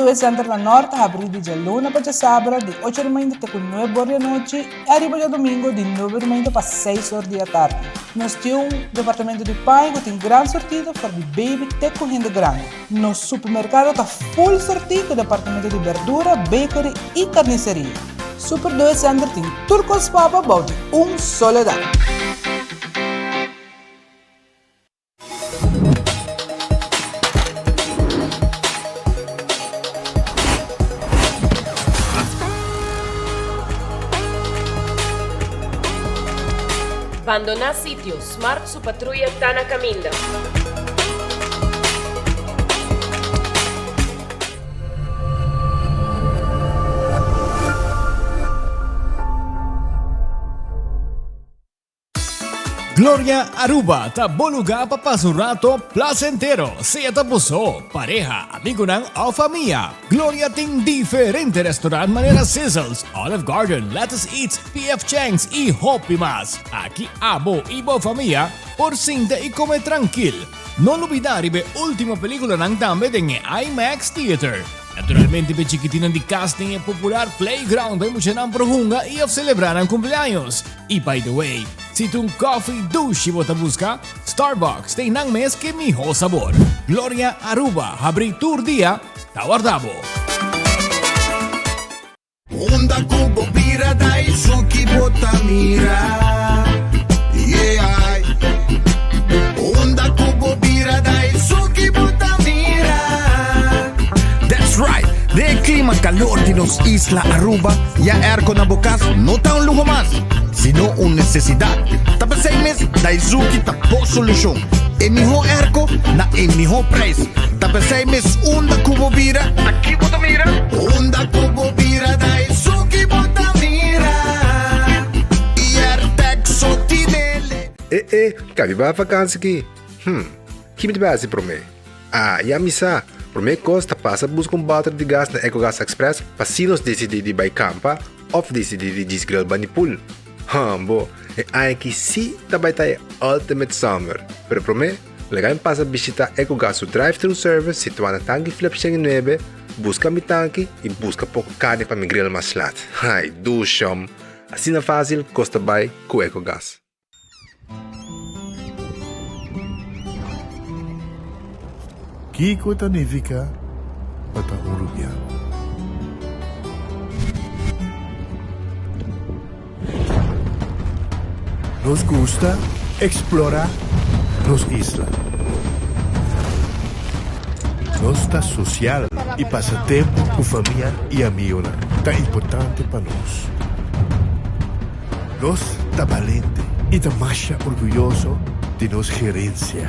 2 Center na Nort ta habrí di djaluna pa djasabra di ocho di mainta te ku nuebe or di anochi i ariba djadumingu di nuebe di mainta pa seis or di atardi. Nos tin un departamento di paña ku tin gran sortido for di baby te ku hende grandi. Nos supermerkado ta full sortí ku departamento di berdura, bakery i karniseria. Super 2 Center tin tur kos pa bo bou di un solo dak. Bandoná sitio, Smart su patruya ta na kaminda. Gloria Aruba ta bo lugar pa pasa un rato placentero, sea ta bo so, pareha, amigonan of famia. Gloria tin diferente restaurant manera Sizzles, Olive Garden, Lettuce Eats, PF Chang's y hopi mas. Aki abo y bo famia por sinta y come trankil. No lubida riba e ultimo peliculanan tambe den e IMAX Theater. Naturalmente p'e chikitinnan di cas tin e popular playground pa e muchanan por hunga y of celebra nan cumpleaños. Y by the way, si ta un coffee dushi bo ta busca, Starbucks ta einan mes ke miho sabor. Gloria Aruba habri tur dia, ta warda bo. Unda ku bo bira dai suki bo ta mira Yeah Unda ku bo bira dai suki bo ta mira That's right! Den e clima calor di nos isla Aruba, ya airco na bo cas no ta un luho mas, sino un necesidad. Ta p'esey mes Daizuki ta bo solucion. E miho airco na e miho prijs. Ta p'esey mes unda cu bo bira, aki bo ta mira. Unda cu bo bira Daizuki bo ta mira. Y Airtec so tinele. E e, kabi bai vakansi ki? Hm, ki mi ta bai hasi promé? Ah, ya mi sa! Promé kos ta pasa buska un bòter di gas na Ecogas Express pa si nos disidí di bai kampa òf disidí di djis grill bani pool. Hambo, e aña aki sí ta bai ta e ultimate summer! Pero promé, laga mi pasa bishitá Ecogas su drive-thru service situá na Tanki Flip 109, buska mi tanki i buska poko karni pa mi grill mas lat. Ai, dushom! Asina fásil kos ta bai ku Ecogas. Kiko ta nifiká pa ta un rubiano? Nos gusta eksplorá nos isla. Nos ta sosial i pasa tempu ku famia i amigonan ta importante pa nos. Nos ta balente i ta masha orguyoso di nos gerensia.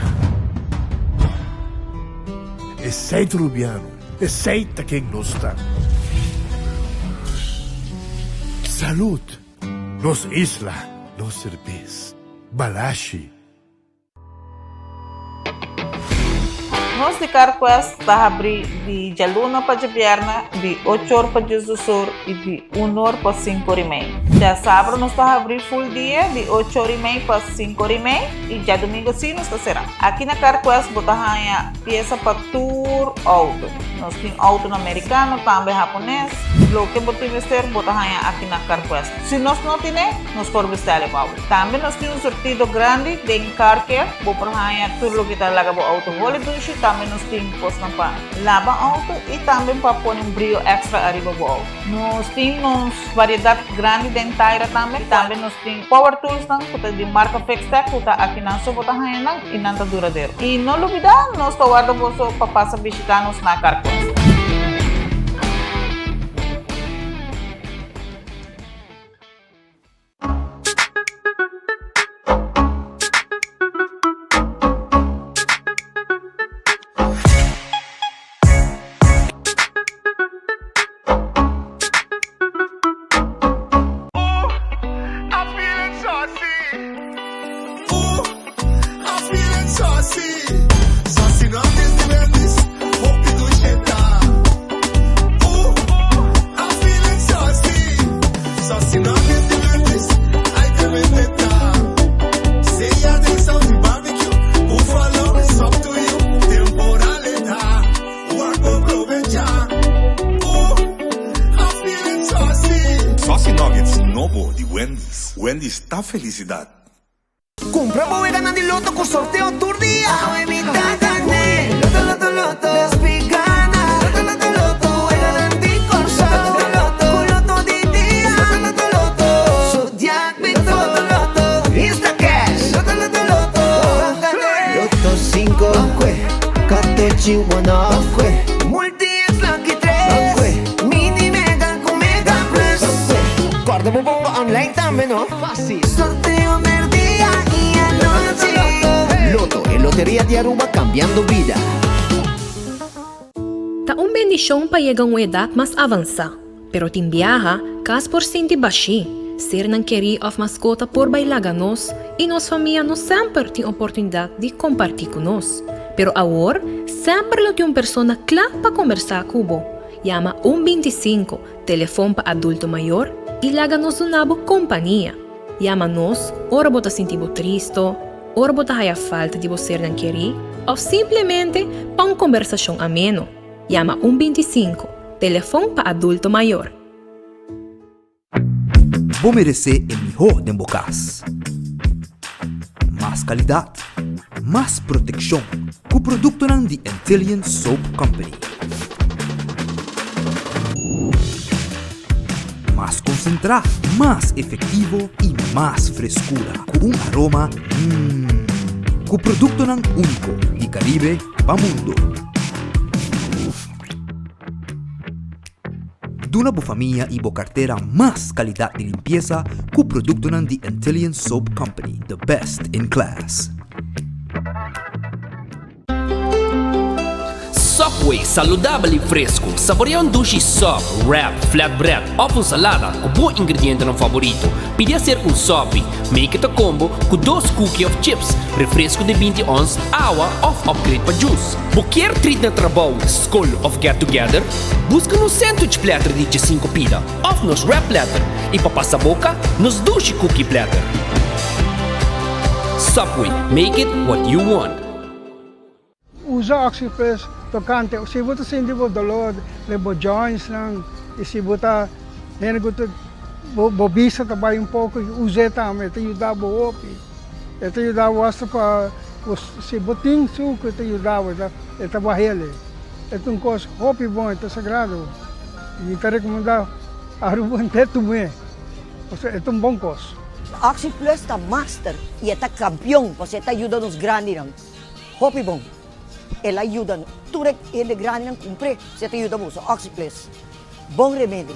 Esei ta Rubiano, esei ta ken nos ta. Salud! Nos isla, nos serbes. Balashi! Nos di CarQuest ta habrí di djaluna pa djabièrnè di ocho or pa diesdos or i di un or pa sinku or i mei. Djasabra nos ta habrí full dia di ocho or i mei pa sinku or i mei i djadumingu sí nos ta será. Aki na CarQuest bo ta haña piesa pa tur outo. Nos tin outonan merikano, tambe hapones. Loke bo tin mester bo ta haña aki na CarQuest. Si nos no tine, nos por bestèl e pa bo. Tambe nos tin un surtido grandi den car care, bo por haña tur loke ta laga bo auto holi dushi, tambe nos tin kosnan pa laba auto y tambe pa pone un brio extra ariba bo auto. Nos tin nos variedad grandi den taira tambe, tambe nos tin power toolsnan ku ta di marca Fixtech ku ta akinan so bo ta haña nan y nan ta duradero. Y no lubida nos ta warda boso pa pasa bishita nos na Carquest. nobo di Wendy's. Wendy's ta felicidad. Cumpra bo weganan di loto cu sorteo tur dia. Awe mi ta gane. Loto, loto, loto. Despi gana. Loto, loto, loto. Weganan di Corsou. Loto, loto, Cu loto di dia. Loto, loto, loto. Zodiac Loto, loto, loto. Instacash. Loto, loto, loto. Loto 5, Katochi 1, Multi X Lucky 3. Mini Mega cu Mega Plus. Corda bo bomba online tambe no. Facil. Sorteo merdia y anochi. Lotto, e loteria di Aruba cambiando bida. Ta un bendishon pa yega un edat mas avansá, pero tin biaha kas por sinti bashí, sernan kerí òf maskota por bai laga nos i nos famia no semper tin oportunidat di kompartí ku nos. Pero awor semper lo tin un persona kla pa kombersá ku bo. Yama un 25, telefon pa adulto mayor, i laga nos duna bo kompania. Yama nos ora bo ta sinti bo tristo, ora bo ta haya falta di bo sernan kerí òf simplemente pa un kombersashon ameno. Yama un 25, telefon pa adulto mayor. Bo meresé e mihó den bo kas. Mas kalidat, mas protekshon ku produktonan di Antillian Soap Company. Mas konsentrá, mas efektivo i mas freskura ku un aroma mmm. Ku produktonan úniko di Karibe pa mundo. Duna bo famia y bo cartera mas calidad di limpieza cu productonan di Antillian Soap Company, the best in class. Subway, saludabel y fresco. Saborea un dushi sub, wrap, flatbread of un salada cu bo ingredientenan favorito. Pidi hacer un sopi. Make it a combo cu dos cookie of chips, refresco di 20 ons, awa of upgrade pa juice. Bo kier treat na trabou, skol of get together? Buska nos sandwich platter di djesinku pida of nos wrap platter i pa pasa boka, nos dushi cookie platter. Subway, make it what you want. Usa Oxyplus tokante si bo ta sinti bo dolor den bo jointsnan i si bo ta hende ku ta bo bista ta bai un poko us'e tambe e ta yuda bo hopi e ta yuda bo asta pa si bo tin suku e ta yuda bo e ta bahele e ta un kos hopi bon e ta sagrado mi ta rekomenda Aruba henter tum'e pasobra e ta un bon kos. Oxyplus ta master i e ta kampion pasobra e ta yuda nos grandinan. Hopi bon. El a yuda tur e hende grandinan kumpr'é. Si e ta yuda boso. Oxyplus. Bon remedi.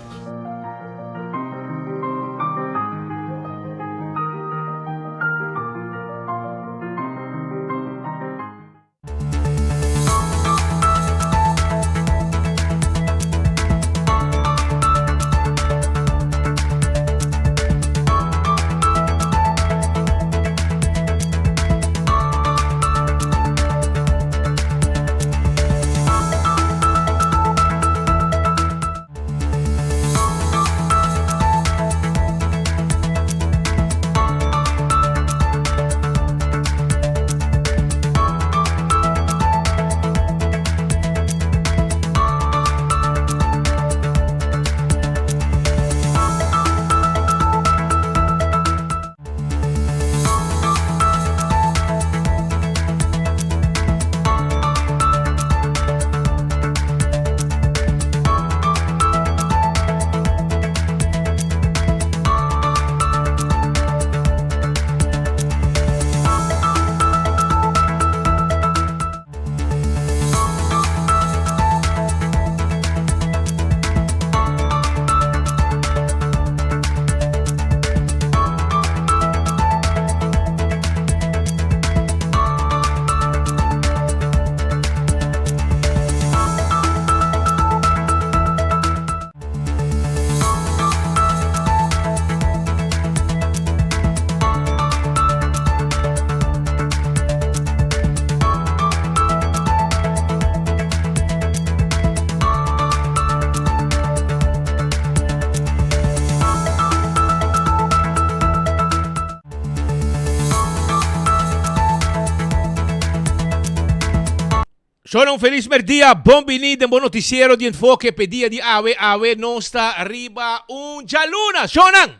Shona un felis merdia, bon bini den bo noticiero di Enfoke p'e dia di awe, awe nos ta riba un djaluna. Shonan!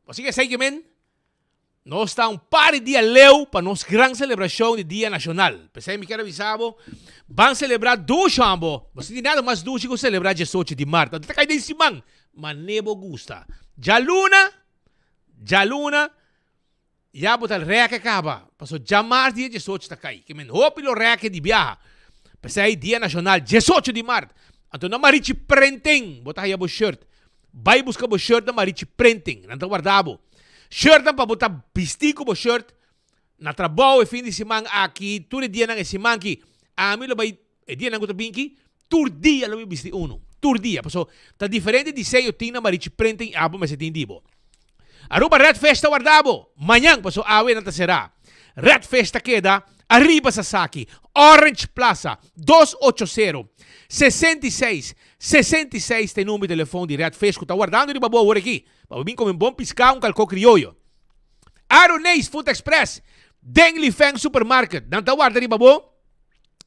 Así que esei ke men, nos ta un par di dia leu pa nos gran selebrashon di Dia Nashonal. P'esei mi kier avisa bo, ban selebrá dushi amo. Bo sinti nada mas dushi ku selebrá diesocho di mart. Anto ta kai den siman, mane bo gusta. Djaluna, djaluna, ya bo ta rèkè kaba, pasobra djamars dia diesocho ta kai. Ke men hopi lo rèkè di biaha. P'esei Dia Nashonal diesocho di mart. Anto na Marichi Prenten bo ta haya bo shirt. Bai buska bo shirt na Marichi Printing. Nan ta warda bo. Shirtnan pa bo ta bisti ku bo shirt na trabou e fin di siman aki, tur e dianan e siman ki. Ami lo bai e dianan ku ta bin ki, tur dia lo mi bisti unu. Tur dia. Paso ta diferente diseño tin na Marichi Printing i abo mester tin di bo. Aruba Red Fish ta warda bo mañan paso awe nan ta sera. Red Fish ta keda ariba Sasaki, Orange Plaza, 280 66 66 ta e number di telefon di Red Fish ku ta wardando riba bo awor aki pa bo bin kome un bon piská un kalkó krioyo. Aruneis Food Express den Li Feng Supermarket nan ta warda riba bo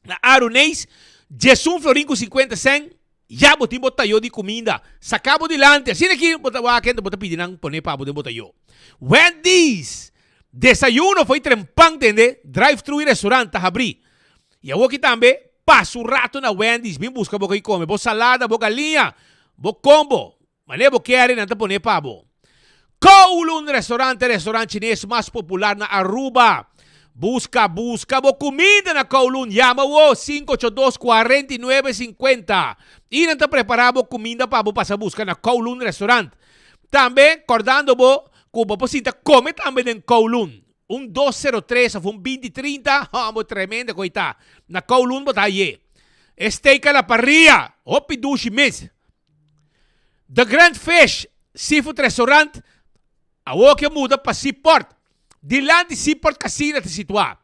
na Aruneis 11 florin ku 50 sèn. Ya bo tin bo tayo di kuminda. Saka bo dilanti. Asina ki bo ta wak hende bo ta pidi nan pone pa bo den bo tayo. Wendy's! Desayuno fo'i trempan tende, drive thru i restaurant ta habrí. I awoki tambe, pasa un rato na Wendy's bin buska bo koi kome, bo salada, bo galiña, bo combo. Manera bo kere nan ta pone pa bo. Kowloon Restaurant ta e restaurant chines mas popular na Aruba. Busca busca bo cuminda na Kowloon. Yama wo 582 49 50 y nan ta prepara bo cuminda pa bo pasa busca na Kowloon Restaurant. Tambe cordando bo cu bo por sinta come tambe den Kowloon. Un 203 of un 20 30, hombo tremendo cu ta. Na Kowloon bo ta haye. E steak a la parrilla, hopi dushi mes. The Grand Fish Seafood Restaurant awor ke muda pa Seaport. Dilanti Seaport Casino ta situá.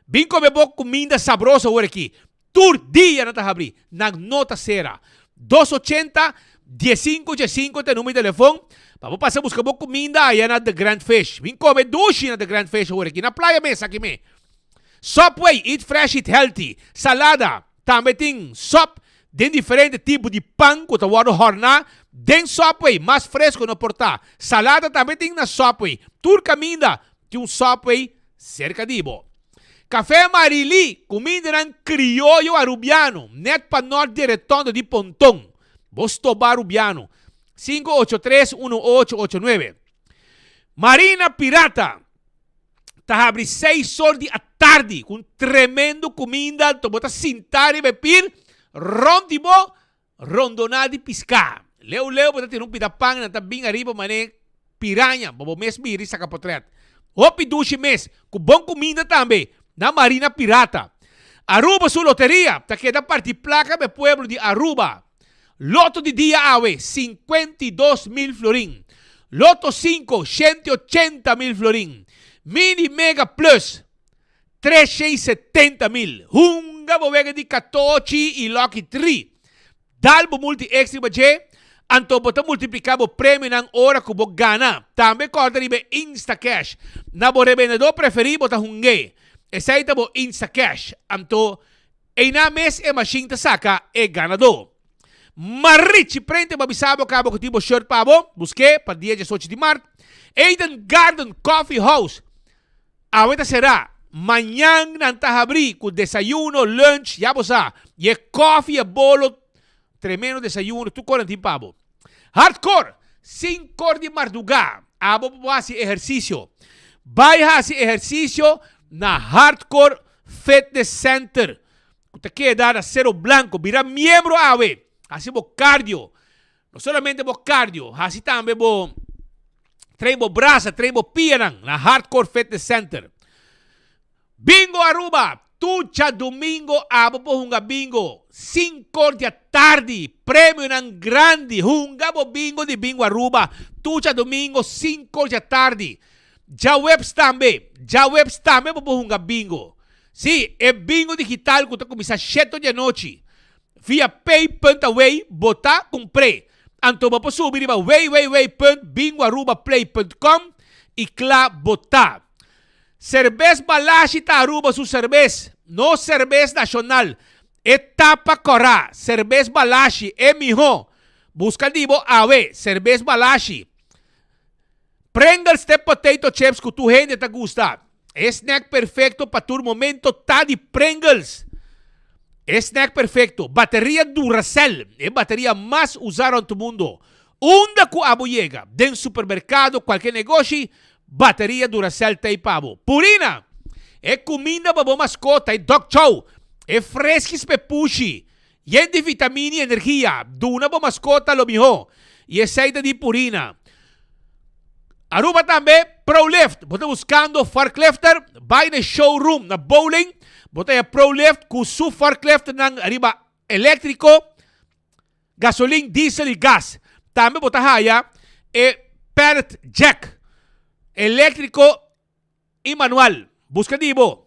Bin kome bo kuminda sabroso awor aki. Tur dia nan ta habrí, nan no ta sera. Dos ochenta, diesinko diesinko ta e numero di telefon pa bo pasa buska bo kuminda aya na The Grand Fish. Bin kome dushi na The Grand Fish awor aki, na playa mes aki me. Subway, eat fresh, eat healthy. Salada. Tambe tin sòp den diferente tipo di pan ku ta wòrdu hòrná den Subway, mas fresko no por ta. Salada tambe tin na Subway. Tur kaminda tin un Subway serka di bo. Café Marily, kumindanan krioyo arubiano, nèt pa nòrt di retondo di Ponton. Bo stoba arubiano. 583 1889. Marina Pirata. ta habri seis or di atardi ku un tremendo kuminda, anto bo ta sinta riba e pir rònt di bo rondoná di piská. Leu leu bo ta tira un pida pan nan ta bin ariba manera piraña pa bo mes mira i saka potrèt. Hopi dushi mes ku bon kuminda tambe na Marina Pirata. Aruba su loteria ta keda parti plaka pa e pueblo di Aruba. Loto di dia awe, 52 mil florin. Loto 5, 180 mil florin. Mini Mega Plus, 370 mil. Hunga bo wega di katochi i Lucky 3. Dal bo multi extra riba dje, anto bo ta multipliká bo premionan ora ku bo gana. Tambe kòrda riba e Instacash. Na bo rebendedó preferí bo ta hung'é. Esei ta bo Instacash. Anto Einan mes e mashin ta saka e ganadó. Marichi Prente bo bisa bo kaba ku tin bo shirt pa bo, busk'é pa dia diesocho di mart. Eden Garden Coffee House awe ta será, mañan nan ta habrí ku desayuno, lunch, ya bo sa, i e kòfi, e bolo, tremendo desayuno, tur kos nan tin pa bo. Hardcore, sinkor di mardugá, abo por hasi ehersisio. Bai hasi ehersisio na Hardcore Fitness Center ku ta keda na Cerro Blanco. Bira miembro awe, hasi bo cardio. No solamente bo cardio, hasi tambe bo train bo brasa, train bo pianan na Hardcore Fitness Center. Bingo Aruba! Tur djadumingo abo por hunga bingo sinkor di atardi. Premionan grandi. Hunga bo bingo di Bingo Aruba tur djadumingo sinkor di atardi. Djaweps tambe. Djaweps tambe bo por hunga bingo. Sí, e bingo digital ku ta kuminsá sheto di anochi. Via pay.away bo ta kumpr'é. Anto bo por subi riba www.bingoarubaplay.com i kla bo ta. Serbes Balashi ta Aruba su serbes, nos serbes nashonal. E tapa kòrá, Serbes Balashi, e mihó. Buska di bo awe, Serbes Balashi. Pringles t'e potato chips ku tur hende ta gusta. E snack perfecto pa tur momento ta di Pringles. E snack perfecto. Bateria Duracell, e bateria mas usa rond mundo. Unda ku abo yega, den supermercado, cualke negoshi, bateria Duracell ta ei pa bo. Purina, e cuminda pa bo mascota, e dog chow, e freskis p'e pushi, yen di vitamina y energia, duna bo mascota lo miho. Y esey ta di Purina. Aruba tambe, ProLift. Bo ta buscando forklifter? Bay na e showroom na Bowling. Bo ta haya ProLift cu su forklifternan riba electrico, gasolin, diesel y gas. Tambe bo ta haya e pallet jack electrico y manual. Busca di bo.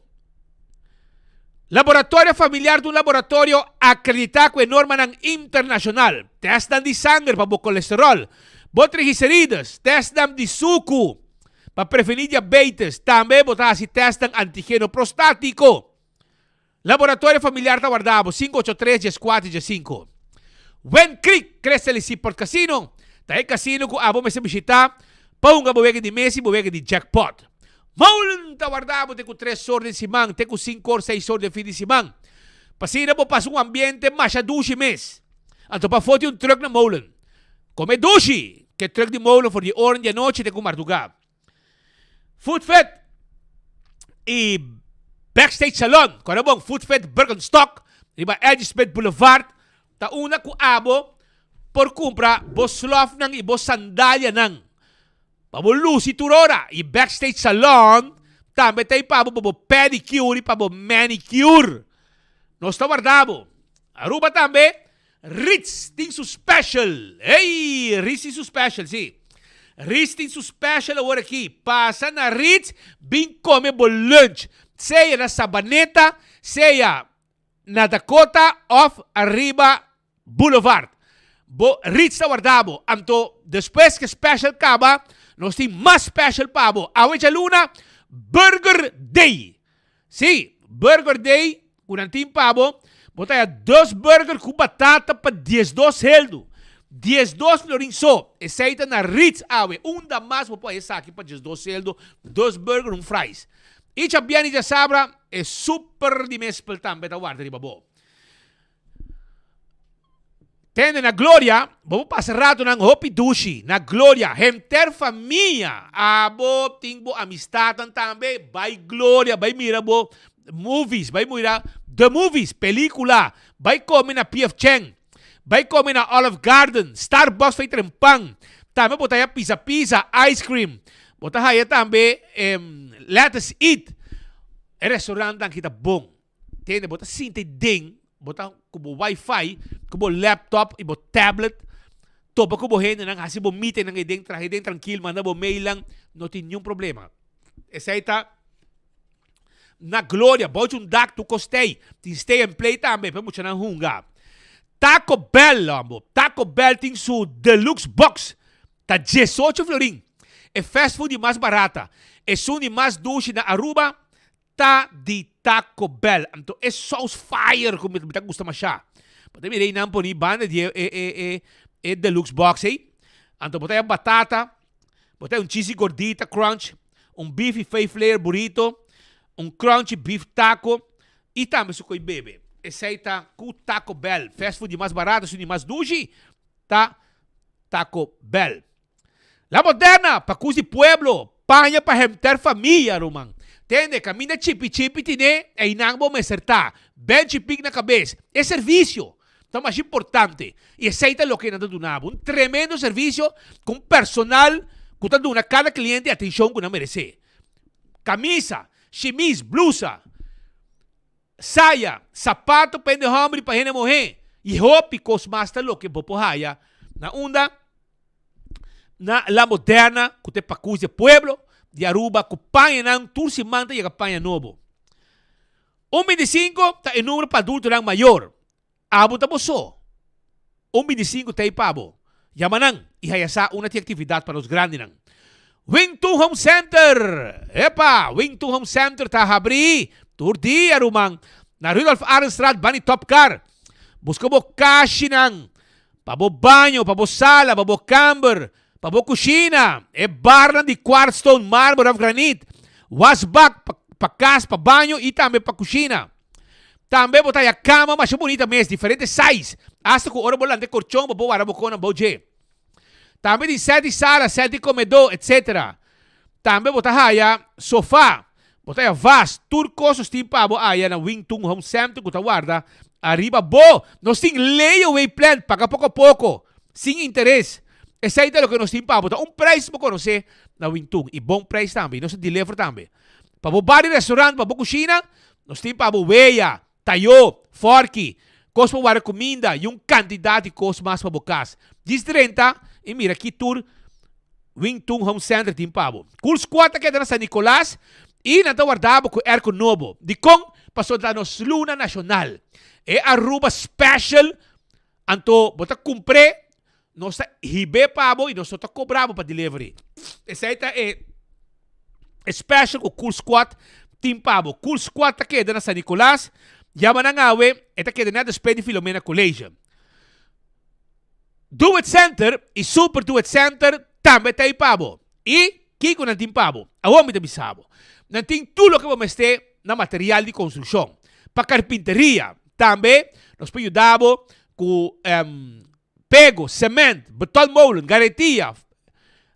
Laboratorio Familiar ta un laboratorio acredita cu e normanan internacional. Testnan di sanger pa bo colesterol, bo triglicerides, testnan di sucu pa preveni diabetes. Tambe bo ta haci testnan antigeno prostatico. Laboratorio Familiar ta warda bo, 583 14 15. Wen Creek Crystal y Seaport Casino ta e casino cu abo mester bishita pa hunga bo wega di mesa y bo wega di jackpot. Molen ta warda bo te cu tres or den siman te cu cinco or seis or den fin di siman. P'asina bo pasa un ambiente masha dushi mes. Anto pafó tin un truck na Molen. Come dushi ke truck di Molen for di oren di anochi te cu marduga. Food Fit y Backstage Salon, kòrda bon, Food Fit Birkenstock riba Ladysmith Boulevard ta unda ku abo por kumpra bo slòfnan i bo sandalianan pa bo lusi tur ora. I Backstage Salon tambe ta ei pa bo pa bo pedicure i pa bo manicure. Nos ta warda bo. Aruba tambe Ritz tin su special! Ey! Ritz tin su special, si. Ritz tin su special awor aki. Pasa na Ritz, bin come bo lunch. Sea na Sabaneta, sea na Dakota of ariba Boulevard. Bo Ritz ta warda bo. Anto despues ke special kaba, nos tin mas special pa bo. Awe djaluna, Burger Day. Sí, Burger Day ku nan tin pa bo, bo ta haya dos burger ku batata pa diesdos heldu. 12 florin so. Esei ta na Ritz awe. Unda mas bo por haya esaki pa 12 heldu, dos burger, un fries. I djabièrnè i djasabra e super di mespel tambe ta warda riba bo. Tende na Gloria, bo por pasa ratonan hopi dushi na Gloria. Henter famia, abo tin bo amistadnan tambe, bai Gloria, bai mira bo movies, bai mira the movies, pelicula, bai come na PF Chang, bai come na Olive Garden, Starbucks fai trempan, tambe bo ta haya pizza pizza, ice cream, bo ta haya tambe Let Us Eat, e restaurantnan aki ta bon. Tende, bo ta sinta den, bo ta ku bo wifi, ku bo laptop i bo tablet, topa ku bo hendenan, hasi bo meetingnan ei den, traha ei den trankil, manda bo mailnan, no tin niun problema. Esei ta na gloria, bou dje un dak tur kos t'ei. Tin stay and play tambe pa e muchanan hunga. Taco Bell, hombo, Taco Bell tin su deluxe box, ta 18 florin. E fast food di mas barata, esun di mas dushi na Aruba, Ta di Taco Bell. Anto e saus fire ku mi ta gusta masha. Bo ta mira einan poni banda di e e e e deluxe box ei. Anto bo ta haya batata, bo ta haya un cheesy gordita crunch, un beefy five layer burrito, un crunchy beef taco i tambe su koi bebe. Esei ta ku Taco Bell. Fast food di mas barato, esun di mas dushi ta Taco Bell. La Moderna, pa cus di pueblo, paña pa henter famia, ruman. Tende, caminda chipi chipi tine, einan bo mester ta. Benchi pik na cabes. E servicio ta mas importante y esey ta loke nan ta duna bo. Un tremendo servicio cu un personal cu ta duna cada cliente e atencion cu nan merece. Camisa, shimis, blusa, saya, sapato pa hende homber y pa hende muhe y hopi cos mas ta loke bo por haya na unda. Na La Moderna ku ta e pakus di e pueblo di Aruba ku pañanan tur siman ta yega paña nobo. Un 25 ta e numero pa adultonan mayor. Abo ta bo so. Un 25 ta ei pa bo. Yama nan i haya sa unda tin aktividat pa nos grandinan. Wingtu Home Center! Epa! Wingtu Home Center ta habrí tur dia, ruman. Na Rudolf Arendstraat bani Top Car. Buska bo kashinan Pa bo baño, pa bo sala, pa bo kamber. Pa bo kushina, e barnan di quartzstone, marmer òf granit, wasbak pa pa kas, pa baño i tambe pa kushina. Tambe bo ta haya kama masha bunita mes, diferente size, asta ku ora bo lanta e korchon bo por wara bo konan bou dje. Tambe tin sèt di sala, sèt di komedó, etsetera. Tambe bo ta haya sofa, bo ta haya vas, tur kos nos tin pa bo aya na Wing Tun Home Center ku ta warda ariba bo. Nos tin layaway plan, paga poko poko, sin interes. Esei ta loke nos tin pa bo. Ta un prijs bo konosé na Wing Tun i bon prijs tambe. I nos ta deliver tambe. Pa bo bar di restaurant, pa bo kushina, nos tin pa bo weya, Tayó, fòrki, kos pa warda kuminda i un kantidat di kos mas pa bo kas. Djis drenta i mira ki tur Wing Tun Home Center tin pa bo. Cool Squad ta keda na San Nicolas i nan ta warda bo ku airco nobo. Dikon? Pasobra ta nos luna nashonal. E Aruba Special anto bo ta kumpr'é, nos ta hib'é pa bo i nos no ta kobra bo pa delivery. Esei ta e special ku Cool Squad tin pa bo. Cool Squad ta keda na San Nicolas. Yama nan awe, e ta keda net despues di Filomena College. Do It Center i Super Do It Center tambe ta ei pa bo. I kiko nan tin pa bo? Awor mi ta bisa bo. Nan tin tur loke bo mester na material di konstrukshon, pa karpinteria. Tambe nos por yuda bo ku pego, cement, betonmolen, garetia,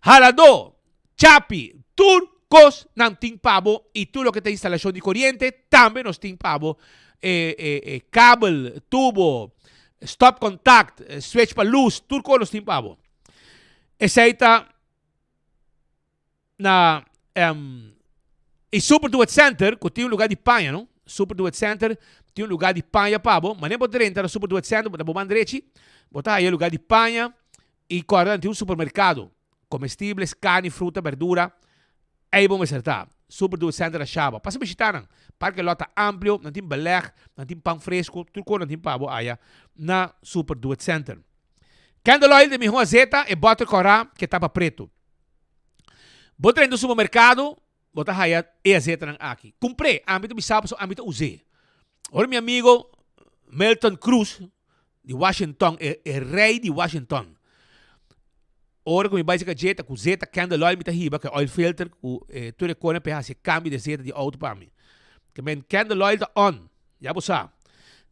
haladó, chapi, tur kos nan tin pa bo i tur loke ta instalashon di koriente tambe nos tin pa bo, e kabel, tubo, stopcontact, switch pa lus, tur kos nos tin pa bo. Esei ta. Na e Super Do It Center, ku tin un lugá di paña, no? Super Do It Center tin un lugá di paña pa bo. Manera bo drenta na Super Do It Center, bo ta bo man drechi, bo ta haya lugá di paña i kòrda nan tin un supermerkado, komestibles, karni, fruta, berdura, ei bo mester ta. Super Do It Center na Shaba. Pasa bishitá nan. Parke lòt ta amplio, nan tin belèg, nan tin pan fresku, tur kos nan tin pa bo aya na Super Do It Center. Candle oil ta e mihó azeta, e bòter kòrá ku e tapa pretu. Bo ta renta un supermercado, bo ta haya e azetanan aki. Cumpr'é, ami ta bisa pasobra ami ta us'é. Ora mi amigo Milton Cruz di Washington, e e rey di Washington, ora cu mi bai cerca dje ta cu zeta candle oil mi ta hiba cu e oil filter cu e tur e cosnan pa e haci e cambio di zeta di auto pa mi. Ke men candle oil ta on, ya bo sa.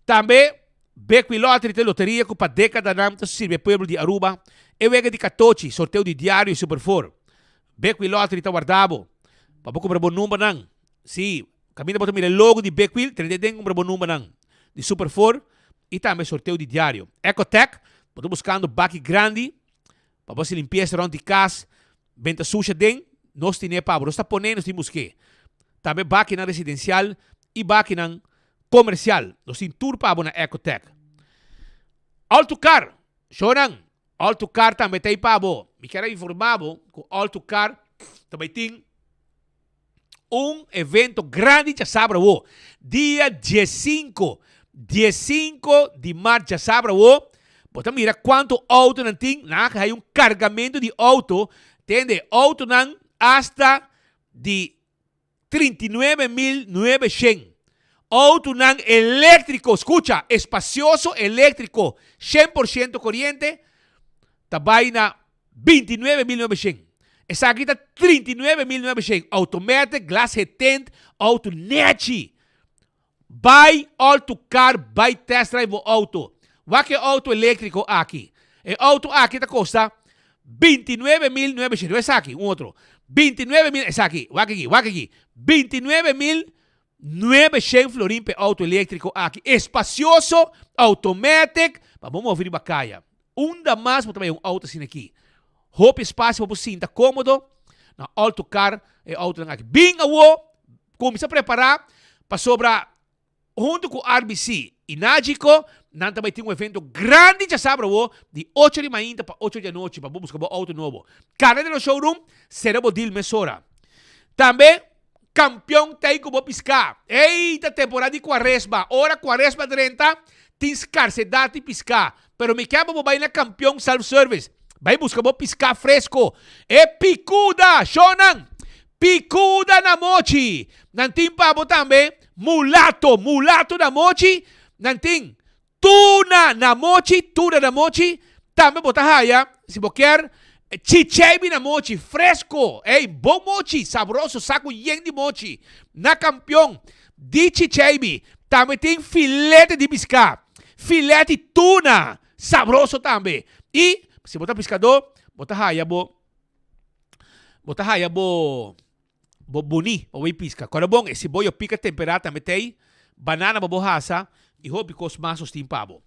Tambe Bekwin Lottery ta e loteria ku pa dekadanan ta sirbi e pueblo di Aruba. E wega di katochi, sorteo di diario i Super Four. Bekwin Lottery ta warda bo pa bo kumpra bo numbernan. Sí, kaminda bo ta mira e logo di Bekwin, trende den kumpra bo numbernan di Super Four i tambe sorteo di diario. Ecotec, bo ta buskando baki grandi pa bo hasi limpiesa rònt di kas, benta susha den, nos tine pa bo. Nos ta pone, nos tin busk'é. Tambe bakinan residensial i bakinan Comercial, nos tin tur pa bo na Ecotec. Alto Car, shownan, Alto Car tambe ta ei pa bo. Mi kier a informa bo cu Alto Car ta bay tin un evento grandi djasabra awo, dia diesinco, diesinco di mart djasabra awo. Bo ta mira cuanto auto nan tin, nan a haci un cargamento di auto, tende, autonan hasta di 39.900 Autonan eléktriko, skucha, espasioso eléktriko, 100% koriente, ta bai na 29.900. Esaki ta 39.900, automatic, glas getint, auto nechi. Bai All to Car bai test drive bo auto. Wak e auto electrico aki. E auto aki ta costa 29.900. No esaki, un otro. 29.000, esaki, wak aki, wak aki. 29.900 florin pa e auto electrico aki. Espacioso, automatic, pa bo move riba caya. Unda mas bo ta bai un auto asina aki? Hopi espacio pa bo sinta comodo na All to Car e autonan aki. Bin awo, cuminsa prepara pasobra hunto cu RBC y Nagico nan ta bai tin un evento grandi djasabra awo di ocho di mainta pa ocho di anochi pa bo busca bo auto nobo. Cana den nos showroom, cera bo deal mesora. Tambe Campeon ta ei cu bo pisca. Ey, ta temporada di cuaresma. Ora cuaresma drenta, tin scarsedad di pisca. Pero mi kier pa bo bay na Campeon Self Service. Bay busca bo pisca fresco. E picuda! Shownan! Picuda na mochi! Nan tin pa bo tambe mulato. Mulato na mochi. Nan tin tuna na mochi. Tuna na mochi. Tambe bo ta haya, si bo kier. Chicheibi na mochi, fresco! Ey, bon mochi, sabroso, saco yen di mochi. Na Campeon di Chicheibi tambe tin filete di pisca, filete di tuna, sabroso tambe. Y si bo ta piscador, bo ta haya bo, bo ta haya bo, bo buni pa bo bay pisca. Cuando bon, e siboyo pica tempera tambe t'ey, banana pa bo hasa y hopi cos mas nos tin pa bo.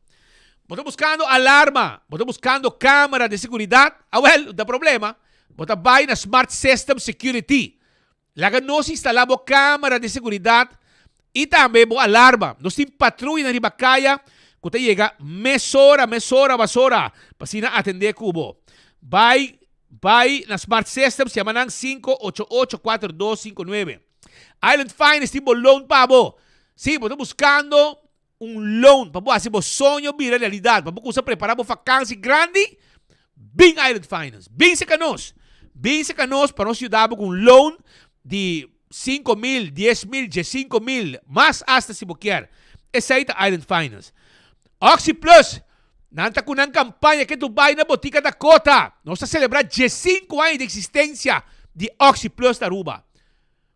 Bo ta buscando alarma, bo ta buscando camera di seguridad? Awel, no ta problema. Bo ta bay na Smart System Security. Laga nos instala bo camera di seguridad y tambe bo alarma. Nos tin patruyanan riba caya cu ta yega mesora, mesora, basora pa asina atende cu bo. Bay Bai na Smart Systems, yama nan 588 4259. Island Finance tin bo loan pa bo. Sí, bo ta buskando un loan pa bo hasi bo soño bira realidat, pa bo kusa prepara bo fakansi grandi, bin Island Finance. Bin serka nos. Bin serka nos pa nos yuda bo ku un loan di 5000, 10000, 15000, mas asta si bo kier. Esei ta Island Finance. Oxi Plus, Nan ta ku nan kampaña ke Dubai na Botica Dakota. Nos ta selebrá diesinku aña di eksistensia di Oxi Plus na Aruba.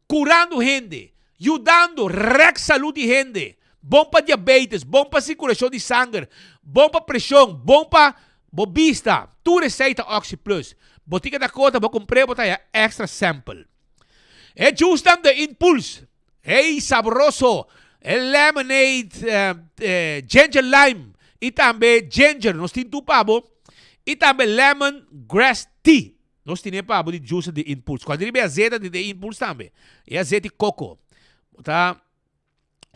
Kurando hende, yudando rèk salú di hende. Bon pa diabetes, bon pa sirkulashon di sanger, bon pa preshon, bon pa bo bista. Tur esei ta Oxi Plus. Botica Dakota bo kumpr'é bo ta haña èkstra sample. E juicenan The Impulse. Hey sabroso! E lemonade, ginger lime y tambe ginger nos tin tur pa bo. Y tambe lemon grass tea nos tine pa bo di juice di Impulse. Cuando riba e azeta di de Impulse tambe. E azeta di coco. Bo ta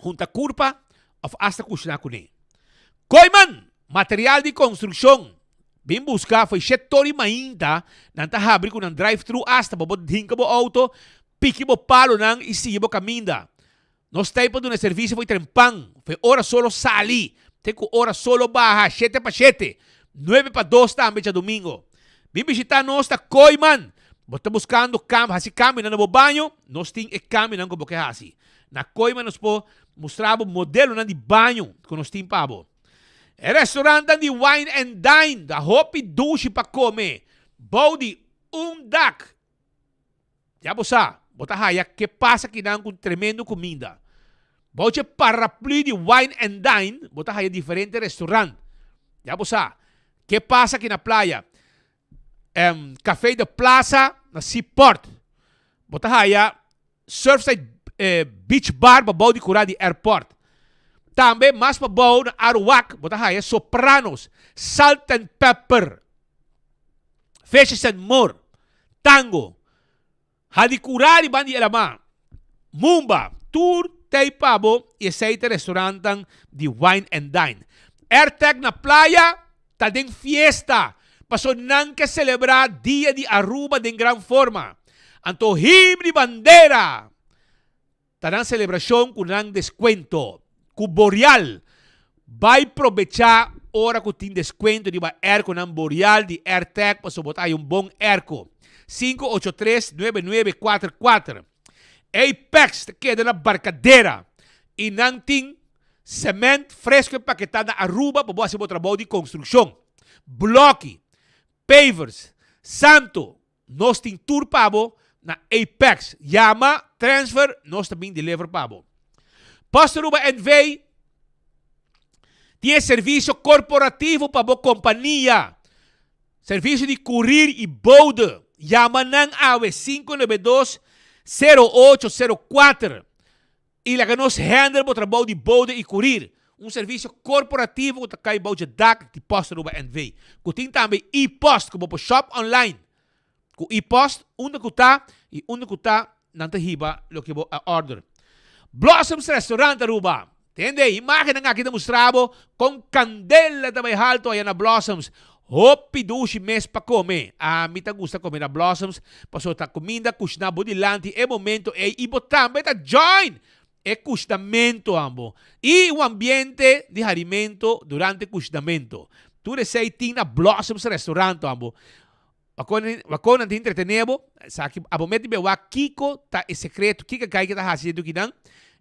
hunta curpa of hasta cushina cune. Kooiman! Material di construccion. Bin busca fo'i shet tori mainta nan ta habri cu nan drive thru hasta pa bo hinca bo auto Piki bo palonan i sigui bo kaminda. Nos ta ei pa duna servisio fo'i trempan, fo'i ora solo sali te ku ora solo baha, shete pa shete, nuebe pa dos tambe djadumingo. Bin bishitá nos ta Kooiman. Bo ta buskando kam hasi kambionan na bo baño? Nos tin e kambionan ku bo ke hasi. Na Kooiman nos por mustra bo modelonan di baño ku nos tin pa bo. E restaurantnan di Wine and Dine ta hopi dushi pa kome bou di un dak. Ya bo sa, bo ta haya ke pasa kinan ku tremendo kuminda. Bou dje paraplu di Wine and Dine, bo ta haya diferente restaurant. Ya bo sa, ke pasa ki na playa. Em, Café de Plaza na Seaport. Bo ta haya Surfside eh, Beach Bar pabou di kura di airport. Tambe mas pabou na Aruwak, bo ta haya Sopranos, Salt and Pepper. Fishes and More, Tango, Hadicurari ban di Elamá, Mumba, tur t'ei pa bo i esei ta restaurantnan di Wine and Dine. Airtag na playa ta den fiesta paso nan ke selebrá Dia di Aruba den gran forma. Anto him di bandera! Ta nan selebrashon ku nan deskuento ku Boreal. Bai probechá ora ku tin deskuento riba airconan Boreal di Airtec pasobra bo ta haña un bon airco. 583 9944 Apex ta keda na Barcadera i nan tin sement fresco empaketá na Aruba pa bo hasi bo trabou di konstrukshon. Bloki, pavers, santo, Nos tin tur pa bo na Apex. Yama, transfer, nos ta bin deliver pa bo. Post Aruba NV tin e servicio corporativo pa bo compania. Servicio di courier y bode. Yama nan awe 592 0804. I laga nos handle bo trabou di bode i kurir, un servisio korporativo ku ta kai bou dje dak di Post Aruba NV. Ku tin tambe e-post ku bo por shop online ku e-post unda ku ta i unda ku ta nan ta hiba loke bo a order. Blossoms Restaurant Aruba. Tende, imagennan aki ta mustra bo kon kandela ta bai halto aya na Blossoms. Hopi dushi mes pa kome. Ami ta gusta kome na Blossoms pasobra ta kuminda kushna bo dilanti e momento ei i bo tambe ta join e kushnamento ambo i un ambiente di harimento durante kushnamento. Tur esei tin na Blossoms Restaurant ambo. Wak nan ta entretene bo, esaki abo mete be wak kiko ta e sekreto, kiko kai ke ta hasi den dukinan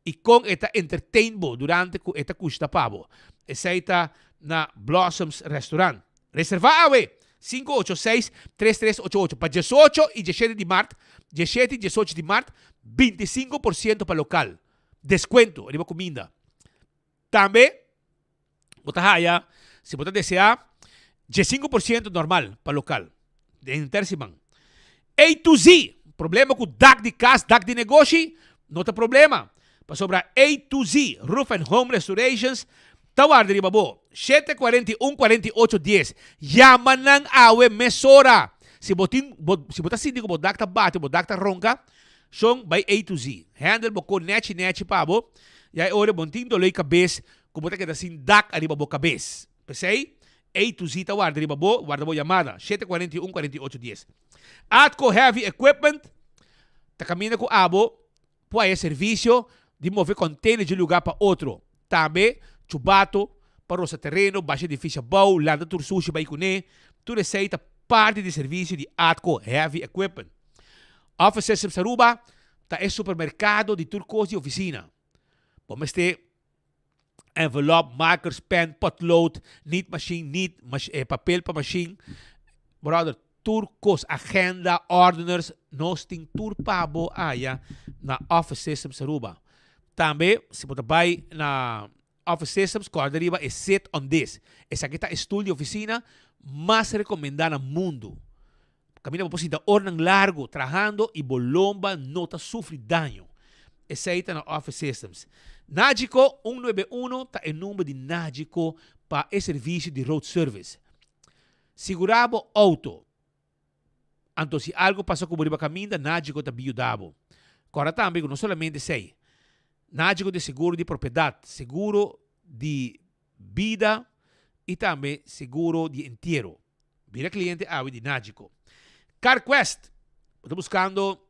i kon e ta entertain bo durante ku e ta kushna pa bo. Esei ta na Blossoms Restaurant. Reserva awe! 586 3388 Pa diesocho i diesshete di mart, diesshete i diesocho di mart, 25% pa lokal. Deskuento riba kuminda. Tambe bo ta haya, si bo ta deseá, 15% normal pa lokal den henter siman. A to Z, problema ku dak di kas, dak di negoshi, no ta problema, pasobra A to Z Roof and Home Restorations ta warda riba bo. 7 41 48 10 Yama nan awe mesora! Si bo tin, bo, si bo ta sinti ku bo dak ta bati, bo dak ta ronka, Shon bai A to Z. Handle bo ko nechi nechi pa bo, ya e ora bo no tin doloi kabes ku bo ta keda sin dak ariba bo kabes. P'esei, A to Z ta warda riba bo, warda bo yamada, 7 41 48 10. Atco Heavy Equipment ta kaminda ku abo por haya servisio di move container di un lugar pa otro. Tambe, chubato pa rosa tereno, basha edifisio abou, lanta tur sushi bai kuné, tur esei ta parti di servisio di Atco Heavy Equipment. Office Systems Aruba ta e supermercado di tur cos di oficina. Bo mester envelop, markers, pen, potlood, niet machine, niet papel pa machine. Brother, tur cos, agenda, ordeners, nos tin tur pa bo aya na Office Systems Aruba. Tambe, si bo ta bay na Office Systems, corda riba e Sit on This. Esaki ta e stoel di oficina mas recomenda na mundo. Kaminda bo por sinta oranan largu trahando i bo lomba no ta sufri daño. Esei ta na Office Systems. Nagico un nuebe uno ta e number di Nagico pa e servisio di road service. Sigurá bo outo. Anto si algu pasa ku bo riba kaminda, Nagico ta bin yuda bo. Kòrda tambe ku no solamente esei. Nagico tin seguro di propiedat, seguro di bida i tambe seguro di entiero. Bira cliente awe di Nagico. CarQuest, bo ta buscando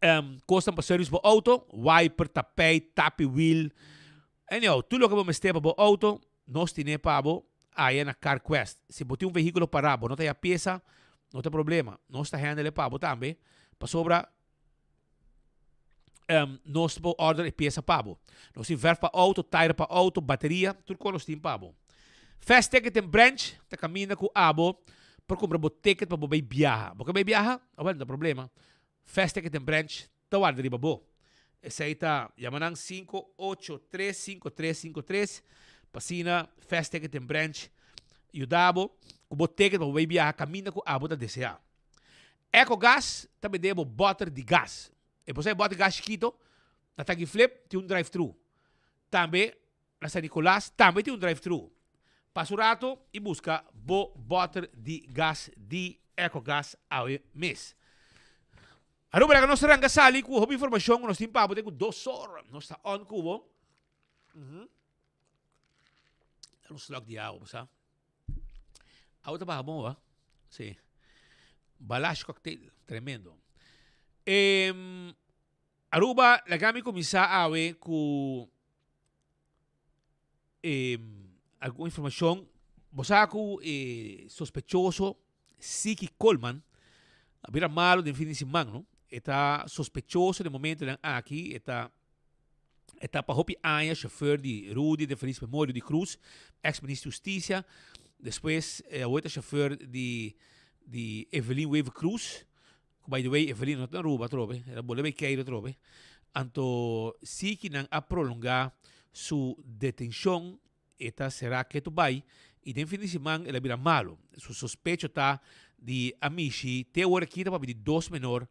um, cosnan pa service bo auto, wiper, tapijt, tapi wiel, anyhow, tur loke bo mester pa bo auto, nos tine pa bo aya na CarQuest. Si bo tin un vehiculo para, bo no ta haya pieza, no ta problema, nos ta handle pa bo tambe, pasobra Um, nos por order e pieza pa bo. Nos tin verf pa auto, tire pa auto, bateria, tur cos nos tin pa bo. Fast Ticket en Branch ta caminda cu abo por cumpra bo ticket pa bo bay biaha. Bo ke bay biaha? Awel, no ta problema. Fast Ticket en Branch ta warda riba bo. Esey ta, yama nan 583 5353 pa asina Fast Ticket en Branch yuda bo cu bo ticket pa bo bay biaha caminda cu abo ta desea. Ecogas ta bende bo boter di gas. E por sa e boter di gas chikito, na Tanki Flip tin un drive thru. Tambe na San Nicolas tambe tin un drive thru. Pasa un rato y busca bo boter di gas di Ecogas awe mes. Aruba laga nos ranca sali cu hopi informacion cu nos tin pa bo te cu dos or. Nos ta on cu bo. Dal un slok di awa, bo sa. Awa ta baha bon, wa? Sí. Balash cocktail, tremendo. Em, Aruba, laga mi kuminsá awe ku em, algun informashon. Bo sa ku e sospechoso Siki Coleman a bira malo den fin di siman, no? E ta sospechoso den momentonan aki, e ta E ta pa hopi aña chauffeur di Rudy de Feliz Memoria Rudy Cruz, ex minister di Husticia. Despues e awor ta chauffeur di di Evelyn Wever Cruz. Cu by the way Evelyn no ta na Aruba atrobe, el a bole bay Cairo atrobe. Anto si ki nan a prolonga su detencion E ta será ketu bai i den fin di siman el a bira malu. Su sospecho ta di a mishi te awor aki ta papia di dos menor,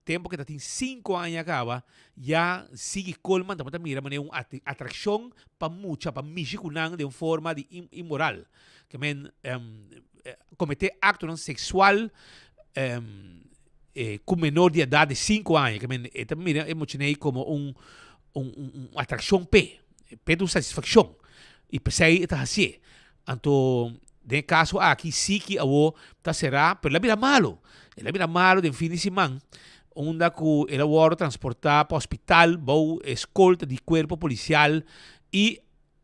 tempu ke ta tin sinku aña kaba, ya sigui Coleman tabata mira manera un atrakshon pa mucha pa mishi ku nan den forma di inmoral. Ke men kometé aktonan seksual ku menor di edat di sinku aña. Ke men e ta mira e muchanei komo un atrakshon p'e. P'e ta un satisfakshon i p'esei e ta hasié. Anto den e kaso aki Siki awo ta será, pero el a bira malu. El a bira malu den fin di siman unda ku el a wòrdu transportá pa hospital bou eskolta di kuerpo polisial i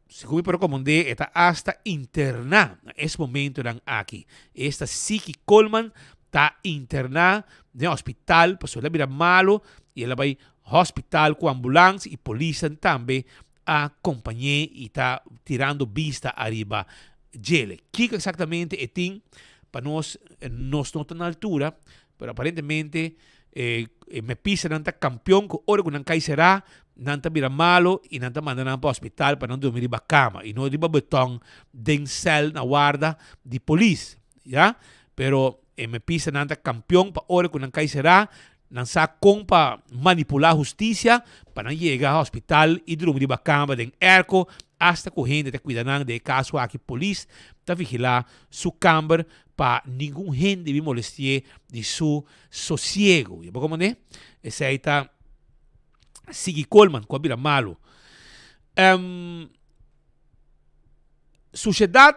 segun mi por rekomend'é e ta asta interná na es momentonan aki. Esta Siki Coleman ta interná den hospital pasobra el a bira malu i el a bai Hospital cu ambulans y polisnan tambe a compañe y ta tirando bista ariba djele. Kico exactamente e tin? Pa nos, nos no ta na altura, pero aparentemente e mepistanan ta kampion ku ora ku nan kai será, nan ta bira malo i nan ta manda nan pa hospital pa nan durmi riba kama i no riba beton den sèl na warda di polis, ya. Pero e mepistanan ta kampion pa ora ku nan kai será, nan sa kon pa manipulá hustisia pa nan yega hospital i drumi riba kama den airco asta ku hende ta kuida nan. Den e kaso aki polis ta vigilá su kamber pa ningun hende bin molesti'é di su sosiego. Ya bo komprendé? Esei ta Sigui Coleman ku a bira malu. Sushedat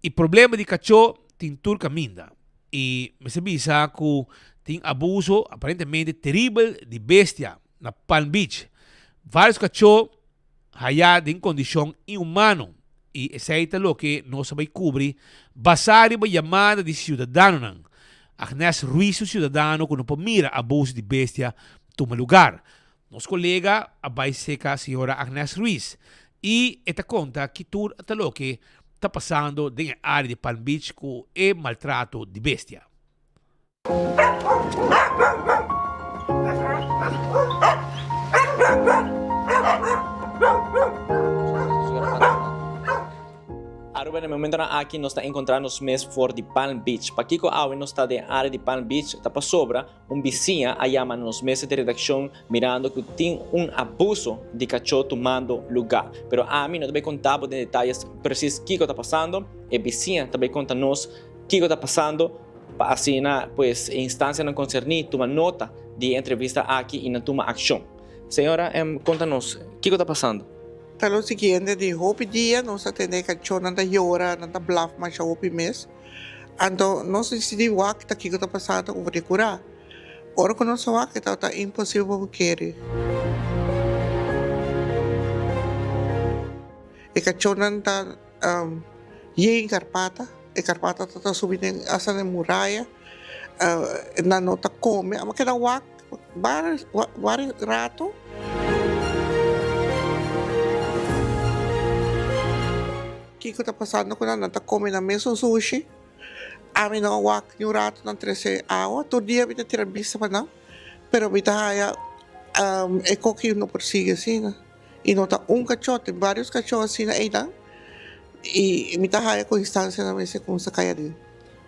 i problema di kachó tin tur kaminda. I mester bisa ku tin abuso aparentemente teribel di bestia na Palm Beach. Vários kachó hayá den kondishon inhumano i esei ta loke nos a bai kubri basá riba yamada di siudadanonan. Agnes Ruiz un siudadano ku no por mira abuso di bestia tuma lugar. Nos kolega a bai seka señora Agnes Ruiz i e ta konta ki tur ta loke ta pasando den e área di Palm Beach ku e maltrato di bestia. Aruba na e momentonan aki nos ta encontra nos mes for di Palm Beach. Pakico awe nos ta den area di Palm Beach ta pasobra un bisiña a yama na nos mesa di redaccion mirando cu tin un abuso di cacho tumando luga. Pero ami no ta bay conta bo den detayes precies kico ta pasando, e bisiña ta bay conta nos kico ta pasando pa asina pues e instancianan concerni tuma nota di e entrevista aki y nan tuma accion. Señora, conta nos kico ta pasando? Ta lo siguiente, di hopi dia nos a tende e cachónan ta yora, nan ta blaf masha hopi mes. Anto nos disidí wak ta kiko ta pasando over di kurá. Ora ku nos a wak e tabata imposibel pa bo kere. E kachónan ta yen karpata, e karpata ta ta subi den asta den muraya, nan no ta kome, a keda wak varios varios rato. Kiko ta pasando ku nan? Nan ta kome nan mesun sushi. Ami no a wak ni un ratu nan trese awa. Tur dia mi ta tira bista pa nan, pero mi ta haya e koki no por sigui asina. I no ta un kachó, tin vários kachó asina einan. I mi ta haya ku instansianan mester kumsa kai aden.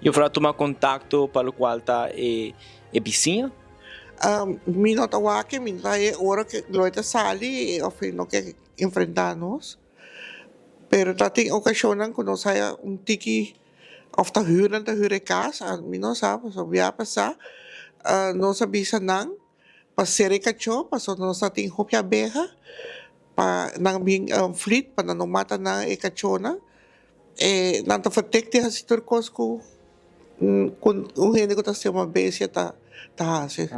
Jufrou a tuma kontakto pa lokual ta e bisiña? Mi no ta wak, mi no ta haya e ora ku lo e ta sali òf e no ke enfrentá nos. Pero ta tin ocasionnan cu nos haya un tiki of ta huur nan ta huur e cas, mi no sa pasobra bia pasa nos a bisa nan pa cera e cacho pasobra nos ta tin hopi abeha pa nan bin flit pa nan no mata nan e cachonan e nan ta vertek di haci tur cos cu Ku un hende ku ta stima bestia ta hasi.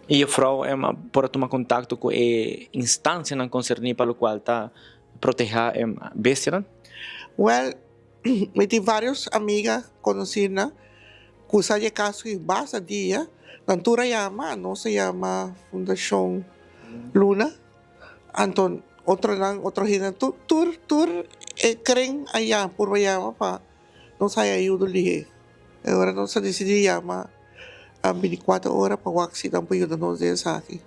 E juffrouw por a tuma kontakto ku e instansianan konserní pa lokual ta protehá e bestianan? Wèl, mi tin vários amiga konosínan ku sa di e kaso i basta dia nan tur a yama, nos a yama Fundashon Luna, anto otronan, otro hende, tur tur tur e kren a yama, purba yama pa. Nos haya ayudo lihé. E ora nos a disidí yama binticuater ora pa wak si nan por yuda nos den esaki.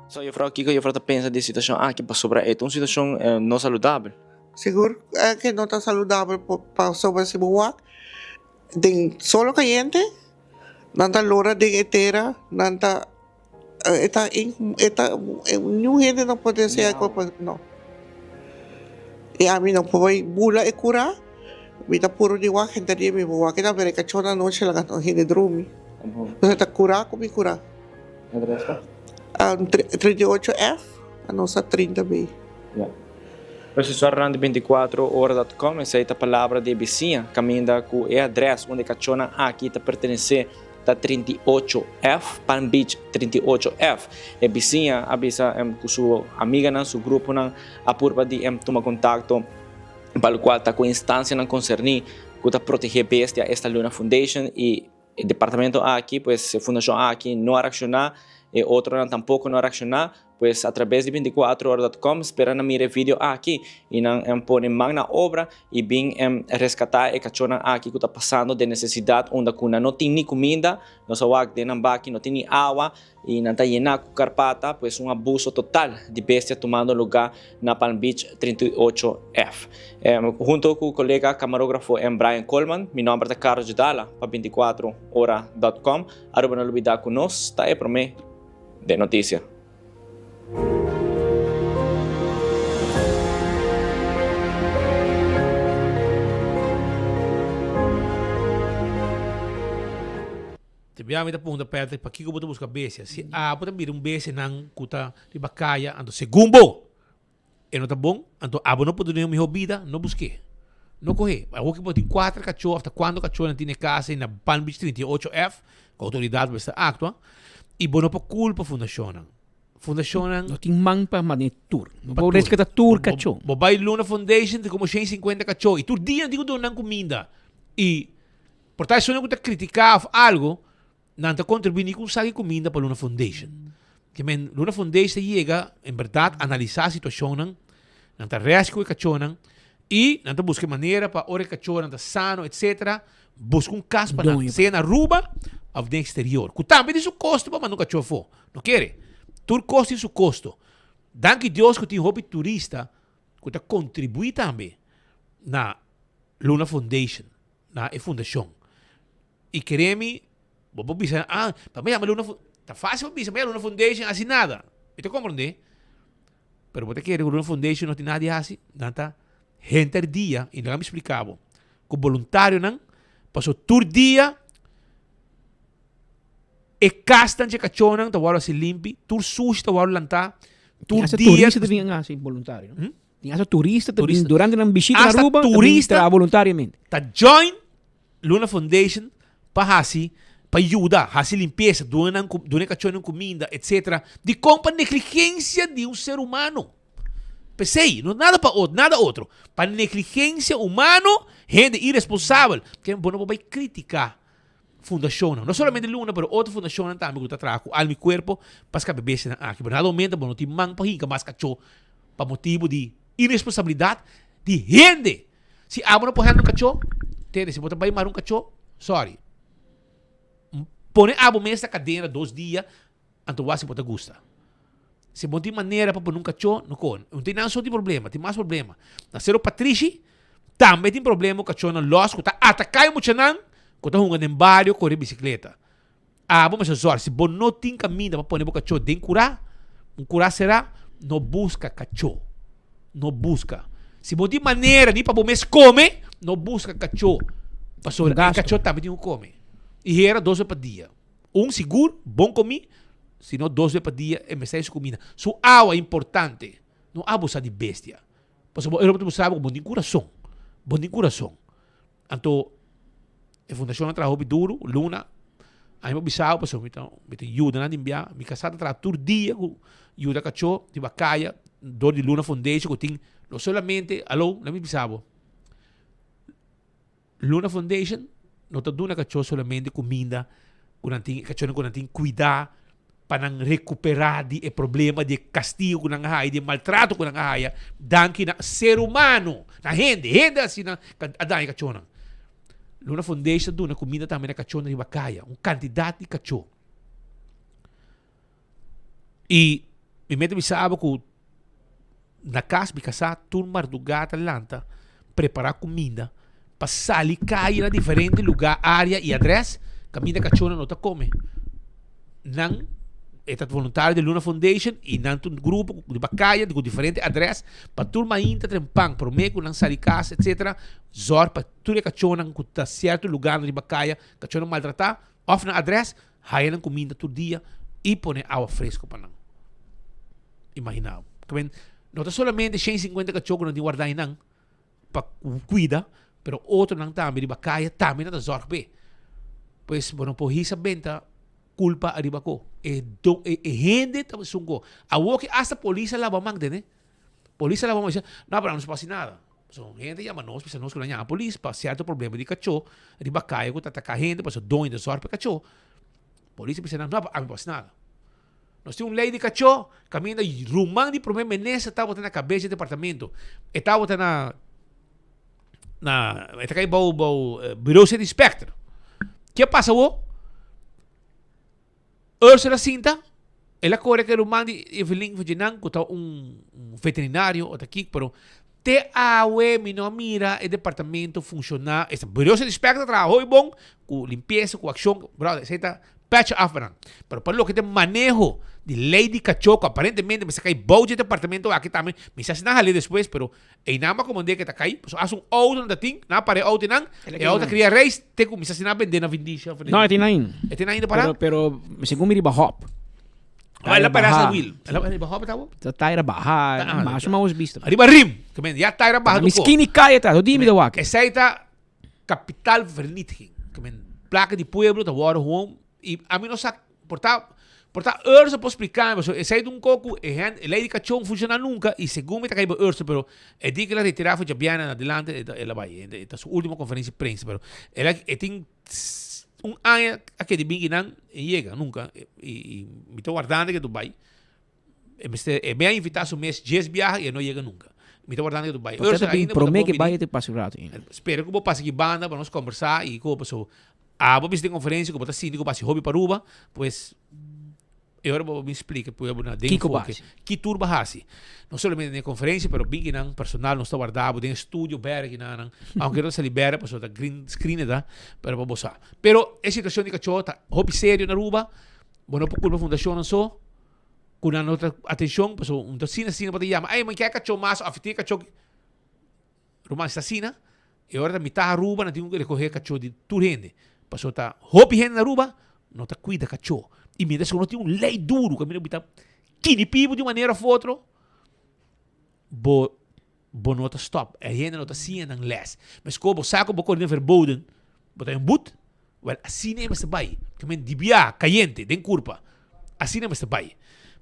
So juffrouw, kiko juffrouw ta pensa di e situacion aki? Pasobra e ta un situacion no saludabel. Sigur ke no ta saludabel pasobra si bo wak den solo kayente nan ta lora den e tera, nan ta E ta e ta niun hende no por desea e kopa no. I ami no por bai bula e kura, mi ta puru di wak henter dia mi por wak e ta bira e kachó na nochi laga no hende drumi. Entonces ta kura ku mi kura. 38 F a nos ta 30 B. Profesor Rand 24 ora dot com esei ta palabra di e bisiña kaminda ku e adrès unda e kachónan aki ta pertenesé ta 38 F, Palm Beach 38 F. E bisiña a bisa ku su amiganan, su gruponan a purba di tuma kontakto pa lokual ta ku instansianan konserní ku ta protegé bestia, esta Luna Foundation i e departamento aki, pues e fundashon aki no a reakshoná, e otronan tampoko no a reakshoná. Pues a traves di 24ora.com spera nan mira e video aki y nan pone man na obra y bin rescata e cachonan aki cu ta pasando den necesidad unda cu nan no tin ni cuminda, nos a wak den nan baki no tin ni awa y nan ta yena cu carpata, pues un abuso total di bestia tumando luga na Palm Beach 38F. Hunto cu colega camarografo Brian Coleman, mi nomber ta Carlos Judala pa 24ora.com. Aruba no lubida cu nos ta e prome den noticia. Te bia mi ta puntra Patrick pakiko bo ta buska bestia. Si abo ta mira un bestia nan ku ta riba kaya anto segun bo e no ta bon anto abo no por duna un miho bida no busk'é. No koh'é. Awor ki bo tin kuater kachó òf ta kuantu kachó nan tin na e kasa ei na Palm Beach 38 F ku outoridat mester aktua i bo no por kulpa fundashonnan. Fundashonnan. No tin man pa mane tur. No por reskata tur kachó. Bo bai Luna Foundation tin komo 150 kachó i tur dia nan tin ku duna nan kuminda i Por ta esunnan ku ta kritiká òf algu, nan ta kontribuí ni ku un sak di kuminda pa Luna Foundation. Ke men Luna Foundation ta yega en bèrdat analisá situashonnan, nan ta rèsku e kachónan i nan ta buska e manera pa ora e kachónan ta sano etsetera, buska un kas pa nan, sea na Aruba òf den eksterior. Ku tambe tin su kosto pa manda un kachó afó. No kere. Tur kos tin su kosto. Danki Dios ku tin hopi turista ku ta kontribuí tambe na Luna Foundation. na e fundashon. I kere mi, bo por bisa, ah, pa mi yama Luna Fo-, ta fácil pa bisa, mi yama Luna Foundation hasi nada. Mi ta komprondé. Pero bo ta kere ku Luna Foundation no tin nada di hasi? Nan ta henter dia, i laga mi splika bo, ku boluntarionan, paso tur dia e kasnan dje kachónan ta wòrdu hasi limpi, tur sushi ta wòrdu lantá, tur Hasta dia. turista ta bin hasi boluntario, no? Tin hasta turista ta bin durante nan bishita na Hasta Aruba, ta bin turista traha voluntariamente. Ta join Luna Foundation pa hasi, pa yuda hasi limpiesa, duna nan ku, duna e kachónan kuminda, etcetera. Dikon? Pa negligensia di un ser humano. P'esei, no nada pa otro, nada otro. Pa negligensia humano, hende iresponsabel, ke bo no por bai kritika fundashonnan, no solamente Luna pero otro fundashonnan tambe ku ta traha ku alma i kuerpo pa skapa e bestianan aki. Pero na dado momento bo no tin man pa hinka mas kachó pa motibu di iresponsabilidat di hende. Si abo no por handle un kachó, tende, si bo ta bai mara un kachó, sorry. Pone abo mes na kadena dos dia anto wak si bo ta gusta. Si bo no tin manera pa pone un kachó, no kon. No tin nan so tin problema, tin mas problema. Na Sero Patrishi tambe tin problema ku kachónan lòs ku ta ataká e muchanan ku ta hunga den bario kore bisikleta. Abo mester zòrg, si bo no tin kaminda pa pone bo kachó den kurá, un kurá será, no buska kachó. No buska. Si bo no tin manera ni pa bo mes kome, no buska kachó. Pasobra e kachó tambe tin ku kome. I hera dos bes pa dia. Un sigur, bon comí, si no dos be pa dia e mester su cuminda. Su awa importante, no abusa di bestia. Pasobra bo ta mustra bo cu bo tin curason, bo tin curason. Anto e fundacion a traha hopi duro, Luna, ami por bisa bo pasobra mi ta mi ta yuda nan di bia, mi casa ta traha tur dia cu yuda cacho riba caya door di Luna Foundation cu tin no solamente, alo, lami bisa bo. Luna Foundation no ta duna kachó solamente kuminda ku nan tin, kachónan ku nan tin kuidá pa nan rekuperá di e problema, di e kastigo ku nan a haya, di e maltrato ku nan a haya danki na ser humano, na hende, hende asina a daña kachónan. Luna Foundation ta duna kuminda tambe na kachónan riba kaya, un kantidat di kachó. I mi mester bisa bo ku na kas mi kasá tur mardugá ta lanta prepará kuminda pa sali kaya na diferente lugá, área i adrès kaminda kachónan no ta kome. Nan e ta voluntario di Luna Foundation i nan ta un grupo ku riba kaya ku diferente adrès pa tur mainta trempan promé ku nan sali kas etsetera zòrg pa tur e kachónan ku ta sierto lugánan riba kaya kachónan maltratá òf nan adrès Haya nan kuminda tur dia i pone awa fresko pa nan. Imagina bo. Kamen, no ta solamente 150 kachó ku nan tin wardá einan pa kuida, pero otronan tambe riba kaya tambe nan ta zòrg p'e. Pues bo no por hisa benta kulpa ariba ko. E do, e, e hende ta esun ko. Awor ke asta polis a laba man tene. Polis a laba man bisa, no, pero nan no sa por hasi nada. So hende yama nos bisa nos ku nan yama polis pa sierto problema di kachó riba kaya ku ta ataka hende pasobra doño ta zòrg pa e kachó. Polis a bisa nan, no, ami no por hasi nada. Nos tin un lei di kachó kaminda ruman di prome minister tabata na kabes di departamento. E tabata na na e ta kai bou bou bureau city inspector. Ke a pasa awor? Ursula sinta, el a kore ku e ruman di Evelyn van dje nan ku ta un veterinario o ta kiko pero te awe mi no a mira e departamento funshoná. Esta bureau city inspector ta traha hopi bon ku limpiesa ku akshon brother esei ta Petje af pa nan. Pero pa loke ta maneho di ley di cacho cu aparentemente mester cay bou dje departamento aki tambe, mi sa si nan hali despues, pero eynan bo a comand'é ke ta cay, pasobra as un auto nan ta tin, nan a para e auto eynan, e auto a cria reis te cu mi sa si nan a bende na Vindicia of No, e tin ainda. E tin ainda para? Pero, pero segun mi riba hop. Ah, el a para sa wiel. El a riba hop tabo? Ta taira baha, mas o menos visto. Riba rim. Ke men ya taira baha Mi skinny calle ta, do di mi da wak. Esey ta Kapitaalvernietiging. Ke men plaka di pueblo ta wòrdu hon i ami no sa por ta por ta Urso por splika mi pasobra esei ta un kos ku e hende e lei di kachon funshoná nunka i segun mi ta kai pa Urso pero e di ku el a retirá for djabièrnè en adelante e ta el a bai e ta su ultimo konferensia di prensa pero el a e tin un aña a keda bin kinan e yega nunka i i mi ta wardando ke bai. E mester, e me a invitá su mes djes biaha i e no yega nunka. Mi ta wardando ke tu bai. Por Ursula, bin ainda bo ta promé bon ke bini. bai te pasa un rato ainda. Spera ku bo pasa aki banda pa nos kombersá i ku paso abo bisa den konferensia ku bo ta sinti ku bo hasi hopi pa Aruba, pues e ora bo bin splika pueblo na den Kiko bo enfoke hasi? ki tur bo hasi. No solamente den e konferensia pero bin kinan personal nos ta warda bo den e studio bèra kinanan, aunke no ta sali bèra pasobra ta green screen e ta, pero pa bo sa. Pero e situashon di kachó ta hopi serio na Aruba, bo no por kulpa fundashonnan so. Ku nan no ta atenshon, pasobra un ta asina asina bo ta yama, ey, mi ke kachó mas òf tin e kachó. Ruman, si ta asina, e ora ta mitá Aruba nan tin ku rekohé kachó di tur hende. Pasobra ta hopi hende na Aruba no ta kuida kachó. I mientras ku no tin un lei duru kaminda bo ta kinipi bo di un manera òf otro, bo bo no ta stop. E hende no ta siña nan les. Meskos bo sa ku bo kore den verboden, bo ta den but, wèl asina e mester bai. Ke men di bia kayente den kurpa, asina e mester bai.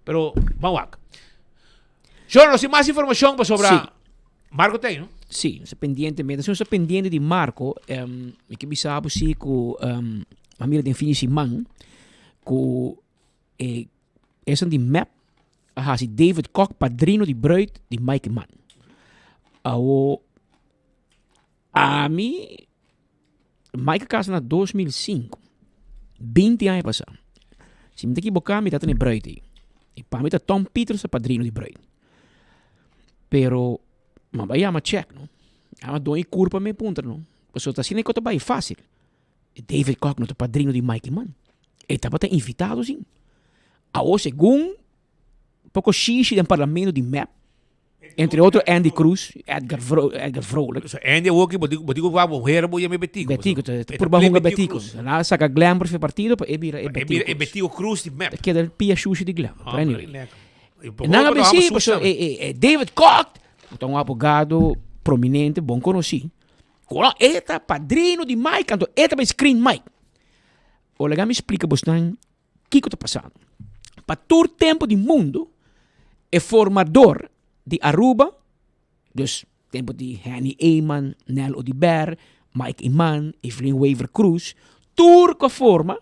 Pero ban wak. Shor, nos tin mas informashon pasobra Sí. Marco ta ei, no? Sí, nos ta pendiente. Mientras nos ta pendiente di Marco, mi ke bisa bo si ku a mira den fin di siman ku E esun di mep a hasi David Kok padrino di bruid di Mike Eman. Awo ami Mike a casa na 2005, 20 aña pasa. Si mi ta ekiboká mi ta tene bruid ei. I pa mi ta Tom Peters ta padrino di bruid. Pero mi a bai yama check no. Yama doño di kurpa mi puntra no. Pasobra ta asina e kos ta bai fácil. David Kock no ta padrino di Mike Eman. E tabata invitado sin. Awor segun poko shishi den parlamento di mep, entre otro Andy Cruz, Edgar Vro, Edgar Vrolijk. So Andy awor ki bo di bo di ku bo hera bo yama e Betico. Betico, ta ta purba hunga Betico. Na saka Glenn for partido pa e bira e E bira Betico e Cruz. Betico Cruz di mep. Ta keda pia shushi di Glenn. Pero anyway. Nan Nan a besi, paso e e e David Kock, ku ta un abogado prominente, bon konosí. Ora e ta padrino di Mike, anto e ta bai screen Mike. O laga mi splika bosnan kiko ta pasando. Pa tur tempo di mundo, e formador di Aruba, dus tempo di Henny Eman, Nel Oduber, Mike Eman, Evelyn Wever Croes, tur ku a forma,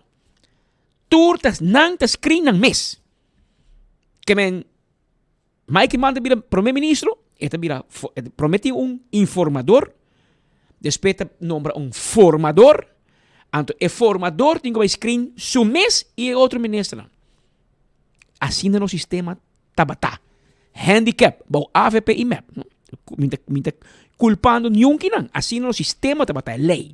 tur ta nan ta screen nan mes. Ke men Mike Eman ta bira prome ministro, e ta bira prome tin un informador, despues ta nombra un formador, anto e formador tin ku bai screen su mes i e otro ministernan. Asina nos sistema tabata. Handicap bou avp i mep. Mi ta mi ta kulpando niun kinan. Asina nos sistema tabata, e lei.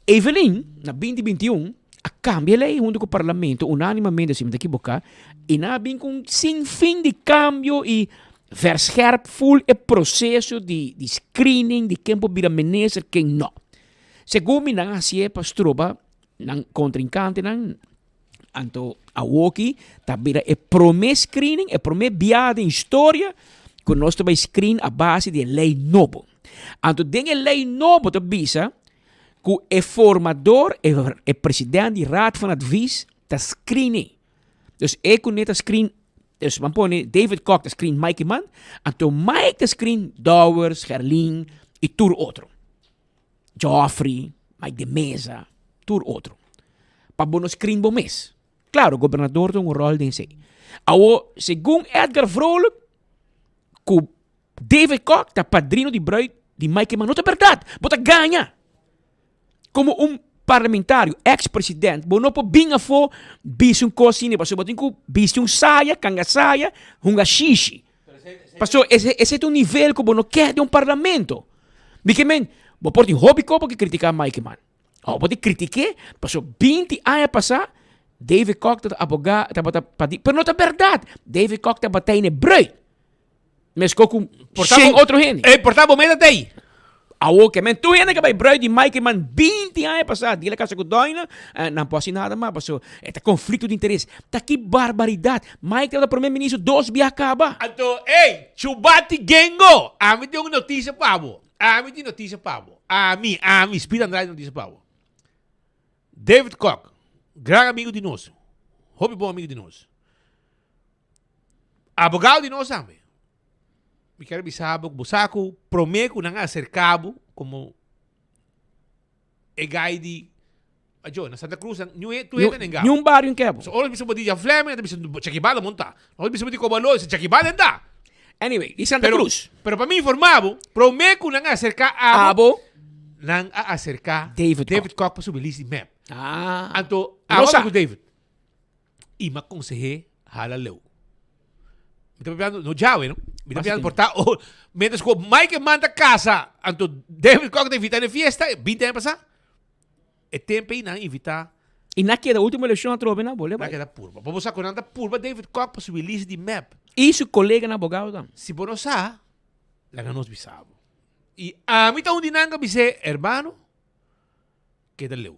Evelyn, na binti binti un, a kambia e lei huntu ku parlamento unánimamente, si mi ta ekiboká, i nan a bin ku un sinfin di kambio i verscherp ful e proseso di di screening di ken por bira minister, ken no. Segun mi nan a hasié pa stroba nan kontrinkantenan, anto awoki ta bira e promé screening, e promé biaha den historia ku nos ta bai screen a base di e lei nobo. Anto den e lei nobo ta bisa ku e formador, e, e president di Raad van Advies ta screen. Dus e ku ne ta screen, dus man pone David Kok ta screen Mike Eman, anto Mike ta screen Dowers, Gerlin i tur otro. Geoffrey, Mike de Meza, tur otro. Pa bo no screen bo mes. Claro, gobernador ta un rol den esey. Awo, segun Edgar Vrolijk, cu David Kock ta padrino di bruid di Mike Eman, no ta berdad. Bo ta gaña. Como un parlamentario, ex president, bo no por bin afo bisa un cos asina, pasobra bo tin cu bisti un saya, canga saya, hunga shishi. Pasobra ese, ese ta un nivel cu bo no ke den un parlamento. Mi ke men, bo por tin hopi cos pa ke critica Mike Eman. Awor bo tin critique, pasobra binti aña pasa, David Kock tabata aboga, tabata padi, pero no ta berdad. David Kock tabata in e bruid. Mesco cu shen otro hende. Ey, por ta bo meta ta ey. Awor ke men tur hende ke bai bruid di Mike man binti aña pasá, di el a casa cu Doina, nan por haci nada mas paso e ta conflicto di interes. Ta ki barbaridad. Mike tabata primer ministro dos biaha caba. Anto, ey, Chubati Gengo, ami tin un noticia pa bo. Ami tin noticia pa bo. Ami, ami, Speed Andrade tin noticia pa bo. David Kock, gran amigo di nos, hopi bon amigo di nos. Abogado di nos tambe. Mi kier bisa bo, bo sa ku prome ku nan a aserka bo komo e guy di ajo na Santa Cruz nan niun tur hende nan Niun bario in kebo. So ora bisa bo di Jan Fleming nan ta bisa Chakibal lo monta. Ora bisa bo di Kobalo bisa Chakibal den ta. Anyway, di Santa Pero, Cruz. pero pa mi informa bo, prome ku nan a aserka abo, nan a aserka David David Kock pa subi list di mep. Ah. Anto, No abo sa. ku David. I m'a konseh'é hala leu. Mi ta papiando, no djawe, no? Mi ta papiando por ta, oh, mientras ku Mike Eman ta kasa, anto David Kock ta invitá na e fiesta, binti aña pasá, e tempu ei nan a invitá. I nan keda ultimo elekshon atrobe nan bole Nan bai. keda purba. Pa bo sa ku nan ta purba David Kock pa subi lista di mep. I su koleganan abogado tambe. Si bo no sa, laga nos bisa bo. I ami ta un di nan ku a bis'é, Hermano, keda leu.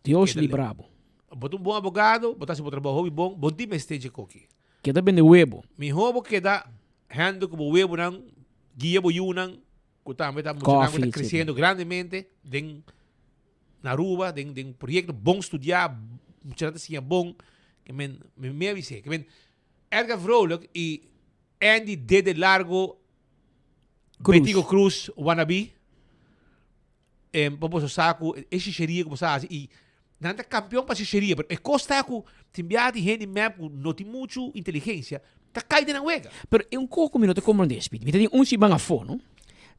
Dios Keda leu. libra bo. Bo ta un bon abogado, bo ta hasi bo trabou hopi bon, bo tin mester dje koki. Keda bende webo. Mihó bo keda handle ku bo webonan, guia bo yunan, ku tambe ta muchanan ku Koffie, ta etcetera. kresiendo grandemente den na Aruba, den den proyekto bon studiá, muchanan ta siña bon. Ke men, mi mi a bis'é, ke men Edgar Vrolijk i Andy Dede Largo, Cruz. Betico Cruz, wannabe. Em, pa boso sa ku e shisheria ku boso a hasi i nan ta kampion pa shisheria, pero e kos ta ku tin biaha tin hende mep ku no tin muchu inteligensia ta kai den nan wega. Pero e un kos ku mi no ta komprendé, Speedy. Mi ta tin un siman afó, no?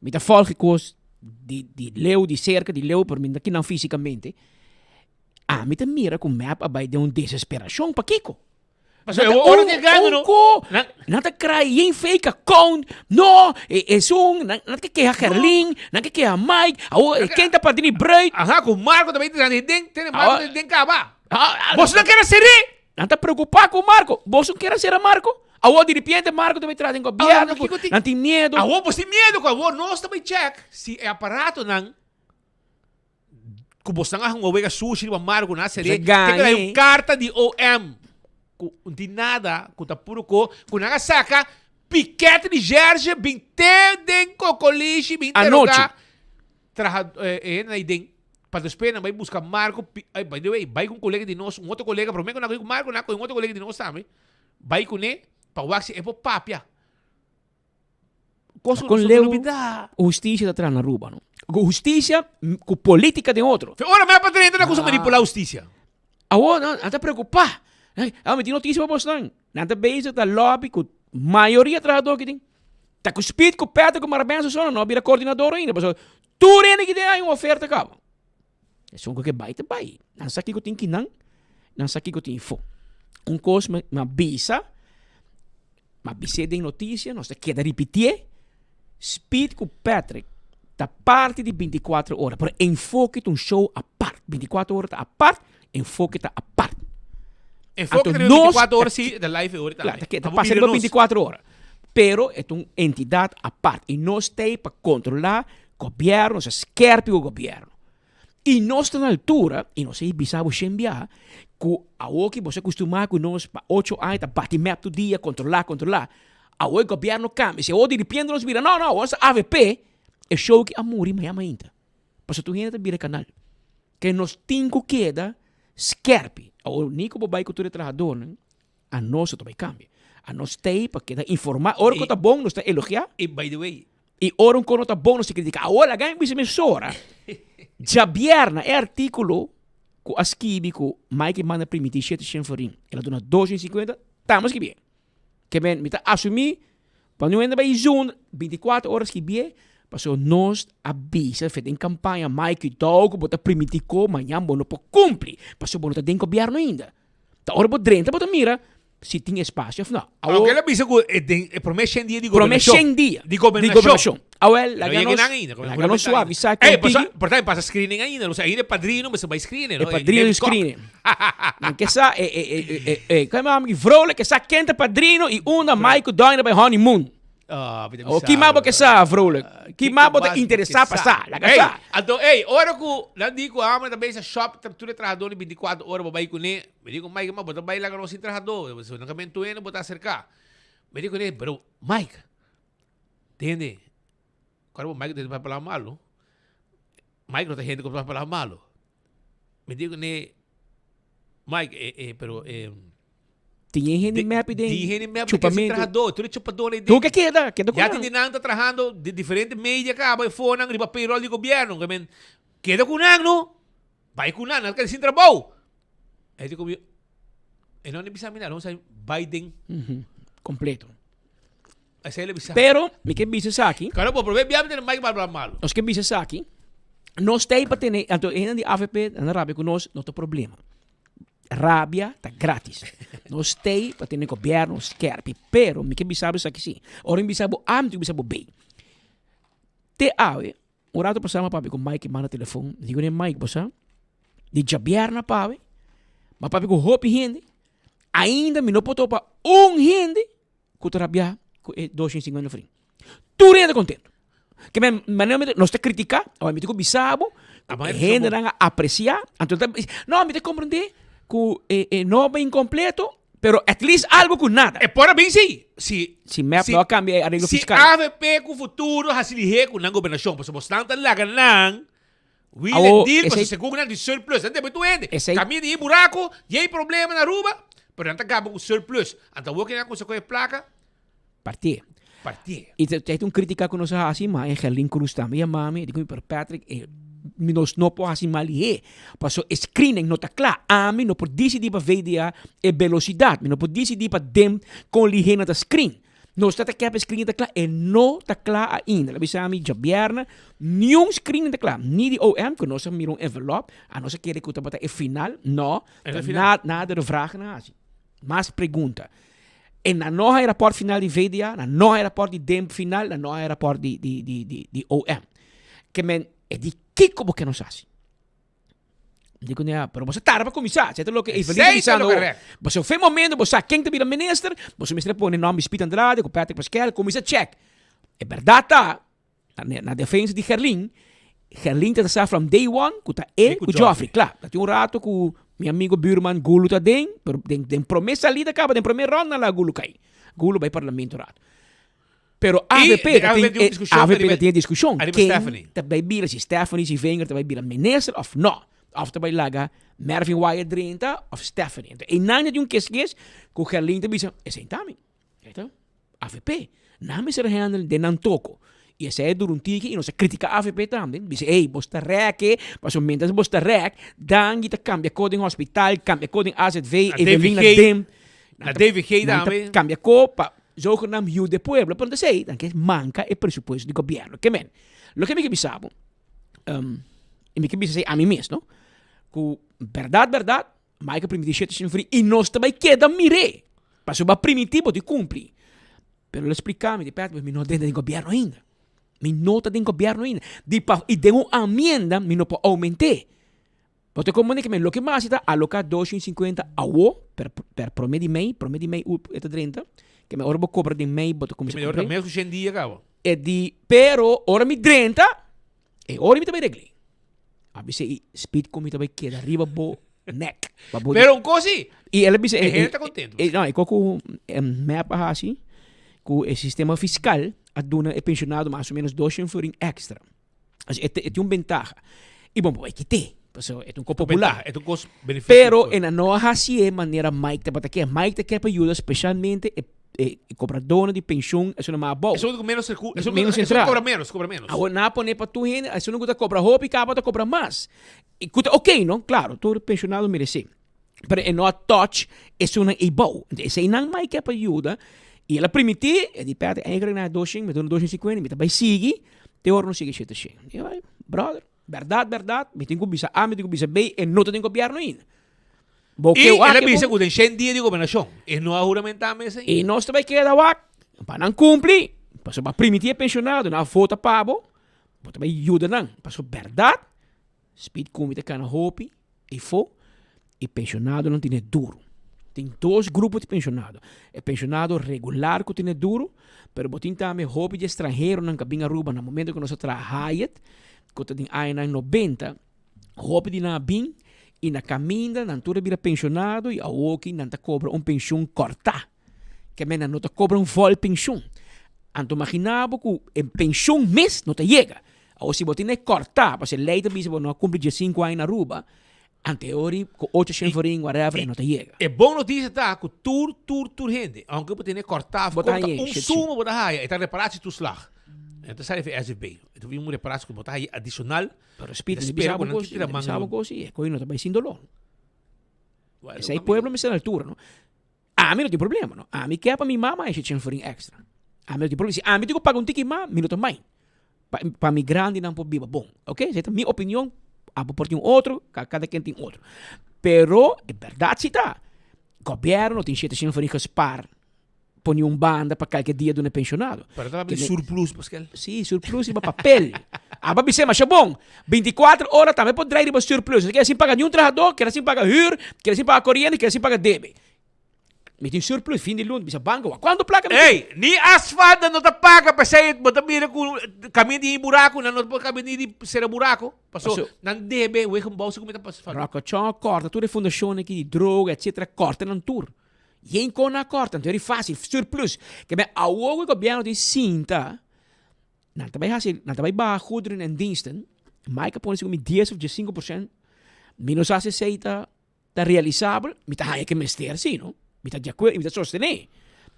Mi ta volg e kos di di leu, di serka, di leu, pero mi no ta kinan físikamente. Ami ta mira ku mep a bai den un desesperashon. Pakiko? Pasobra e ora di gana no. Nan ta cry yen fake account. No, esun, nan ta keha Gerlin, nan ta keha Mike. Awo, ken ta parti ni bruid? Aha, ku Marco ta bai den den, tene Marco den kaba. Boso no kere sere? Nan ta preocupa ku Marco. Boso kere sera Marco? Awo di repente Marco ta bai tras den gobierno, nan tin miedo. Awo bo tin miedo ku awo nos ta bai check si e aparatonan Ku bosnan a hunga wega sushi riba mar ku nan a seré. Bo sa Te keda un gañe. karta di OM ku un tin nada ku ta puro ko ku nan a saka piket di Jerge bin te den kokolishi bin Anochi. interogá traha e hende nan den pa despues nan bai buska Marco pi ay by the way bai ku un kolega di nos un otro kolega prome ku nan a koi ku Marco nan a koi un otro kolega di nos tambe bai kuné pa wak si e por papia. Cos Con leu husticia ta traha na Aruba, no? Cu husticia cu politica den otro. Fe ora mep a drenta na cusa manipula husticia. Awor nan ta preocupa. Awor mi tin noticia pa bosnan. Nan ta bezig ta lobby cu mayoria trahador ki tin. Ta cu Speed cu Patrick cu Marabenzo so nan no a bira coordinador ainda pasobra tur hende ki tin hay un oferta caba. Esun cu ke bay ta bay. Nan sa kico tin kinan, nan sa kico tin ifo. Un cos mi a bisa, mi a bis'é den noticia, nos ta keda ripitié, Speed cu Patrick ta parti di binticuatro ora, pero Enfoke ta un show apart. Binticuatro ora ta apart, Enfoke ta apart. Enfoke Anto ta riba nos binticuatro ora, ta si, ta live e ora Claro, tambe. ta keda Pa bo pasa mira riba nos. binticuatro ora. Pero e ta un entidad apart y nos ta ei pa controla gobierno, nos ta skerpi cu gobierno. Y nos ta na altura, y nos a bisa bo shen biaha, cu awoki bo sa custuma cu nos pa ocho aña ta bati mep tur dia, controla, controla. Awo e gobierno cambia, si awo diripiente nos bira, no, no, awo nos ta avp, e show aki a muri mañana mainta. Pasobra tur hende ta bira e canal. Ke nos tin cu keda skerpi. Awo ni cu bo bay cu tur e trahadornan, Anos no ta bai cambia. Anos ta ei pa keda informa. Ora cu ta bon nos ta elogia. Y by the way. Y ora un cos no ta bon nos ta critica. Awor laga mi bisa mesora. Djabièrna e articulo. ku a skibi ku Mike manda primiti shete shen florin, el a duna 250, tambe skibié. Ke men, mi ta asumí pa nu hende bai zunda 24 ora skibié, pasobra nos a bisa fe den kampaña Mike dou ku bo ta primiti ko mañan bo no por kumpli, pasobra bo no ta den gobièrnu ainda. Ta ora bo drenta bo ta mira si tin espasio of no. Awor, Aunke el a bisa ku e den e prome shen dia di Prome gobernashon. shen dia Di gobernashon. di gobernashon. Awel, No laga yega nos, nan ainda, laga nos juramentu ainda. suavisá Ey, kon paso, tiki. por ta pasa screening ainda, no? Ainda e padrino mester bai screening, E no? padrino David Kock. screening. Nan ke sa, e, e, e, e, e, e, kome mami ki vrolijk ke sa ken ta padrino i unda Michael Doina bai honeymoon. Ah, mi ta O bisa ki mas bo bo. ke sa, vrolijk? Ki mas bo ta Kiko mas bo ke interesá pa sa? sa? Laga Ey, sa. anto, ey, ora ku nan di ku amo ta bai sa shop, ta tur e trahadó di 24 ora bo bai kuné. Mi di ku Mike, ma bo ta bai laga nos sin trahadó. Si nan ka ben tuena, bo ta aserká. Mi di kuné, pero Mike, tende, kòrda bo Mike ta papia palabra malu. Mike no ta hende ku papia palabra malu. Mi di kuné, Mike, e, e, pero e. Tin e hende mep den Tin hende mep den chupamento. trahadó, tur e chupadó den. Tur ke keda, keda ku Ya nan. tin di nan ta trahando di diferente media kaba e fonan riba payroll di gobièrnu. Ke men, keda ku nan no. Bai ku nan, nan ta keda sin trabou. E di ku mi, e no a bisa mi nada, nos a bai den. Kompleto. Esei lo bisa. Pero, mi ke bisa esaki. Karo bo probe bia mi tene Mike papia malo. Nos ke bisa esaki. Nos ta ei pa tene, anto e hendenan di avp nan a rabia ku nos, no ta problema. Rabia ta gratis. Nos ta ei pa tene gobierno skerpi. Pero, mi ke bisa bo esaki si. Ora mi bisa bo A, mi tin ku bisa bo B. Te awe, Un rato pasá mi a papia ku Mike manda telefon. Mi di kuné, Mike, bo sa di djabièrnè pa awe, mi a papia ku hopi hende, ainda mi no por topa un hende ku ta rabiá ku e 250 frin. Tur hende kontentu. Ke men manera mi ta, nos ta kritiká, awe mi tin ku bisa bo ku e hendenan a apresiá, anto ta bisa, no, mi ta komprendé ku e e no a bin kompleto, Pero at least algo cu nada. E por a bin si. Si. Si mep no a cambia e areglo Si fiscal. avp cu futuro haci lihé cu nan gobernacion. Pasobra bosnan ta laga nan wheel Awo, and deal pasobra esey. segun nan di surplus. Nan debe tur hende. Esey. Camina di e buraco, di e problema na Aruba, pero nan ta gaba cu surplus. Anto awor ke nan cuminsa coge placa. Partié. Partié. Y ta un critica cu nos a haci, ma Gerlin Cruz tambe yama mi, e di cu mi, pero Patrick, e, nos no por haci mal lihé, pasobra e screening no ta cla. Ami no por dicidi pa VDA e velocidad, mi no por dicidi pa dem con lihé nan ta screen. Nos ta ta kier pa e screening ta cla, e no ta cla ainda. El a bisa mi djabièrnè, niun screening ta cla, ni di OM, cu nos a mira un envelop, a nos a kere cu tabata e final, no, E final. nada de vragen a haci. Mas pregunta. E nan no haya rapport final di VDA, nan no haya rapport di DEMP final, nan no haya rapport di, di, di, di, di OM. Ke men, e di kiko bo ke nos hasi? Di ku nea, pero bo sa tarda pa kuminsá. Esei ta loke Evelyn ta bisando awor. Bo sa fe momento bo sa ken ta bira minister, bo sa mester pone nòmber di Speed Andrade ku Patrick Pascal, kuminsá chèk. E bèrdat ta, Na defensa di Gerlin, Gerlin ta sa from day one ku ta e ku Geoffrey. Kla, ta tin un rato ku mi amigo buurman Gulu ta den, pero den den prome salida kaba, den prome ronda la Gulu kai. Gulu bai parlamento rato. Pero avp ta tin e avp ta tin e diskushon. Ken ta bai bira, si Stephanie Sievinger ta bai bira minister of no. Of ta bai laga Mervin Wyatt drenta of Stephanie. Enton einan ta tin un keskes ku Gerlin ta bisa, esei ta mi. Eta avp. Nan mester handle den nan toko. Y esei a dura un tiki y nos a critica avp tambe. Bisa ey bos ta rek e, pasobra mientras bos ta rek, dangui ta cambia ko den hospital, cambia ko den azv, Evelyn na dem. Na DVG Nan ta tambe. cambia ko pa zogenaamd yuda e pueblo, pero esei nan ke manca e presupuesto di gobierno. Ke men, loke mi ke bisa bo, y mi ke bisa esei ami mes no, cu berdad berdad, Mike a primiti shete shin fri y nos ta bay keda mir'é. Pasobra bo a primiti bo tin cumpli. Pero el a splica mi, di Patrick, mi no ta den gobierno ainda. Mi no ta den gobierno ainda. Di pa, y den un amienda mi no por aument'é. Bo ta comprende que mi loke mi a haci ta aloca 250 awo per, per prome di mei, prome di mei e ta drenta. Ke mi ora bo cobra den mei bo ta cuminsa Mi ora ta cumpri. mes cu shen dia caba. E di, pero ora mi drenta, e ora mi ta bay regl'é. A bisa i speed ku mi ta bai keda riba bo nek. Pa bo Pero un kos si. I el a bisa E hende ta kontentu. E, no, e kos ku mep a hasi ku e sistema fiskal a duna e penshonado mas o menos 200 florin èkstra. Así e e tin un bentaha. I bon, bo bai kit'é, pasobra e ta un kos popular. E ta un kos benefisio. Pero e nan no a hasié manera Mike tabata ke. Mike ta ke pa yuda speshalmente e. E cobradornan di pensioen esun mas abou. Esun cu menos recu-, esun Menos esun entrada. cobra menos, cobra menos. Awor nan a pone pa tur hende, esun cu ta cobra hopi caba ta cobra mas. Y cu ta ok no, claro, tur pensionado merece. Pero e no a touch esunnan eibou. Entonces eseinan mai ke pa yuda y el a primiti, e di perde eigenlijk na doshen, mi duna doshen cincuenta, mi ta bay sigui te ora no sigui shete shen. Mi bay, brother, berdad, berdad, mi tin cu bisa A, mi tin cu bisa B, e no ta den gobierno ainda. Bo Y ke el wak a e bisa bon. cu den shen dia di gobernacion, e no a huramenta mes ainda. Y nos ta bay keda wak pa nan cumpli, pasobra pa primiti e pensionado nan a vota pa bo, bo ta bay yuda nan. Pasobra berdad, Speed Cumi ta cana hopi eyfo y pensionadonan tene duro. Tin dos grupo di pensionado. E pensionado regular cu tene duro, pero bo tin tambe hopi di estranheronan cu a bin Aruba na momento cu nos a traha Hyatt, cu ta den añanan nobenta, hopi di nan a bin y na caminda nan tur a bira pensionado y awoki nan ta cobra un pensioen corta. Ke men nan no ta cobra un vol pensioen. Anto magina bo cu e pensioen mes no ta yega. Awor si bo tin e kòrtá, pasobra e lei ta bisa bo no a kumpli diesinku aña na Aruba, ante e ora ku ocho shen forin whatever e no ta yega. E bon notisia ta ku tur tur tur hende, aunke bo tene kòrtá of Bo ta konta, haña un shit suma bo ta haya, e ta reparatietoeslag. E ta sali for SVB. E ta un reparatie ku bo ta haya adishonal. Pero Speed, E ta mi spera bisa ku bo nan kos, tira mi man bisa bo riba. kos, e koe no ta bai sin doló. Bueno, Esei amigo. pueblo mester na altura, no? Ami no tin problema, no. Ami ke pa mi mama haña shen florin extra. Ami no tin problema. Si ami tin ku paga un tiki mas, mi no ta mai. Pa, pa mi grandinan por biba bon. Ok, esei ta mi opinion. Abo por tin otro, kada ken tin otro. Pero e bèrdat si ta, gobièrnu no tin shete shen florin gespaar pone un banda pa kalke dia duna e pensionado. Pero ta papia di surplus, Paskel. Sí, surplus riba papel. Aba bis'é masha bon. Binticuater ora tambe por drai riba surplus. Keda sin paga niun trahadó, keda sin paga hür, keda sin paga koriente, keda sin paga debe. Mi tin surplus fin di luna, bisa banko, wak kuantu plaka mi tin? Ey, ni asfalto no ta paga, p'esei bo ta mira ku kaminda tin buraku, nan no por kaminda ni di sera buraku, paso nan debe wegenbouw si ku mi ta pasa. Ròkòchòn a kòrta tur e fundashonnan aki di droga etcetera, kòrta nan tur. Yen kon a kòrta, anto eri fásil, surplus. Ke men awor ku e gobièrnu tin sinta, nan ta bai hasi, nan ta bai baha goederen en diensten, Mike a pone segun mi dies òf diesinku por shènt, mi no sa si esei ta ta realisabel, mi ta haña ke mester si no, mi ta di akuerdo i mi ta sostené,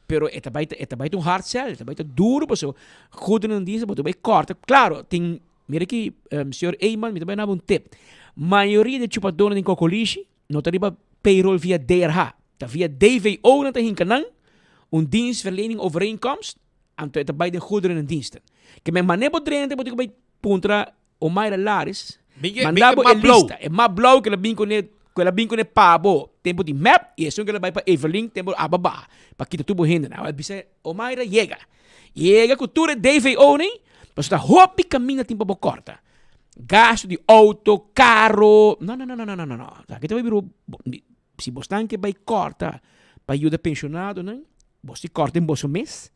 pero e ta bai ta e ta bai ta un hard sell, e ta bai ta duru pasobra goederen en diensten bo ta bai kòrta, klaro tin, mira aki señor Eman mi ta bai duna bo un tip, mayoria di e chupadónan den kokolishi No ta riba payroll via DRH, ta via DVO nan ta hinka nan, un dienstverlening overeenkomst, anto e ta bai den goederen en diensten. Ke men mane bo drenta bo tin ku bai puntra Omaira Laris, manda bo e lista, e map blou ke la bin kune, ke la bin kune pa bo tempo di map i esun ke la bai pa Everlink tempo aba baha pa kita tur bo hendenan. Awor bisa Omaira yega, yega ku tur e DVO nei, pasobra ta hopi kaminda tin pa bo kòrta. Gasto di auto, carro, no no no no no no no. Aki ta bai bira si bosnan ke bai corta pa yuda pensionadonan, bos tin corta den boso mes.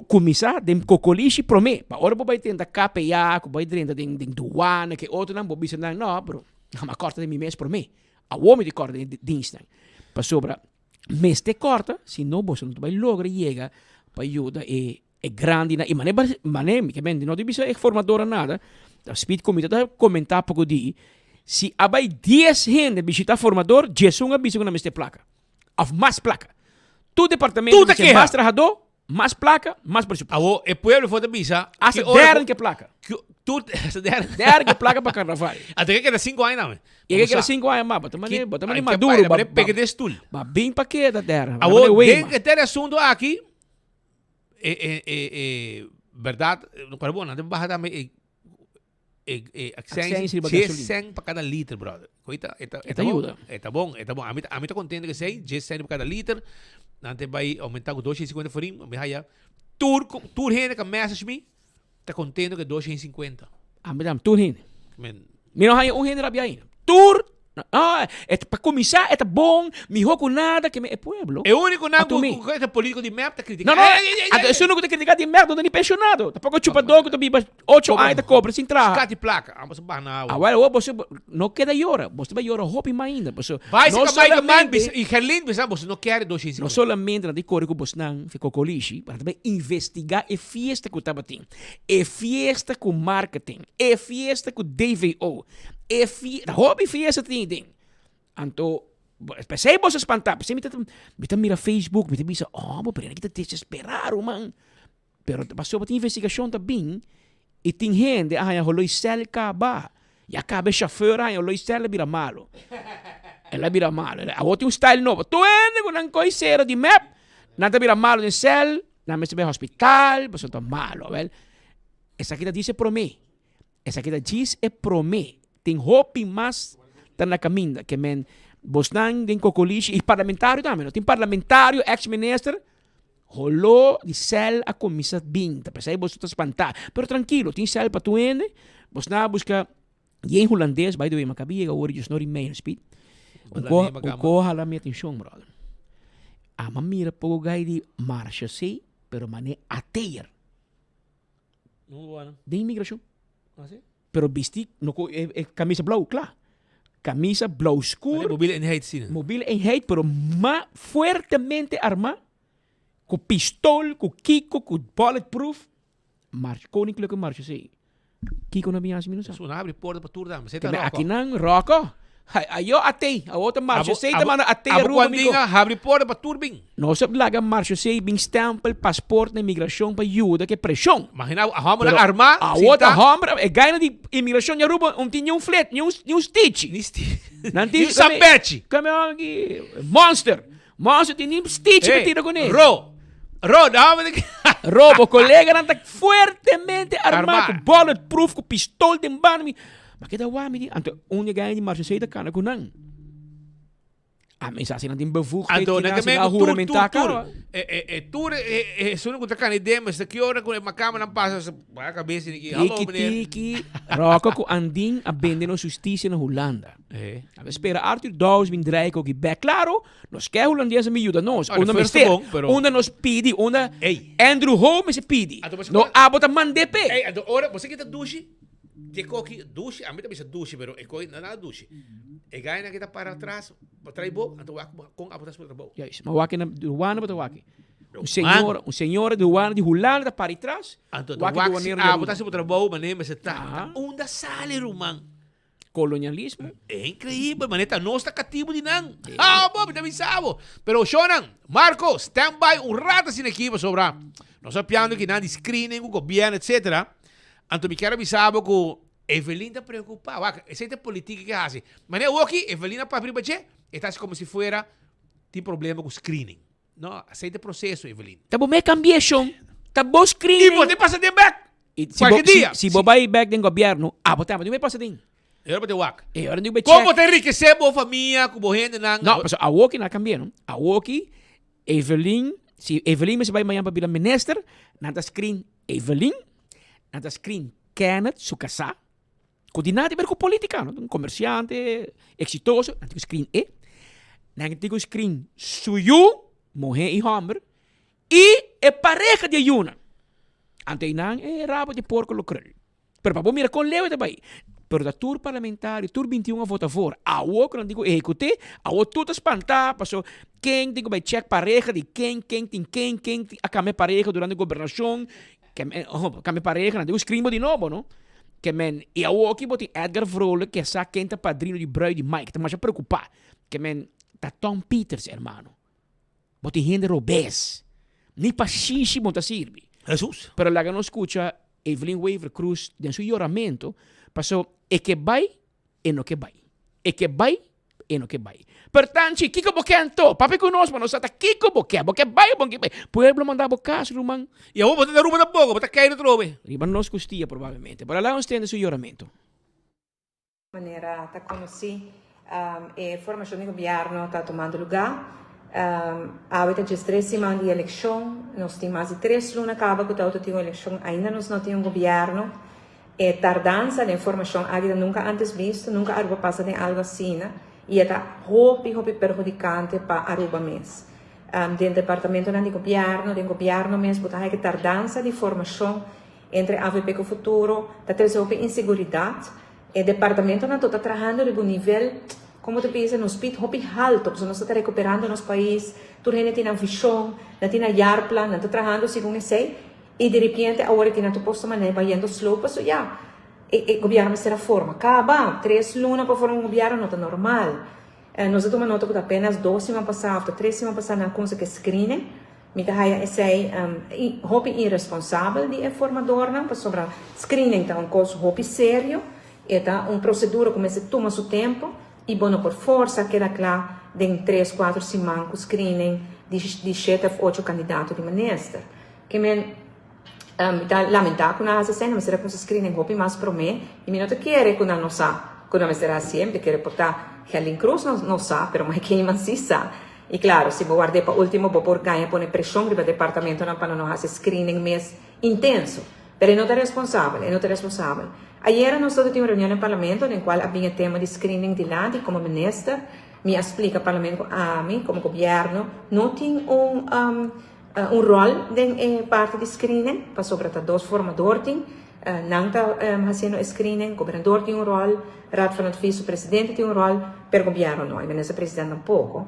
Cuminsa den cocolishi prome, pa ora bo bai drenta KPA, ku bai drenta den den douane ke otronan, bo bisa nan no bro, mi a corta den mi mes prome. Awor mi tin corta den dienstnan. Pasobra mester corta, si no boso no ta bai logra yega pa yuda e E grandinan y mane mane mi ke men no di bisa e formador nada ta speed comité ta comenta poko di si a bay dies hende bishita formador diesun a bisa ku nan mester plaka of mas plaka tur departamento Tur ta mester keha. mas trahador mas plaka mas presupuesto. Awo e pueblo for ta bisa Hasta ki ora derde ku ke plaka. ki tur hasta derde. Derde ke plaka pa karnaval. Ata ke keda sinku aña name. E ke keda sinku aña mas bo ta mane bo ta mane maduro ba pega den stoel. Ba bin pa keda derde. Awo den e ter asunto aki e e e e berdad no cual bo nan debe baha tambe e e e accijns Accijns riba dies gasolina. cent pa cada liter brother. Cu eta eta E ta bon yuda. e ta bon e ta bon ami ta ami ta contento cu esey dies cent pa cada liter nan te bay aumenta cu dos shen cincuenta forin mi haya tur tur hende cu a message mi ta contento cu e dos shen cincuenta. Ami tambe tur hende. Men. Mi no haya un hende rabia ainda. Tur Ah, et, pa kuminsá e ta bon, mihó ku nada ke me e pueblo. E úniko nan a ku tumi. ku e polítiko di mep ta kritiká. No, no, anto esun ku ta kritiká di mep no ta ni penshonado. Tampoko chupadó ku ta biba ocho aña ta kobra sin traha. Skati plaka, ambos a baha na awa. Awor, awor boso no keda yora, boso ta bai yora hopi mas ainda. Pasobra Bai no saka Mike Man solamente bisa i Gerlin bisa boso no kere 250. No solamente nan ta kore ku bosnan fi kokolishi, pero nan ta bai investigá e fiesta ku tabatin, e fiesta ku marketing, e fiesta ku DVO, E fie, hopi fiesta tin den. Anto. P'esei bo sa spantá, p'esei mi ta mi ta mira Facebook, mi ta bisa, oh, bo pero ta desesperá ruman. Pero pasobra tin investigashon ta bin i tin hende a haña holoi sèl kaba. Ya kaba e shofèr a haña holoi sèl a bira malo. El a bira malo. Awor tin un style nobo. Tur hende ku nan koi sera di mep, nan ta bira malo den sèl, nan mester bai hospital, pasobra ta malo. Awèl, esaki ta dise promé. Esaki ta djis e promé. Tin hopi mas ta na kaminda. Ke men bosnan den kokolishi i parlamentario tambe no. Tin parlamentario, ex minister, holó di sèl a kuminsá bin. Ta p'esei boso ta spantá. Pero trankilo, tin sèl pa tur hende. Bosnan a buska yen hulandes, by the way, mi a kaba yega awor djis nor i meia, Speed. Un ko, un ko hala mi atenshon, brother. Amo a mira poko gai di marsha sí, pero manera ateer. Den inmigracion. Pero bisti no cu e, e camisa blauw, cla. Camisa blauw scur. Mobiele eenheid si. Mobiele eenheid, pero ma fuertemente arma. Cu pistool, cu kiko, cu bulletproof. March, Koninklijke Marechaussee. Kiko na bin hasi mi no sa. Su na abri porta pa tur dame. Keme akinan roko. Ayo atei. Awo ta Marechaussee ta manda atei Aruba mi ko. Habri porta pa tur bin. Nos a laga Marechaussee bin stempel paspoort na imigracion pa yuda ke presion. Imagina a homber nan arma. Awo ta homber e gaina di imigracion di Aruba un tin ni un flet ni un ni un stichi. Ni stichi. Nan tin Ni un sambechi. Kame aki monster. Monster tin ni stichi pa tira kuné. Ro. Ro, da homber di. Ro, bo koleganan ta fuertemente armá ku bulletproof, ku pistol den banda. Mi, ma keda wak mi di, anto un di e gaña di Marchesei ta kana ku nan. A mi sa si nan tin bevoegdheid Anto, ki nan nan ke si men nan ku tur, tur, huramentá tur. kaba. E, e, e, tur e, e, esun ku ta kana den, mester ki ora ku e makamba nan pasa, se baha kabes di ki, hallo Tiki meneer. tiki, Ròkò ku Andin a bende nos hustisia na Hulanda. Eh. A spera Arthur Dowers bin draai koki bek. Claro, nos ke Hulandeses mi yuda nos. Ah, Unda de first mester, bon, pero- unda nos pidi, unda Ey. Andrew Ho mester pidi. Anto boso No kono- abo ta mande p'e. Ey, anto ora, boso kita dushi, di koki dushi, a mi ta bisa dushi, pero e koki no nada dushi. E gainan kita para atras, pa trai bo, anto wak kon abo ta spera trabou. Juist, ma wak na douane bo ta wak. Un señora, un señora di douane di Hulanda ta para atras, Anto wak wak si douanero di abo Aruba. ta hasi bo trabou, manera mester ta. Unda sali ruman? Kolonialismo. E increíbel, manera nos ta katibu di nan. Ah, bo, mi ta bisa bo. Pero shonan, Marco, stand by un rato asina aki pasobra nos a piando ki nan di screening ku gobierno etcetera. Anto mi kier a bisa bo ku Evelyn ta preocupa. Wak, esei ta politica ke hasi. Manera awoki, Evelyn a papia riba dje, e ta hasi como si fuera tin problema ku screening. No, esei ta e proceso, Evelyn. Ta bo me cambia shon. Ta bo screening. I bo te pasa den bek. I si bo, Cualkier dia. si, si bo bai bek den gobierno, abo tambe tin be pasa den. E ora bo te wak. E ora tin be Kon check. bo ta enrikesé bo famia ku bo hendenan? No, pasobra awoki nan a cambia no. Awoki Evelyn, si Evelyn mester bai mañan pa bira minister, nan ta screen Evelyn, nan ta screen Kenneth, su casá, Ku di nada di ber ku politica, no? Un comerciante exitoso, nan tin ku screen e. Nan tin ku screen su yu, muhe i homber, i e pareha di e yunan. Anto einan e rabo di porko lo krul. Pero pa bo mira kon leu e ta bai. Pero ta tur parlamentario, tur 21 a vota voor. Awo ku nan tin ku ehekut'é, awo tur ta spantá paso ken tin ku bai check pareha di ken, ken tin ken, ken a kambia pareha durante gobernashon. Ke men, oh, kambia pareha, nan tin ku screen bo di nobo, no? Ke men, i awoki bo tin Edgar Vrolijk ke sa ken ta padrino di bruid di Mike, ta masha preokupá. Ke men, ta Tom Peters, hermano. Bo tin hende robes. Ni pa shishi bo ta sirbi. Hesus. Pero laga nos skucha Evelyn Wever Croes den su yoramento, paso e ke bai, e no ke bai. E ke bai, e no ke bai. Pertanchi, kiko bo ke anto? Papia ku nos pa nos sa ta kiko bo ke. Bo ke bai o bo no ke bai? Pueblo manda bo kas, ruman. I awor bo ta na Aruba tampoco, bo ta kai atrobe. Riba nos kustia probablemente. Pero laga nos tende su yoramentu. Manera ta konosí, e formashon di gobièrnu ta tumando lugá. Awe ta djes tres siman di elekshon. Nos tin mas di tres luna kaba ku ta tin un elekshon, ainda nos no tin un gobièrnu. E tardansa den formashon aki ta nunka antes bisto, nunka Aruba pasa den algu asina i e ta hopi hopi perhudikante pa Aruba mes. Den departamentonan di gobièrnu, den gobièrnu mes bo ta haña ku e tardansa di formashon entre avp ku Futuro ta trese hopi inseguridat. E departamentonan to ta trahando riba un nivel, komo ta bisa, nos pit hopi halto pasobra nos ta rekuperando nos pais, tur hende tin nan vishon, nan tin nan jaarplan, nan ta trahando segun esei. I diripiente awor e tin na tur posto manera bayendo slow paso ya e e gobierno mester a forma. Caba tres luna pa forma un gobierno no ta normal. Nos a tuma nota ku ta apenas dos siman pasá òf ta tres siman pasá nan a kumsa ku e screening. Mi ta haya esei hopi iresponsabel di e formadornan pasobra screening ta un kos hopi serio, e ta un prosedura ku mester tuma su tempu i bo no por forsa keda kla den tres kuater siman ku screening di di shete òf ocho kandidato di minister. Ke men mi ta lamentá ku nan a hasi esei, nan mester a kumsa screening hopi mas promé i mi no ta kere ku nan no sa ku nan mester a hasié, mi ta kere por ta Gerlin Cruz no sa pero Mike Eman sí sa. I klaro, si bo ward'é pa último, bo por gaña pone preshon riba departamentonan pa nan no hasi screening mes intenso. Pero e no ta responsabel, e no ta responsabel. Ayera nos tabata tin un reunion den Parlamento den kual a bin e tema di screening dilanti i komo minister mi a splika Parlamento ku ami komo gobièrnu no tin un un ròl den e parti di screening pasobra ta dos formador tin, nan ta hasiendo e screening, gobernador tin un ròl, Raad van Advies su presidente tin un ròl, pero gobièrnu no, e minister president tampoko.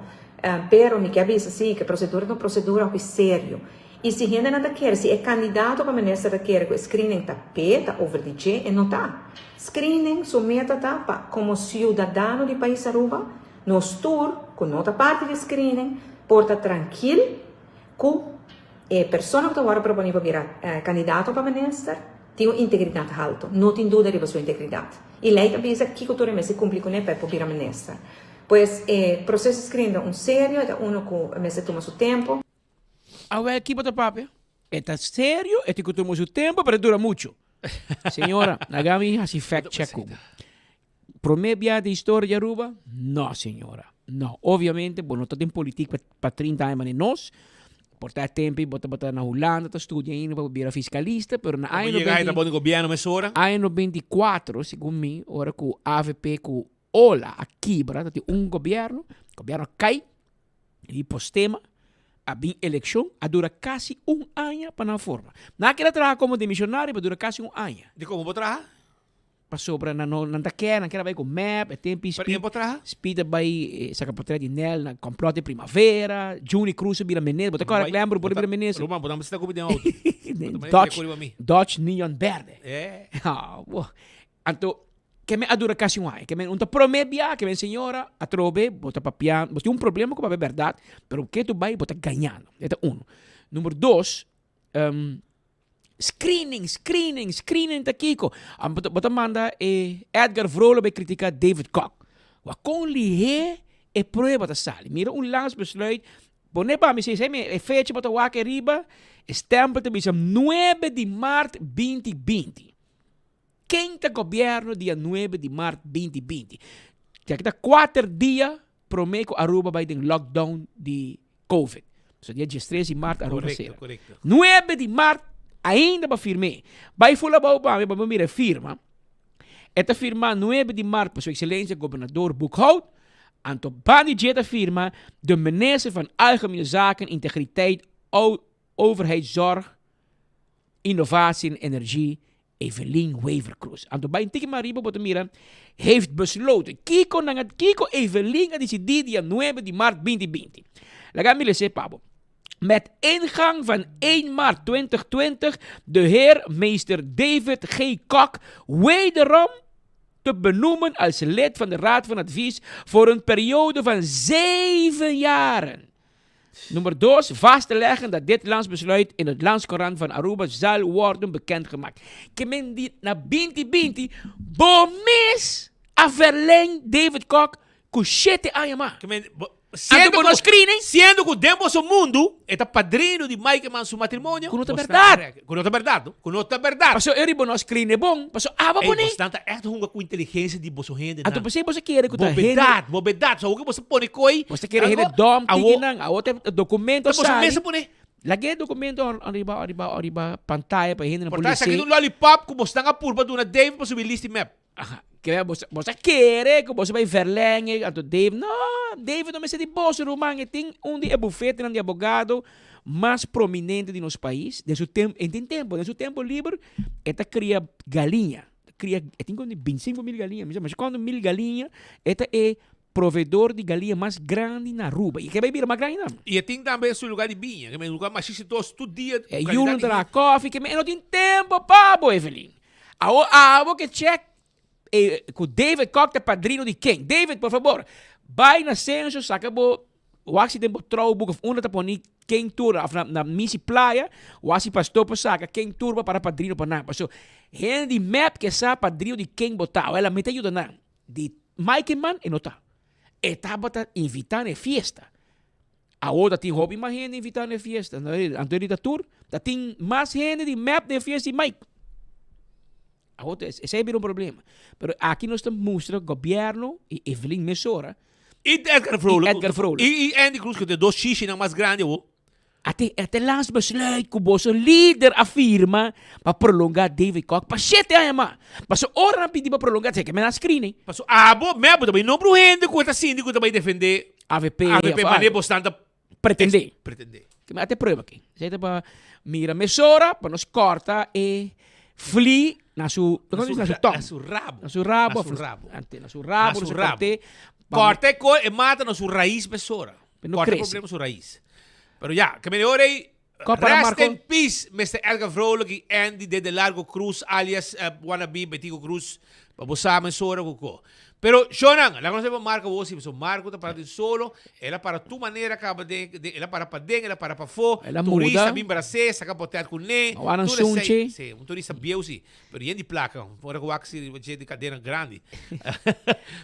Pero mi ke a bisa si ku e prosedura ta un prosedura hopi serio. I si hendenan ta kere, si e kandidato pa minister ta kere ku e screening ta p'e, ta over di dje, e no ta. Screening su meta ta pa komo siudadano di pais Aruba, nos tur ku no ta parti di screening por ta trankil ku e persona ku ta wòrdu proponí pa bira kandidato pa minister tin un integridat haltu, no tin duda riba su integridat. I lei ta bisa kiko tur e mester kumpli kuné pa e por bira minister. Pues e proseso di screening ta un serio, e ta uno ku mester tuma su tempu. Awel ki bo ta papia? E ta serio, e tin ku tuma su tempu, pero e dura muchu. Señora, laga mi hasi fact check ku bo. Prome bia den historia di Aruba? No, señora. No. Obviamente, bo no ta den politik pa, pa 30 aña manera nos. Por ta e tempo bo tabata na Hulanda ta studia ainda pa bira fiskalista, pero na aña Bo yega ahí ta bo den gobierno mesora. Aña 94, segun mi, ora ku avp ku ola a kibra, ta tin un gobierno, gobierno a kai, di postema, a bin elekshon, a dura kasi un aña pa nan forma. Nan a keda traha komo demisionario, pero dura kasi un aña. Di komo bo traha? Pasobra nan no nan ta kè, nan kere bai ku mep, e tempi Pero e por traha? Speed a bai saka portret di Nel na complot di primavera, Juni Cruz a bira minister, bo ta kòrda Glenbrook por a bira minister. Ruman, bo ta mester ta ku mi den auto. Dutch, Dutch Neon Berde. Ah, bo. Anto, ke men a dura kasi un aña. Ke men un ta prome bia, ke men señora, atrobe, bo ta papia, bo tin un problema ku papia bèrdat, pero ke tu bai bo ta gañando. E ta uno. Number dos, Screening, screening, screening ta kiko? Bo ta manda e Edgar Vrolijk bai critica David Kok. Wa kon lihé e prueba ta sali. Mira un landsbesluit, pone pa mi si e fecha bo ta wak ariba, e stempel ta bisa nuebe di maart binti binti. Ken ta gobierno dia nuebe di maart binti binti? Esaki ta kuater dia prome ku Aruba bai den lockdown di Covid. So dia diestres di maart Aruba sera. Nuebe di maart ainda pa firm'é. Bai ful abou pa mi pa bo mira e firma. E ta firma nuebe di maart pa su excelencia gobernador Boekhout. Anto bandi dje ta firma de minister van Algemene Zaken, Integriteit, Overheidszorg, Innovatie en Energie Evelyn Wever-Croes. Anto bai un tiki mas riba bo ta mira heeft besloten. Kiko nan a kiko Evelyn a disidí dia nuebe di mart binti binti? Laga mi lese pa bo. Met ingang van 1 maart 2020 de heer meester David G. Kok wederom te benoemen als lid van de Raad van Advies voor een periode van 7 jaren. Nummer dos, vast te leggen dat dit landsbesluit in het Landscourant van Aruba zal worden bekendgemaakt. Ke men di na binti binti, bo mes a verleng David Kok ku shete aña mas. Ke men, bo, Anto bo no screening? Siendo ku den boso mundu e ta padrino di Mike Eman su matrimonio. Ku no ta berdad. Ku no ta berdad, no? Ku no ta berdad. Pasobra e riba no screen e bon, pasobra aba Ey, pone. bosnan ta echt hunga ku inteligensia di boso hendenan. Anto p'esei boso kere ku ta hende. Bobedat, bobedat. So awor ku boso pone koi. Boso ta kere hende dòm tiki nan. Awor ta e dokumento Ta boso sali. mes a pone. Laga e dokumento ariba ariba ariba pantaya pa e hendenan Por por ta esaki lese. ta un lollipop ku bosnan a purba duna David pa subi list di mep. Aha, kere boso boso a kere ku boso bai verlenge anto David, no, David no mester di boso ruman, e tin un di e bufetenan di abogado mas prominente di nos pais, den su tempo, en tin tempo, den su tempo liber e ta kria galiña, ta kria, e tin como di bintisinko mil galiña, mi sa masha kuantu mil galiña, e ta e proveedor di galiña mas grandi na Aruba, i ke bai bira mas grandi nan. I e tin tambe su lugar di biña, ke men lugar masha exitoso tur dia, E yunan ta traha kofi, ke men e no tin tempo pa bo, Evelyn. Awor abo ke check e ku David Kock ta padrino di ken? David por fabor. Bai na censo saca bo wak si den bo trouwboek of unda ta poni ken tur of na na misi playa wak si pastor por saca ken tur bo para padrino pa nan. Paso hende di mep ke sa padrino di ken bo ta. Awel mi ta yuda nan. Di Mike man e no ta. E tabata invita na e fiesta. Awor ta tin hopi mas hende invita na e fiesta. Anto di ta tur ta tin mas hende di mep den e fiesta di Mike. Awor esei bira un problema. Pero aki nos ta mustra gobierno y Evelyn mesora. Y Edgar Vrolijk. Y Edgar Vrolijk. Y Andy Cruz ku ta e dos shishinan mas grandi awor. Ate ate laatste besluit ku boso lider a firma pa prolonga David Kock pa shete aña mas. Paso ora nan pidi pa prolonga esei ke men a screen. Paso abo mep bo ta bai nombra un hende ku ta sinti ku ta bai defende AVP AVP mane bo stan ta Pretendé. Pretendé. Ke men ate prueba aki. Esei ta pa mira mesora pa nos korta e fli na su Na su na su tong. Na su rabo. Na su rabo. Na su rabo. Ante na su rabo Na su nos rabo. kort'é. Korta e ko e mata na su rais mesora. Pe no Korta e krese. problema su rais. Pero ya, ke men e ora ei Ko para Rest Marco? in peace Mister Edgar Vrolijk y Andy Dede Largo Cruz alias wannabe Betico Cruz pa bo sa mesora cu co. Pero shownan, laga nos e pa Marco awor si, pasobra Marco ta para den solo, el a para tur manera caba den, den, el a para paden, el a para pafó, El a turista muda. bin bras'é, saca potet cu ne, A wak nan tur esei, sunchi. si, un turista bieu si, pero yen di placa, ora cu wak si dje di cadena grandi.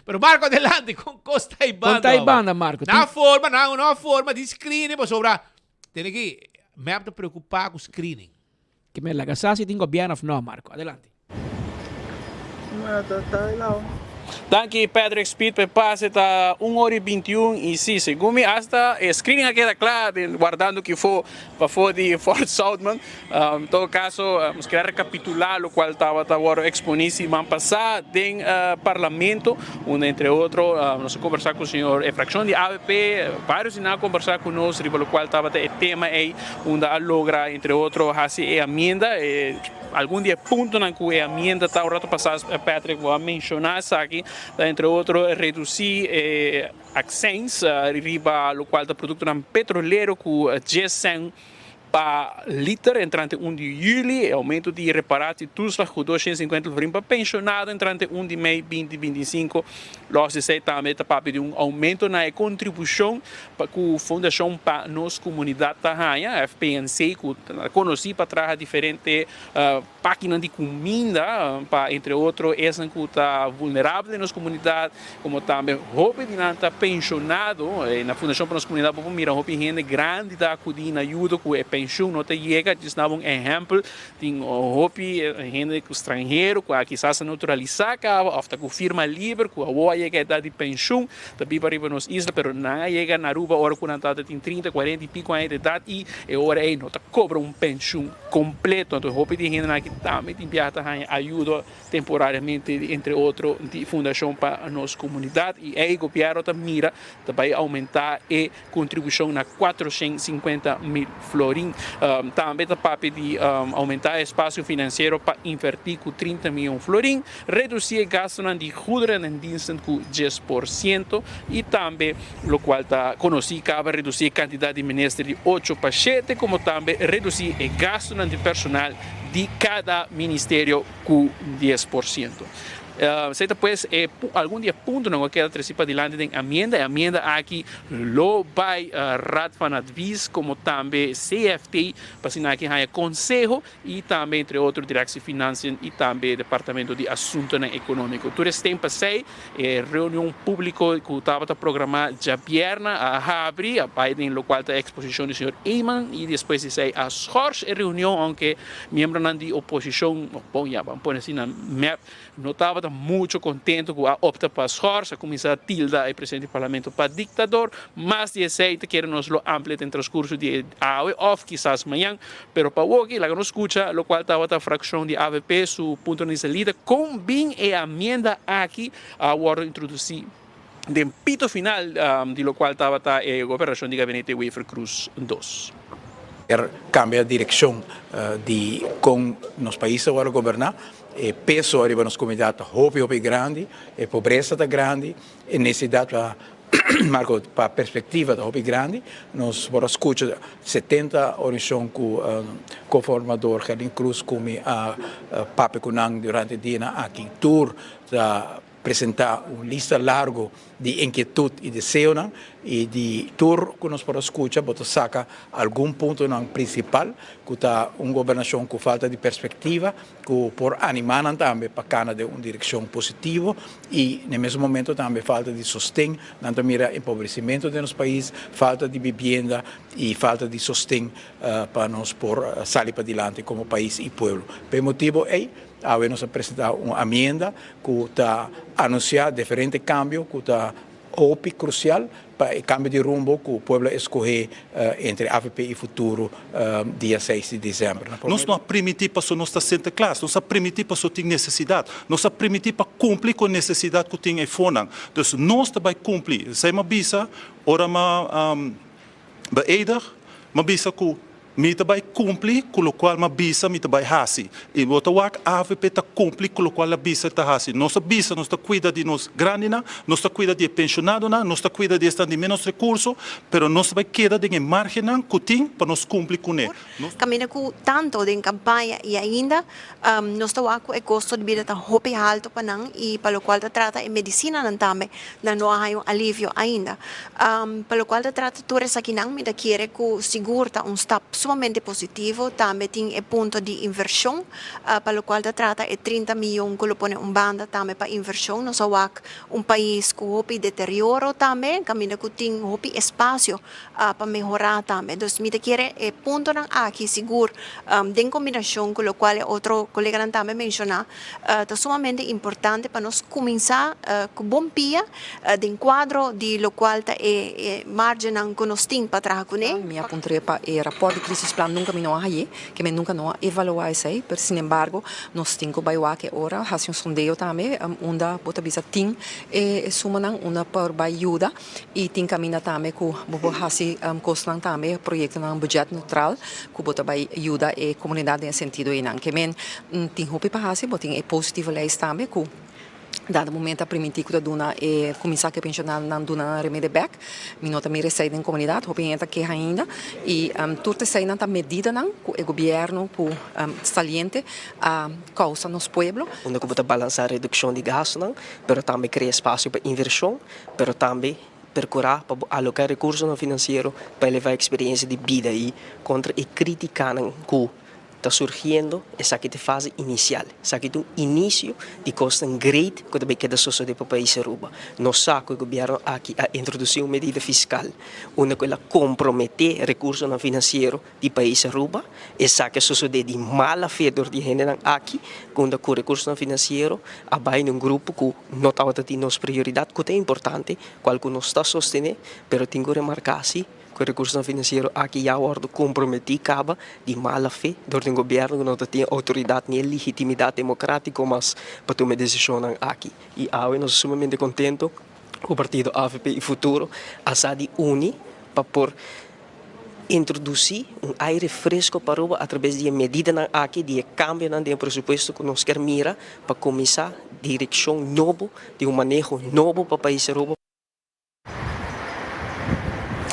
Pero Marco adelante, con cos ta e Con banda ta e awor? banda, Marco? Na Tin forma, na una forma di screening pasobra Tene ki mep ta preocupa cu screening. Ke men laga sa si tin gobierno of no, Marco. Adelante. Danki Patrick Speed pa e pase ta un ora y 21 y si segun mi hasta e screening a keda kla den wardando kifo pafo di Fort Zoutman. En todo caso nos kere recapitula locual tabata worde exponi siman pasa den Parlamento unda entre otro nos a conversa cu señor e fraccion di avp varios di nan a conversa cu nos riba locual tabata e tema ey unda a logra entre otro haci e amienda e algun di e puntonan cu e amienda ta un rato pasa Patrick bo a menciona esaki ta entre otro reduci e accijns riba locual ta productonan petrolero cu dies cent Pa liter entrante un di juli, e aumento di reparatie toeslag ku 250 florin pa penshonado entrante un di mei binti binti i sinku. Los di esei tambe ta papia di un aumento na e kontribushon pa ku Fundashon pa Nos Komunidat ta haña, FPNC, ku ta konosí pa traha diferente Pakinan di kuminda pa entre otro esnan ku ta vulnerabel den nos komunidat, komo tambe hopi di nan ta penshonado. Na Fundashon pa Nos Komunidat bo por mira hopi hende grandi ta akudí na ayuda ku e penshun no ta yega. Djis na bo un ehèmpel, tin hopi hende ku stranhero ku a kisas a naturalisá kaba òf ta ku firma liber ku awor a yega edat di penshun ta biba riba nos isla, pero nan a yega na Aruba ora ku nan tabata tin trinta, kuarenta i piko aña di edat i e ora ei no ta kobra un penshun. Completo. Anto hopi di hendenan aki tambe tin biaha ta haña ayudo temporariamente di entre otro di Fundacion pa Nos Comunidad y ey gobierno ta mira ta bay aumenta e contribucion na 450 mil florin. Tambe ta papia di aumenta e espacio financiero pa inverti cu 30 miyon florin, reduci e gastonan di goederen en diensten cu 10% y tambe locual ta conoci caba reduci e cantidad di minister di ocho pa shete como tambe reduci e gastonan di personal di cada ministerio cu 10%. Esey ta pues e algun di e puntonan cu a keda treci padilanti den amienda. E amienda aki lo bay Raad van Advies como tambe CFT pa asina aki haya conseho y tambe entre otro Directie Financiën y tambe Departamento di Asuntonan Economico. Tur esteen pasey e reunion publico cu tabata programa djabierna a habri, a bay den locual ta e exposicion di señor Eman y despues di esey a schors e reunion aunke miembronan di oposicion, bon ya ban pone asina mep, No tabata mucho contento cu a opta pa schors, a cuminsa tilda e presidente di parlamento pa dictador. Mas di esey ta kere nos lo amplia den transcurso di e awe of kisas mañan. Pero pa awoki laga nos scucha locual tabata fraccion di avp su punto di salida con bin e amienda aki a wordo introduci den pito final di locual tabata e gobernacion di gabinete Wever-Croes dos. Kier cambia direccion di con nos pais ta wordo goberna. E peso ariba nos comunidad ta hopi hopi grandi, e pobresa ta grandi, e necesidad pa Marco pa perspectiva ta hopi grandi. Nos por a scucha 70 organisacion cu co-formador Gerlin Cruz cu mi a papia cu nan durante e dianan aki. Tur ta. presentá un lista largo di inquietud y deseonan y di tur cu nos por a scucha bo ta saca algun puntonan principal cu ta un gobernacion cu falta di perspectiva cu por anima nan tambe pa cana den un direccion positivo y na e mesun momento tambe falta di sosten, nan ta mira empobrecimento den nos pais, falta di bibienda y falta di sosten pa nos por sali padilanti como pais y pueblo. Pa e motibo ey Awe nos a presenta un amienda cu ta anuncia diferente cambio cu ta hopi crucial pa e cambio di rumbo cu pueblo a escoge entre avp y Futuro dia seis di december. Nos no a primiti paso nos ta Sinterklaas, nos a primiti paso tin necesidad, nos a primiti pa cumpli cu e necesidad cu tin eyfonan. Dus nos ta bay cumpli. Esey m'a bisa ora m'a beëdig, m'a bisa cu Mi ta bai kumpli ku lokual m'a bisa mi ta bai hasi. I bo ta wak avp ta kumpli ku lokual a bisa ta hasi. Nos a bisa nos ta kuida di nos grandinan, nos ta kuida di e penshonadonan, nos ta kuida di esnan di ménos rekurso, pero nos ta bai keda den e márgennan ku tin pa nos kumpli kuné. Nos. Kaminda ku tanto den kampaña i ainda nos ta wak ku e kosto di bida ta hopi halto pa nan i pa lokual ta trata e medisinanan tambe nan no a haña un alivio ainda. Pa lokual ta trata tur esakinan mi ta kere ku sigur ta un stap sumamente positivo. Tambe tin e punto di invershon pa lokual ta trata e 30 miyon ku lo pone un banda tambe pa invershon. Nos a wak un pais ku hopi deterioro tambe kaminda ku tin hopi espasio pa mehorá tambe. Dus mi ta kere e puntonan aki sigur den kombinashon ku lokual e otro koleganan tambe menshoná ta sumamente importante pa nos kuminsá ku bon pia den kuadro di lokual ta e margennan ku nos tin pa traha kuné. Mi a puntr'é pa e rapòrt di krisisplan nunka mi no a haye, ke mi nunka no a evaluá esei, pero sinembargo nos tin ku bai wak e ora, hasi un sondeo tambe unda bo ta bisa tin e sumanan unda por bai yuda i tin kaminda tambe ku bo por hasi kosnan tambe, proyektonan budget neutral ku bo ta bai yuda e komunidat den e sentido einan. Ke men tin hopi pa hasi, bo tin e positieve lijst tambe ku dado momento a primintí ku ta duna e kuminsá ku e penshonadonan duna nan remede bèk. Mi no ta mira esei den komunidat, hopi hende ta keha ainda i tur ta eseinan ta medidanan ku e gobièrnu ku saliente a kousa nos pueblo. Unda ku bo ta balansá redukshon di gastunan, pero tambe krea espasio pa invershon, pero tambe perkurá pa bo aloká rekursonan finansiero pa elevá eksperensia di bida i kontra e kritikanan ku ta surgiendo, esaki ta e fase inisial. Esaki ta un inisio di kosnan great ku ta bai keda sosodé pa pais Aruba. Nos sa ku e gobièrnu aki a introdusí un medida fiskal unda ku el a komprometé rekursonan finansiero di pais Aruba. Esaki a sosodé di mala fe dor di e hendenan aki unda ku rekursonan finansiero a bai na un grupo ku no tabata tin nos prioridat ku ta importante, kual ku nos ta sostené, pero tin ku remarká si. Ku e rekursonan finansiero aki ya wòrdu komprometí kaba di mala fe dor di un gobièrnu ku no ta tin e outoridat ni e legitimidat demokrátiko mas pa tuma e desishonnan aki. I awe nos ta sumamente kontento ku partido avp i Futuro a sa di uni pa por introdusí un aire fresko pa Aruba atrabes di e medidanan aki, di e kambionan den e presupuesto ku nos kier mira pa kuminsá direkshon nobo, di un maneho nobo pa pais Aruba.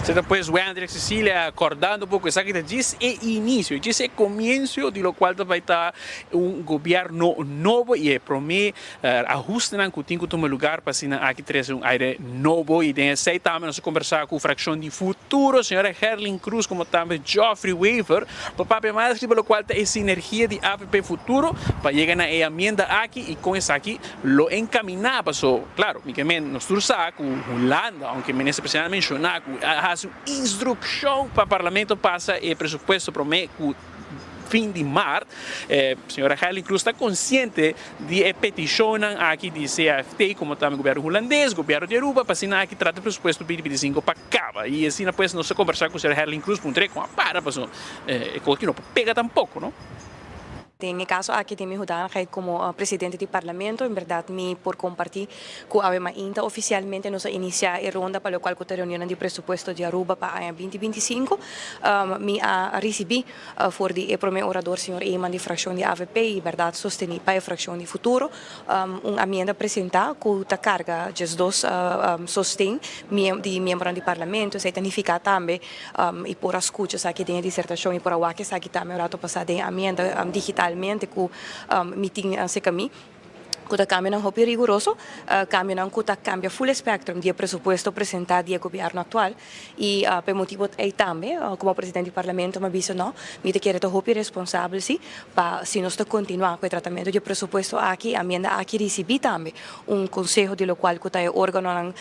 Asina pues Wendrick Cecilia acordando un poco esaki ta djis e inicio, djis e comienzo di locual ta bay ta un gobierno nobo y e prome ahustenan cu tin cu tuma lugar pa asina aki trece un aire nobo y den esey tambe nos a conversa cu fraccion di Futuro, señora Gerlin Cruz como tambe Geoffrey Wever pa papia mas riba locual ta e sinergia di avp Futuro pa yega na e amienda aki y con esaki lo encamina paso claro mi ke men nos tur sa cu Hulanda aunke minister presidente a menciona cu a haci un instruccion pa parlamento pasa e presupuesto prome cu fin di maart e señora Gerlin Cruz ta consciente di e peticionnan aki di CAFT como tambe gobierno Hulandes gobierno di Aruba pa asina aki trata e presupuesto 2025 pa caba y asina pues nos a conversa cu señora Gerlin Cruz puntra e con a para paso e cos aki no por pega tampoco no. Den e kaso aki den mi hudanigheid komo presidente di parlamento en bèrdat mi por kompartí ku awe mainta ofisialmente nos a inisiá e ronda pa lokual ku ta reunionnan di presupuesto di Aruba pa aña binti 25. Mi a risibí for di e promé orador señor Eman di frakshon di avp i bèrdat sostení pa e frakshon di Futuro un amienda presentá ku ta karga 12 sosten di miembronan di parlamento. Esei ta nifiká tambe I por a skucha esaki den e disertashon i por a wak esaki tambe un rato pasá den e amienda digitalmente ku mi tin serka mi. Ku ta kambionan hopi riguroso, kambionan ku ta kambia full e spectrum di e presupuesto presentá di e gobièrnu aktual. I pa e motibu ei tambe, komo presidente di parlamento mi a bisa no, mi ta kere ta hopi responsabel si pa si nos ta kontinuá ku e tratamentu di e presupuesto aki, e amienda aki risibí tambe un konseho di lokual ku ta e órganonan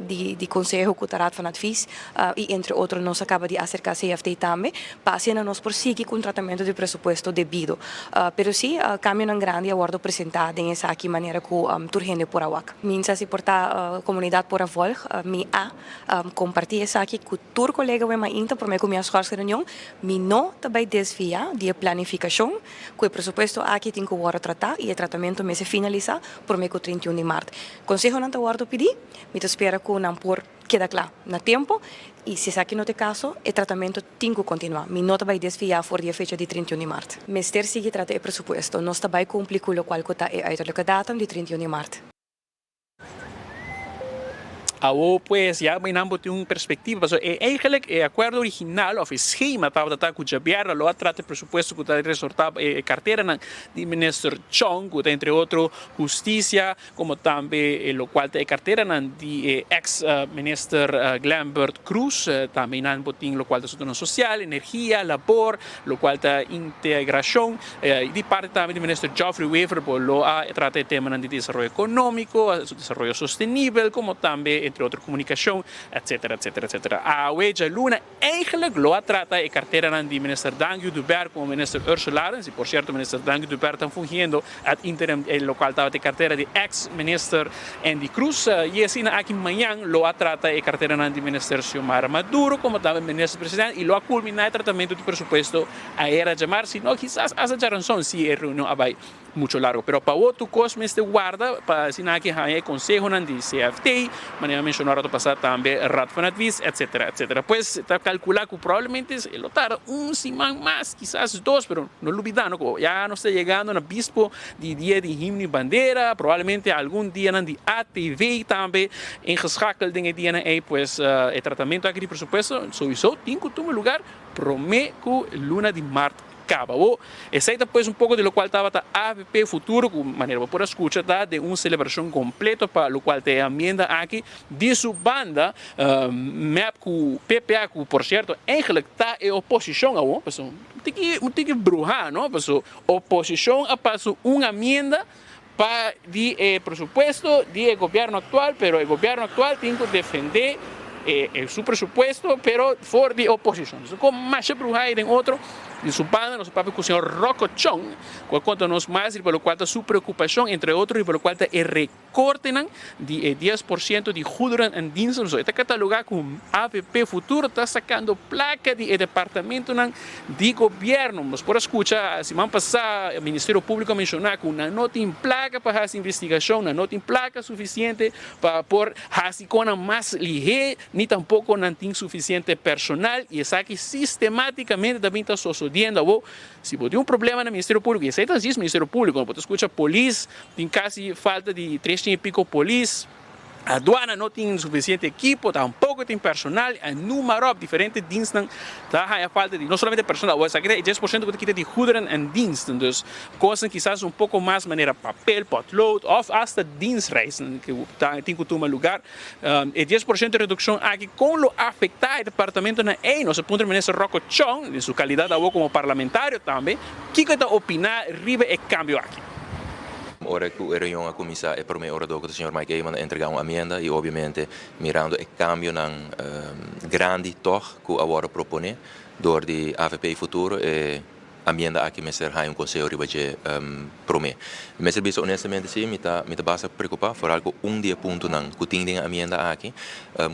di di konseho ku ta Raad van Advies i entre otro nos a kaba di aserká CFT tambe pa asina nos por sigui ku un tratamentu di presupuesto debido. Pero si kambionan grandi a wòrdu presentá den esaki manera ku tur hende por a wak. Mi sa si por ta komunidat por a vòlg, mi a kompartí esaki ku tur kolega wei mainta promé ku mi a skòrs reunion, mi no ta bai desviá di e planifikashon ku e presupuesto aki tin ku wòrdu tratá i e tratamentu mester finalisá promé ku 31 di mart. Konsehonan ta wòrdu pidí, mi ta spera ku nan por keda kla na tempu i si esaki no ta e kaso, e tratamentu tin ku kontinuá. Mi no ta bai desviá for di e fecha di 31 di mart. Mester sigui trata e presupuesto. Nos ta bai kumpli ku lokual ku ta e uiterlijke datum di 31 di mart. Awo pues ya mainan bo tin un perspectiva pasobra e eigenlijk e acuerdo original of e schema tabata ta cu djabièrnè lo a trata e presupuesto cu ta resorta e carteranan di minister Chong cu ta entre otro husticia como tambe e locual ta e carteranan di e ex minister Glenbert Croes tambe nan bo tin locual ta asuntonan social, energia, labor, locual ta integracion di parti tambe di minister Geoffrey Wever bo lo a trata e temanan di desaroyo economico, desaroyo sostenibel como tambe entre otro comunicacion etcetera etcetera etcetera. Awe djaluna eigenlijk lo a trata e carteranan di minister Dangui Oduber como minister Ursula Arends y por cierto minister Dangui Oduber ta fungiendo ad interim e locual tabata e cartera di ex minister Endy Croes y asina aki mañan lo a trata e carteranan di minister Xiomara Maduro como tambe minister president y lo a culmina e tratamento di presupuesto ayera djamar si no kisas hasta djaranson si e reunion a bay mucho largo. Pero pa otro cos mester warda pa asina aki haña e consehonan di CFT, manera a menciona rato pasa tambe Raad van Advies, etcetera, etcetera. Pues ta calcula cu probablemente e lo tarda un siman mas, kisas dos, pero no lubida no cu ya nos ta yegando na bispo di dia di himno y bandera, probablemente algun dianan di ATV tambe ingeschakeld den e dianan ey, pues e tratamento aki di presupuesto sowiso tin cu tuma lugar prome cu luna di mart caba. Bo, esey ta pues un poco di locual tabata avp Futuro cu manera bo por a scucha ta den un celebracion completo pa locual ta e amienda aki di su banda mep cu PPA cu por cierto eigenlijk ta e oposicion awo pasobra un tiki un tiki bruha no pasobra oposicion a pasa un amienda pa di e presupuesto di e gobierno actual pero e gobierno actual tin cu defende e su presupuesto pero for di oposicion. Entonces con masha bruha y den otro di su banda nos a papia cu señor Rocco Chong cu a conta nos mas riba locual ta su preocupacion entre otro riba locual ta e recortenan di e 10% di goederen en diensten. So e ta cataloga cu avp Futuro ta sacando placa di e departamentonan di gobierno. Nos por a scucha siman pasa Ministerio Publico a menciona cu nan no tin placa pa haci investigacion, nan no tin placa suficiente pa por haci conan mas lihe, ni tampoco nan tin suficiente personal y esaki sistematicamente ta bin ta sosodiendo. Awo, si bo tin un problema na Ministerio Publico, y esey ta djis Ministerio Publico, bo ta scucha polis tin casi falta di tres cien y pico polis, Aduana no tin suficiente ekipo, tampoco tin personal, en noem maar op, diferente dienstnan ta haya falta di no solamente personal, awor esaki ta e 10% cu ta kita di goederen en diensten, dus cosnan kisas un poco mas manera papel, potlood of hasta dienstreisnan cu ta tin cu tuma lugar. E 10% reduccion aki con lo afecta e departamentonan ey? Nos a puntra Minister Rocco Chong, den su calidad awor como parlamentario tambe, kico e ta opina riba e cambio aki. Ora cu e reunion a cuminsa e prome orador cu ta señor Mike Eman a entrega un amienda y obviamente mirando e cambionan grandi toch cu a wordo propone door di avp Futuro e amienda aki mester haya un conseho riba dje prome. Mi mester bisa honestamente si mi ta mi ta basta preocupa vooral cu un di e puntonan cu tin den e amienda aki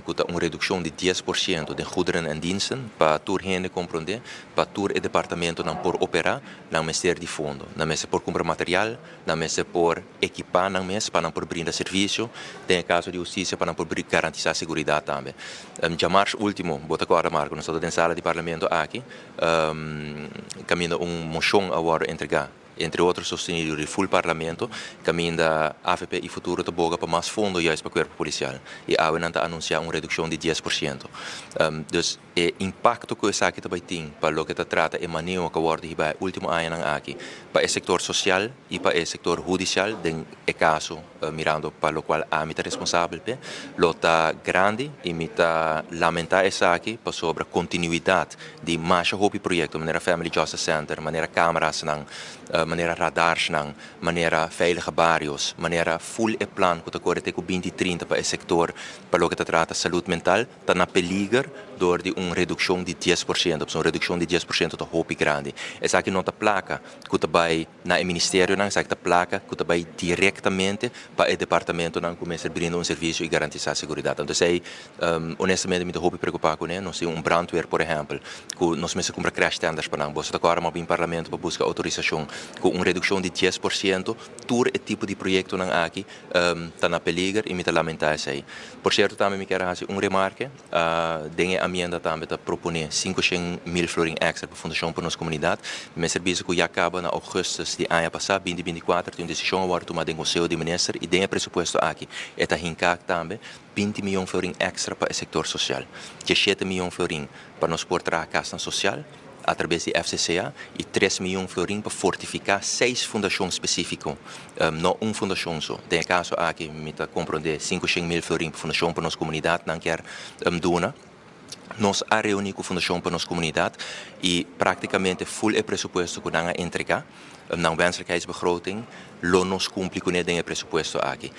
cu ta un reduccion di 10% den goederen en diensten pa tur hende compronde pa tur e departamentonan por opera Nan mester di fondo. Nan mester por kumpra material, nan mester por ekipá nan mes pa nan por brinda servisio, den e kaso di hustisia pa nan por garantisá seguridat tambe. Djamars último, bo ta kòrda Marco, nos tabata den sala di parlamento aki, kaminda un moshon a wòrdu entregá. entre otro sosteni dor di full Parlamento, caminda avp y Futuro ta boga pa mas fondo juist pa Cuerpo Policial y awe nan ta anuncia un reduccion di 10%. Dus e impacto cu esaki ta bay tin pa loke ta trata e maneho cu a wordo hiba e ultimo añanan aki pa e sector social y pa e sector hudicial den e caso mirando pa locual ami ta responsabel p'e lo ta grandi y mi ta lamenta esaki pasobra continuidad di masha hopi proyecto manera Family Justice Center, manera camerasnan, manera radarsnan, manera Veilige Barrios, manera full e plan cu ta core te cu binti 30 pa e sector pa loke ta trata salud mental ta na peliger door di un reduccion di 10%, pasobra un reduccion di 10% ta hopi grandi. Esaki no ta placa cu ta bay na e ministerionan, esaki ta placa cu ta bay directamente pa e departamentonan cu mester brinda un servicio y garantisa seguridad. Anto esey honestamente mi ta hopi preocupa cune. Nos tin un brandweer por ehempel cu nos mester cumpra crash tenders pa nan. Boso ta acorda mi a bin parlamento pa busca autorisacion cu un reduccion di 10% tur e tipo di proyectonan aki ta na peliger y mi ta lamenta esey. Por cierto tambe mi kier a haci un remarke. Den e amienda tambe ta propone 500.000 florin extra pa Fundacion pa Nos Comunidad. Mester bisa cu ya caba na augustus di aña pasa, 2024, tin un decision a wordo tuma den Conseho di Minister y den e presupuesto aki e ta hinca tambe 20 miyon florin extra pa e sector social. 17 miyon florin pa nos por traha casnan social a traves di FCCA y 3 miyon florin pa fortifica seis fundacion specifico, no un fundacion so. Den e caso aki mi ta comprende 500.000 florin pa Fundacion pa Nos Comunidad nan kier duna. Nos a reuni cu Fundacion pa Nos Comunidad y practicamente full e presupuesto cu nan a entrega, nan wenselijkheidsbegroting, lo nos cumpli cune den e presupuesto aki.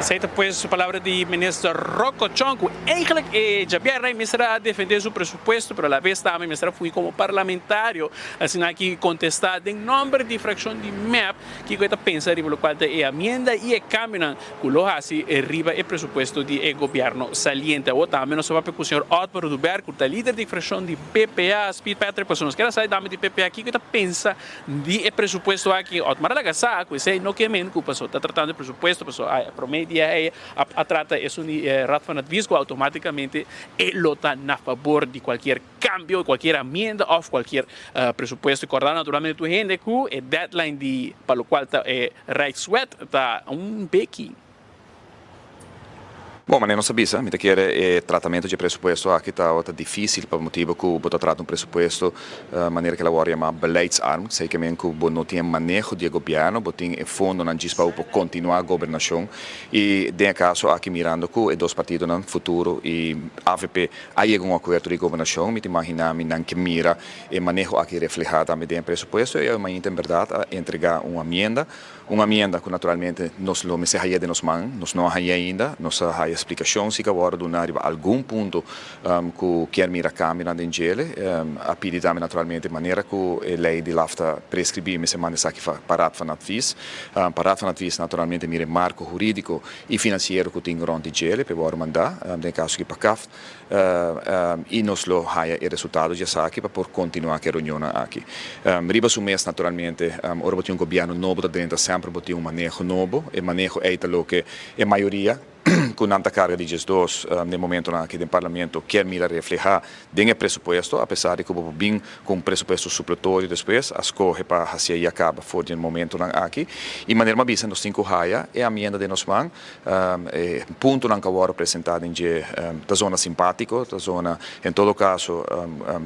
Esei ta pues su palabra di Minister Rocco Chong cu eigenlijk e djabièrnè mester a defende su presupuesto pero alabes tambe mester a fungi como parlamentario asina aki contesta den nomber di fraccion di mep kico e ta pensa riba locual ta e amienda y e cambionan cu lo haci riba e presupuesto di e gobierno saliente. Awor tambe nos ta papia cu señor Otmar Oduber cu ta lider di fraccion di PPA. Speed Patrick pasobra nos kier a sa tambe di PPA kico e ta pensa Di e presupuesto aki, Otmar a laga sa ku esei no ke men ku paso ta tratando e presupuesto, paso a prome dia ei a trata esun di e Raad van Advies ku automaticamente e lo ta na fabor di kualkier kambio, kualkier amienda òf kualkier presupuesto. Kòrda naturalmente tur hende ku e deadline di pa lokual ta e Rijkswet ta un beki. Bon, manera nos a bisa, mi ta kere e tratamentu dje presupuesto aki tabata difícil pa motibu ku bo ta trata un presupuesto manera ke la wòrdu yamá beleidsarm, esei ke men ku bo no tin e maneho di e gobièrnu, bo tin e fondonan djis pa bo por kontinuá gobernashon i den e kaso aki mirando ku e dos partidonan, Futuro i avp, a yega un akuerdo di gobernashon, mi ta imaginá mi nan ke mira e maneho aki reflehá tambe den e presupuesto i awe mainta en bèrdat a entregá un amienda. Un amienda ku naturalmente nos lo mester hañ'é den nos man, nos no a hañ'é ainda. Nos a haya splikashon si ku a wòrdu duna riba algun punto ku kier mira kambionan den djele. A pidi tambe naturalmente manera ku e lei di laf ta preskribí mester manda esaki pa Raad van Advies. Pa Raad van Advies naturalmente mira e marko hurídiko i finansiero ku tin rònt di djele pa e wòrdu mandá, den e kaso aki pa CAft. I nos lo haya e resultado di esaki pa por kontinuá ku e reunionnan aki. Riba su mes naturalmente ora bo tin un gobièrnu nobo ta drenta semper bo tin un maneho nobo. E maneho ei ta loke e mayoria ku nan ta karga di 12 den momentonan aki den parlamento kier mira reflehá den e presupuesto apesar di ku bo por bin ku un presupuesto supletorio despues a skohe pa hasié i a kaba for di e momentonan aki. I manera mi a bisa nos tin ku haya e amienda den nos man. E puntonan ku a wòrdu presentá den dje ta zona simpátiko, ta zona en todo kaso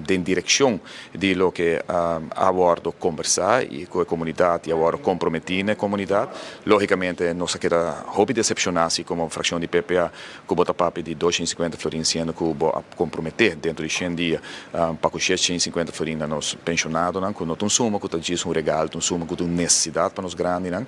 den direkshon di loke a wòrdu kombersá i ku e komunidat i a wòrdu komprometí na e komunidat. Lógikamente nos a keda hopi desepshoná si komo frakshon di PPA ku bo ta papia di 250 florin siendo ku bo a komprometé dentro di shen dia pa ku 650 florin na nos penshonadonan ku no ta un suma ku ta djis un regal, ta un suma ku ta un nesesidat pa nos grandinan.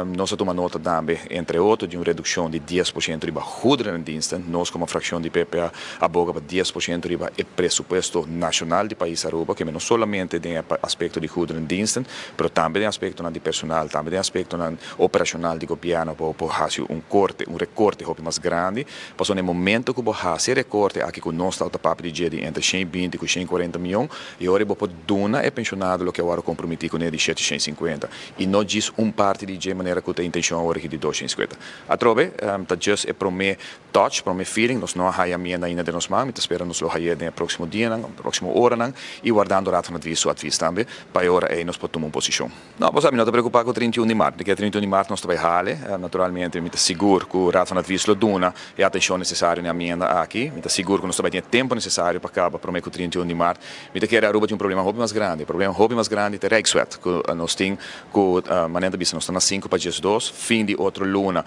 Nos a tuma nota tambe, entre otro, di un redukshon di 10% riba goederendiensten. Nos komo frakshon di PPA a boga pa 10% riba e presupuesto nashonal di pais Aruba, keme no solamente den e aspekto di goederendiensten, pero tambe den aspektonan di personal, tambe den aspektonan operashonal di gobièrnu pa por hasi un korte, un rekorte. hopi mas grandi, pasobra na e momento ku bo hasi e rekorte aki ku nos ta papia di dje di entre 120 ku 140 mion, e ora bo por duna e penshonado loke a wòrdu kompromití kuné di 750 i no djis un parti di dje manera ku ta e intenshon awor aki di 250. Atrobe, ta djis e promé touch, promé feeling, nos no a haya amienda ainda den nos man, mi ta spera nos lo hay'é den e próksimo dianan, próksimo oranan i wardando Raad van Advies su advies tambe pa e ora ei nos por tuma un posishon. No, bo sa, mi no ta preokupá ku 31 di mart. Di ke 31 di mart nos ta bai hale. Naturalmente mi ta sigur ku Raad van Advies lo duna e atenshon nesesario na e amienda aki. Mi ta sigur ku nos ta bai tin e tempu nesesario pa kaba promé ku 31 di mart. Mi ta kere Aruba tin un problema hopi mas grandi. E problema hopi mas grandi ta e Rijkswet ku nos tin ku manera ta bisa nos ta na sinku pa diesdos, fin di otro luna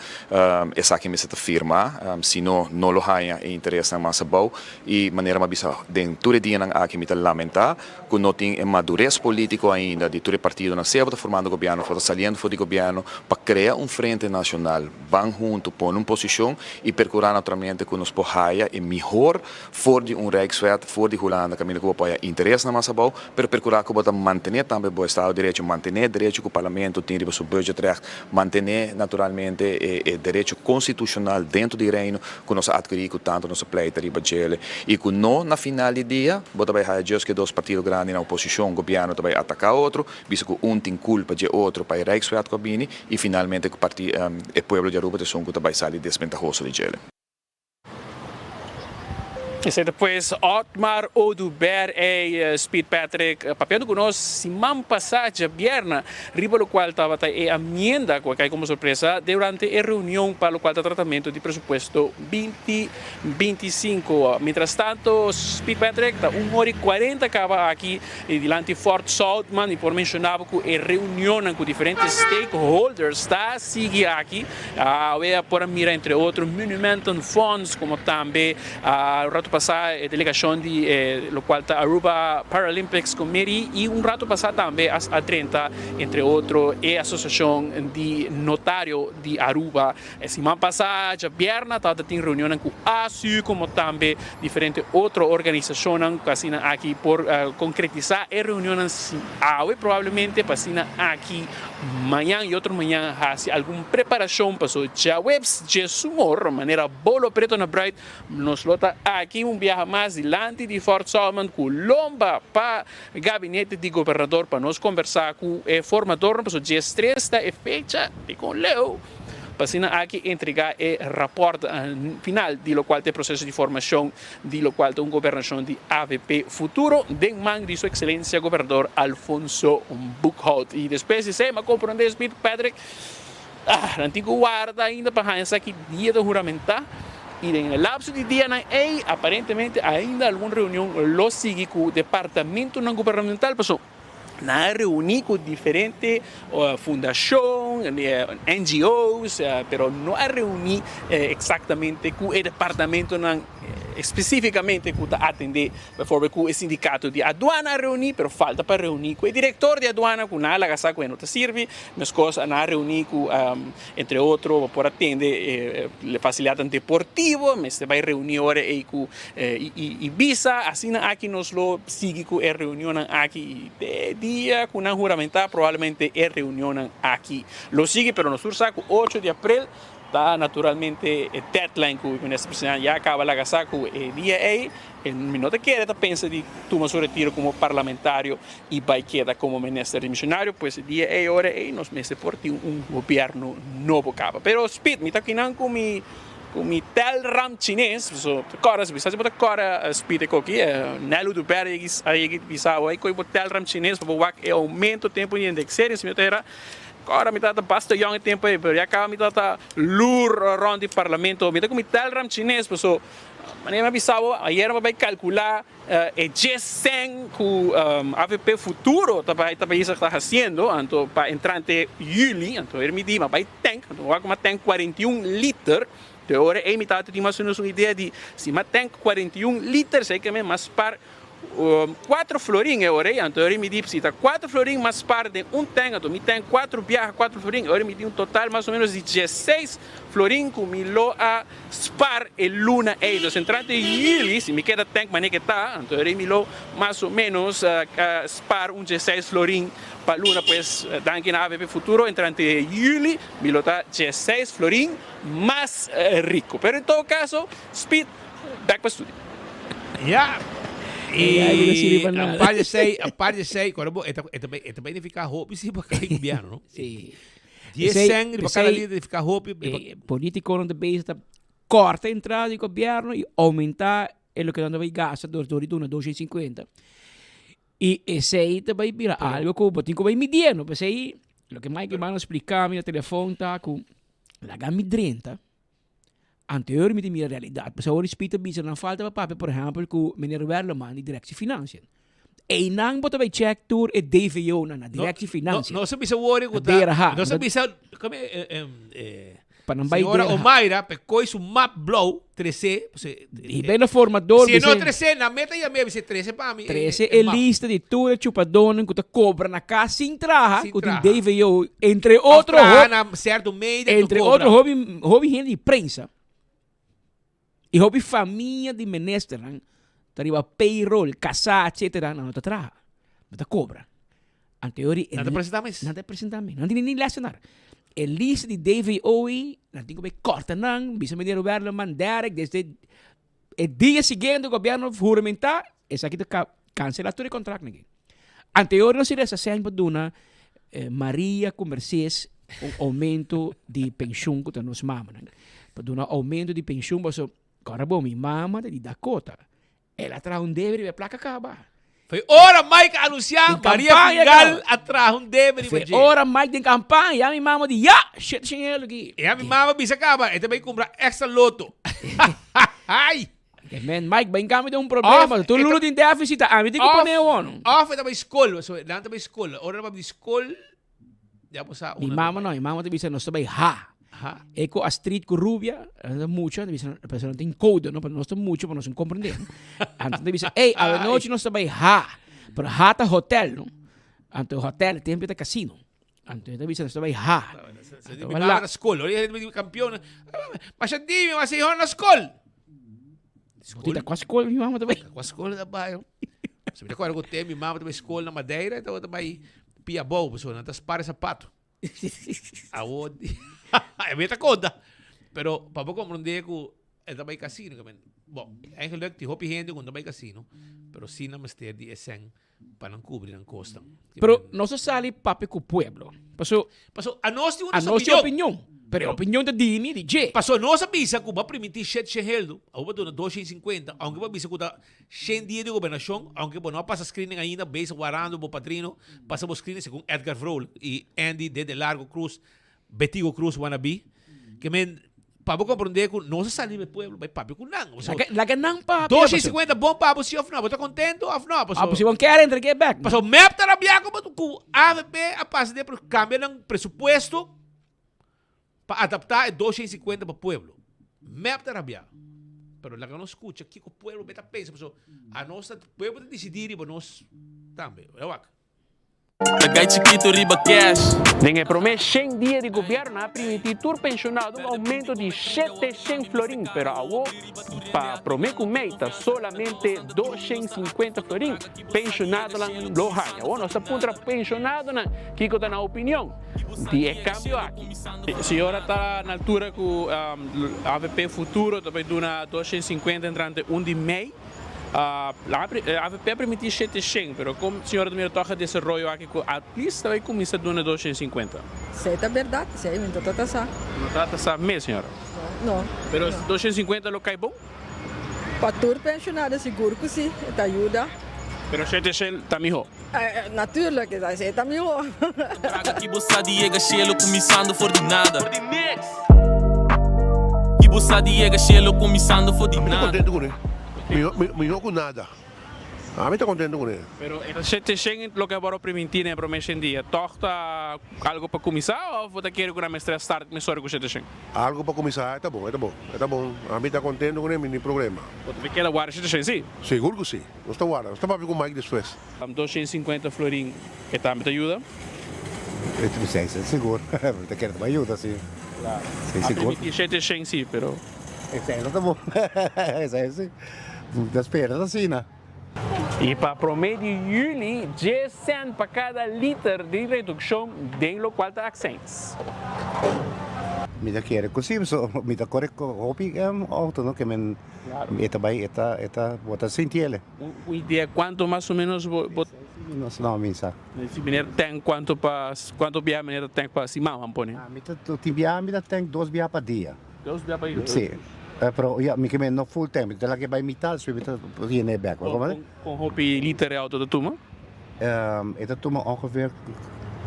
esaki mester ta firma, si no, no lo haña e interesnan mas abou. I manera mi a bisa den tur e dianan aki mi ta lamentá ku no tin e madures polítiko ainda di tur e partidonan, sea bo ta formando gobièrnu òf bo ta saliendo for di gobièrnu, pa krea un frente nashonal, ban huntu, pone un posishon i perkurá naturalmente ku nos por haya e mihor for di un Rijkswet, for di Hulanda, kaminda ku bo por haya interesnan mas abou, pero perkurá ku bo ta mantené tambe bo estado di derecho, mantené e derecho ku parlamento tin riba su budgetrecht, mantené naturalmente e derecho konstitushonal dentro di Reino ku nos a atkirí ku tantu nos a pleita riba djele i ku no na final di dia bo ta bai haya djos ku e dos partido grandi na oposishon, gobièrnu ta bai ataká otro, bisa ku un tin kulpa dje otro pa e Rijkswet ku a bini i finalmente ku parti e pueblo di Aruba ta esun ku ta bai sali desbentahoso di djele. Esei ta pues Otmar Oduber ey Speed Patrick papiando cu nos siman pasa djabièrna riba locual tabata e amienda cu a cay como sorpresa durante e reunion pa locual ta tratamento di presupuesto binti 25. Mientras tanto Speed Patrick ta un ora y cuarenta caba aki dilanti Fort Zoutman y por menciona bo cu e reunionnan cu diferente stakeholders ta sigui aki. Awe a por a mira entre otro Monumenten Fonds como tambe un rato pasa e delegacion di locual ta Aruba Paralympics Committee y un rato pasa tambe a drenta entre otro e Asociacion di Notario di Aruba. E siman pasa djabièrnè tabata tin reunionnan cu ASU como tambe diferente otro organisacionnan cu asina aki por concretisa e reunionnan awe probablemente pa asina aki Mañan y otro mañan haci algun preparacion paso djaweps djesumor manera bolo preto na bruid nos lo ta aki un biaha mas dilanti di Fort Solomon cu lomba pa gabinete di gobernador pa nos conversa cu e formadornan paso djestres ta e fecha di con leu pa asina aki entrega e raport final di locual ta e proceso di formacion di locual ta un gobernacion di avp Futuro den man di su excelencia gobernador Alfonso Boekhoudt. Y despues di esey m'a comprende Smith Patrick, ah, nan tin cu warda ainda pa haña sa ki dia ta huramenta y den e lapso di dianan ey aparentemente ainda algun reunion lo sigui cu departamentonan gubernamental pasobra Nan a reuní ku diferente fundashon, NGO's, pero no a reuní eksaktamente ku e departamentonan spesífikamente ku ta atendé. Beivoorbeeld ku e sindikato di aduana a reuní, pero falta pa reuní ku e direktor di aduana ku nan a laga sa ku e no ta sirbi. Meskos nan a reuní ku entre otro bo por atende e fasilidatnan deportivo, mester bai reuní ora ei ku I bisa, Asina aki nos lo sigui ku e reunionnan aki i te dia ku nan huramentá probablemente e reunionnan aki lo sigui, pero nos tur sa ku ocho di aprel ta naturalmente e deadline ku Minister Presidente ya kaba laga sa ku e dia ei e mi no ta kere ta pensa di tuma su retiro komo parlamentario i bai keda komo Minister dimisionario, pues e dia ei ora ei nos mester por tin un gobierno nobo kaba. Pero Speed, mi ta kinan ku mi. Ku mi telram chines, so kòrda si bo ta kòrda spit e koki, Nelu Duper a yegi bisa bo, koe bo telram chines pa bo wak e oumento tempu di indexering, si mi ta hera, kòrda mi tabata basta yòn e tempu ei, pero ya kaba mi tabata lur rònt di parlamento, mi ta ku mi telram chines, paso manera mi a bisa bo, ayera mi a bai kalkulá E djes sèn ku avp Futuro ta bai ta bezig ta hasiendo, anto pa entrante yüli, anto er mi di, m'a bai tènk, anto mi wak ku m'a tènk 41 liter, te ora ei mi tabata tin mas o menos un idea di si m'a tènk 41 liter esei ke men m'a spar. Cuatro florin e ora ei, anto e ora ei mi di si ta cuatro florin mas par den un tank, anto mi tank cuatro biaha cuatro florin, e ora ei mi tin un total mas o menos di dieseis florin cu mi lo a spar e luna ei. Entonces entrante juli, si mi keda tank manera ke ta, anto e ora ei mi lo mas o menos spar un dieseis florin pa luna. Pues danki na avp Futuro, entrante juli mi lo ta dieseis florin mas rico. Pero en todo caso, Speed Back pa studio. Ja. Y aparte esey, aparte esey, cuando bo, eta, eta, eta bay nifica hopi si pa cada gobierno, no? Sí. 10 cent riba cada liter nifica hopi. Eh, politiconan ta bezig ta corta entrada di gobierno y aumenta e loke nan ta bay gasta door door di duna 250. Y esey ta bay bira algo cu bo tin cu bay midiendo. P'esey loke Mike Eman a splica mi na telefon ta cu laga mi drenta. Anterior mi ta mira realidad. Pasobra awor Speed ta bisa nan falta pa papia por ehempel cu meneer Werleman di Directie Financiën. Eynan bo ta bay check tur e DVO-nan na Directie Financiën. No, nos a bisa wori cu ta, DRH. nos a bisa, come Pa nan bay señora DRH. Omaira pe coy su map blauw trece, pasobra Y bay na formador Si e no bisa trece, nan meta yam'e bisa trece pa mi Trece e e map. lista di tur e chupadónan cu ta cobra na cas sin traha, Sin cu tin traha. DVO, entre Of otro traha ho- na cierto media cu entre cobra. otro hopi, hopi hende di prensa y hopi famia di ministernan ta riba payroll, casá, etcetera, nan no ta traha, no ta cobra. Anteori Nan ta presenta mes. Nan ta presenta mes. Nan tin ni lesenar. E lista di DVO ei, nan tin ku bai korta nan, bisa meneer Werleman, Derek, desde e dia siguiente gobierno huramentá, esaki ta kansela tur e kontraktnan aki. Anteori nos resa sèn pa duna Maria ku Mercedes un oumento di penshun ku ta nos mamanan. Pa duna oumento di penshun pasobra kòrda bo mi mama ta di Dakota. El a traha un debe riba e plaka kaba. Foi ora Mike a anuncia, Den Maria campaña Fingal kaba. a traha un debe riba Foi dje. ora Mike den campaña, mi mama di, ya, shit shin helo aki. E a mi mama bisa kaba, e ta bay cumpra extra loto. Ay! E men, Mike, bay cambia den un problema. Of, Tur e ta- luna tin deficit, ami tin cu Of- pone awor. Of e ta bay scol, so nan ta bay scol. Ora nan bay scol, Ya bo sa Mi una mama no, mi mama ta bisa nos ta bay ha. Ha. E cu Astrid cu Rubia, nan ta mucha, ta bisa, pero nan tin code, no, pero nos ta mucha, pero nos no comprende. Anto ta bisa, ey, awenochi nos ta bay ha. Pero ha ta hotel, no. Anto hotel, tempo ta casino. Anto ta bisa nos ta bay ha. Anto Mi wala. mama na school, ora mi di campeon. Masha dimi, mas hijo na school. School? Ta kwa school mi mama ta bay? Kwa school ta bay. Se mi ta acuerdo cu te mi mama ta bay school na Madeira, ta bay Pia bou, pasobra nan ta spar e sapato. Awor, e mi ta konta. Pero pa bo komprondé ku e ta bai kasino, ke men, bon, eigenlijk tin hopi hende ku no ta bai kasino, pero si nan mester di e sèn pa nan kubri nan kosnan. Pero nos a sali papia ku pueblo. Paso, Paso anos tin un anos tin opinion. Pero e opinion ta di mi, di dje. Paso nos a bisa ku bo a primintí shet shen heldu, awor bo a duna dos shen sinkuenta, ounke bo a bisa ku ta Shen dia di gobernashon, aunke bo no a pasa screening ainda, bezig warando bo padrino pasa bo screening segun Edgar Vrolijk y Andy Dede Largo Cruz, Betigo Cruz wanna be. Ke men, pa bo comprende cu nos a sali riba e pueblo bay papia cu nan. Paso, Laga, laga nan papia. Dos shen cincuenta bon pa bo si of no? Bo ta contento of no? Paso, Ah, pues si bon kier entregue bek. Paso mep ta rabia cu bo cu avp a pasa den cambia nan presupuesto. Pa adaptá e 250 pa pueblo. Mep ta rabiá. Pero laga nos skucha kiko pueblo be ta pensa pasobra anos ta pueblo ta disidí riba nos tambe. Ora wak. Laga e chikito riba cash. Den e prome shen dia di gobierno nan a primiti tur pensionado un aumento di 700 florin, pero awo pa prome cu mei ta solamente 250 florin pensionadonan lo haya. Awo nos ta puntra pensionadonan kico ta nan opinion. Di e cambio aki. Señora ta na altura cu avp Futuro ta bay duna 250 entrante un di mei. Avp a permiti 700, pero con señora ta mira toch e desaroyo aki cu at least ta bay cuminsa duna 250? Esey ta berdad, esey mi no ta ta sa. No ta ta sa mes, señora? No. Pero 250 lo cay bon? Pa tur pensionado sigur cu si, e ta yuda. Pero 700 ta miho? Natuurlijk, esei ta miho. Traga ki bo sa di yega shelo kuminsando for di nada. Ki bo sa di yega shelo kuminsando for di Mi ta nada. contento cu ne. Miho ku nada. Ami ta contento cune. Pero e ta 700 loke a wòrdu primintí den e promé shen dia, tòg ta algu pa kuminsá òf bo ta kere ku nan mester a start mesora ku 700? Algu pa kuminsá, e ta bon, e ta bon, e ta bon. Ami ta contento cune, mi no tin problema. Bo ta keda warda 700 sí? Sigur ku sí. Nos ta warda, nos ta papia ku Mike despues. 250 florin e tambe ta yuda? Sí, sigur. Mi ta kere ta bai yuda, sí. Claro. Sí, sigur. A primintí 700 sí, pero. Esei no ta bon. Esei sí. Mi ta spera ta asina. I pa promé di yüli, dies sènt pa kada liter di redukshon den lokual ta akseins. Mi ta kere ku sí, so mi ta kore ku hopi outo no ke men e ta bai e ta e ta bo ta sinti ele. Un idea kuantu mas o menos bo bo. No no mi sa. Si meneer tank kuantu pa kuantu biaha meneer ta tank pa siman ban pone? Mi ta tin biaha mi ta tank dos biaha pa dia. Dos biaha pa dia? Sí. Pero ya mi ke men no full tank mi ta laga e bai mitad despues mi ta yena e bek. Kon hopi liter e auto ta tuma? E ta tuma ongeveer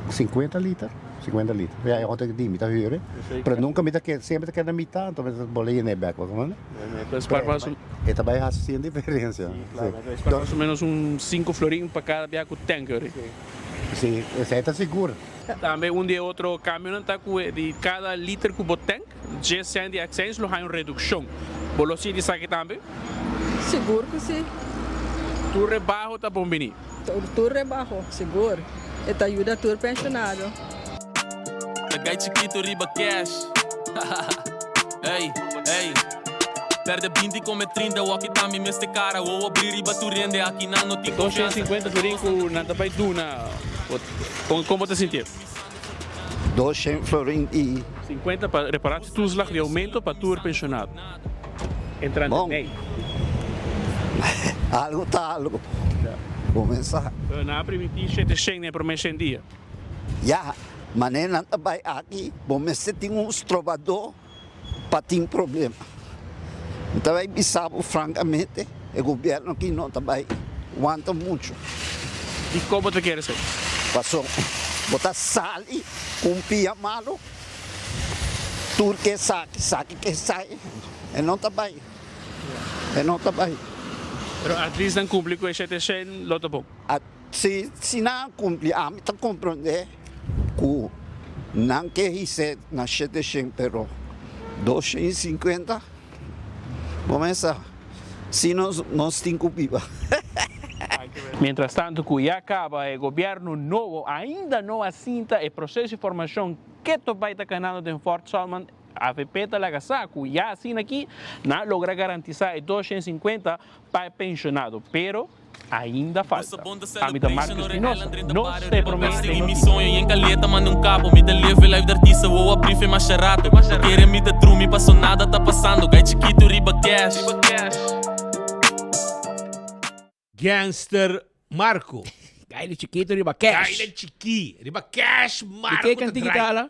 50 liter, 50 liter. Ya e auto di mi ta huur e. Pero nunca mi ta keda, semper ta keda na mitad, anto mi ta bolbe yena e bek. E ta bai haci sin diferencia. Si, claro. Mas o menos un 5 florin pa cada biaha cu tank ori. Si, esey ta sigur. Tambe un di e otro cambionan ta cu di cada liter cu bo tank, 10 cent di accijns lo haña un reduccion. Bo lo sinti esaki tambe? Sigur cu si. Tur rebaho ta bon bini? Tur rebaho, sigur. E ta yuda tur pensionado. Ta gai chikito riba cash Ey, ey Perde 20 come 30 Waki ta mi mester cara Wowo bri riba tur hende Aki nan no tin confianza 250 florin cu nan ta bay duna Con bo ta sintié? 200 florin y. 50 pa reparatietoeslag di aumento pa tur pensionado. Entrante Bon. mei. Algo ta algo. Comensa. Pero nan a primiti shete shen den e prome shen dia. Ya, manera nan ta bay aki, bo mester tin un strobador pa tin problema. Mi ta bay bisa bo francamente, e gobierno aki no ta bay wanta mucho. Dikon bo ta kere esei? Paso bo ta sali ku un pia malo, tur ke esaki, esaki ke esai, e no ta bay, e no ta bay. Pero at least nan kumpli ku e shete shen lo ta bon. Si, si nan a kumpli, ami ta komprondé ku nan ke his'é na shete shen, pero 250? Bo mesa, si nos, nos tin ku biba. Mientras tanto ku ya kaba e gobièrnu nobo ainda no a sinta e proseso di formashon keto bai ta kanando den Fort Salman, avp ta laga sa ku ya asina aki nan a logra garantisa e 250 pa e penshonado, pero Ainda falta. Ami ta Marco Espinosa. Nos ta e prome den Mi noticia. soño yen caleta manda un capo Mi ta live life di artista wow a brief e masha rato No kere mi ta drumi paso nada ta pasando Gai chikito riba cash. Gangster Marco. Gaile chikito riba cash. Gaile chiki riba cash Marco Di ke ta kanti draai. kita ala?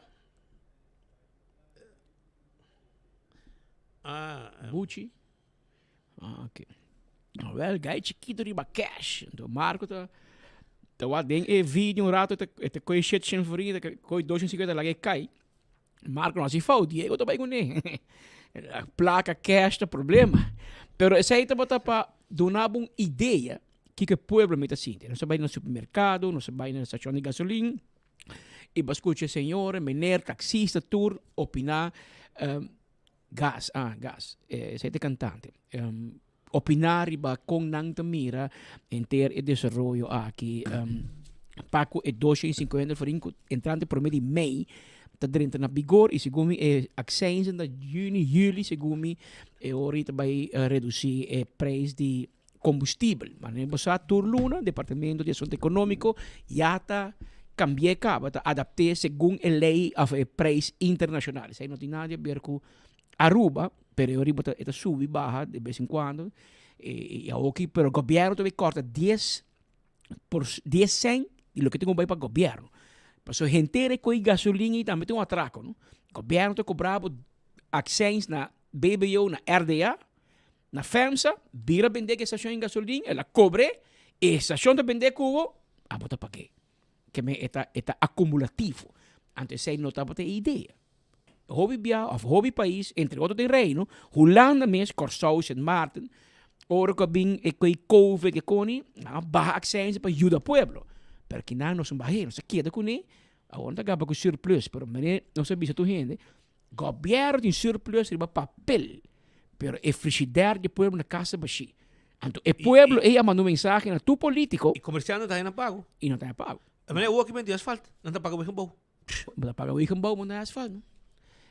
Ah, Buchi. Ah, ok. Nou, wel, gai chiquito riba cash. Então, Marco ta ta wat den e video un rato te te koi shit shin fori, te koi 250 laga e kai. Marco no hasi fout, Diego ta bai kuné. Placa cash ta problema. Pero esei tabata pa duna bo un idea kiko e pueblo mi ta sinti. Nos a bai na supermercado, nos a bai na stacion di gasolin y bo a scucha e señora, meneer, taxista tur opina Gas, ah, Gas, esei ta e kantante. Opiná riba kon nan ta mira henter e desaroyo aki pa ku e 250 florin ku entrante promé di mei ta drenta na bigor i segun mi e akseinsen ta yüni, yüli segun mi e ora ta bai redusí e preis di kombustibel. Manera bo sa tur luna Departamento di Asunto Ekonómiko ya ta kambi'é kaba, ta adapt'é segun e lei òf e preis internashonal. Esei no tin nada di aber ku Aruba, pero e ora bo ta e ta subi baha de bes en kuando i awoki pero gobièrnu ta bai kòrta dies por dies sènt di loke tin ku bai pa gobièrnu. Pasobra henter e ko'i gasolin ei tambe tin un atrako no. Gobièrnu ta kobra bo akseins na BBO na RDA. Na FEMSA, bira bende ku e stashon di gasolin, el a kobr'é, e stashon ta bende ku bo, abo ta pag'é. Ke men e ta e ta akumulativo. Anto esei no tabata e idea. Hopi bia òf hopi pais, entre otro den Reino, Hulanda mes, Kòrsou, Sint Maarten, Ora ku a bin e ku e covid e koni, nan a baha accijns pa yuda pueblo. Pero kinan nos no bah'é, nos a keda kuné. Awor nan ta gaba ku surplus, pero manera nos a bisa tur hende, gobièrnu tin surplus riba papel, pero e frishider di e pueblo na kas ta bashí. Anto e pueblo ei a manda un mensahe na tur polítiko. I komersiante ta haña nan pago. I nan ta haña pago. E manera awor ki benti asfalt, nan ta paga wegenbouw. Bo ta paga wegenbouw, bo no haña asfalt no.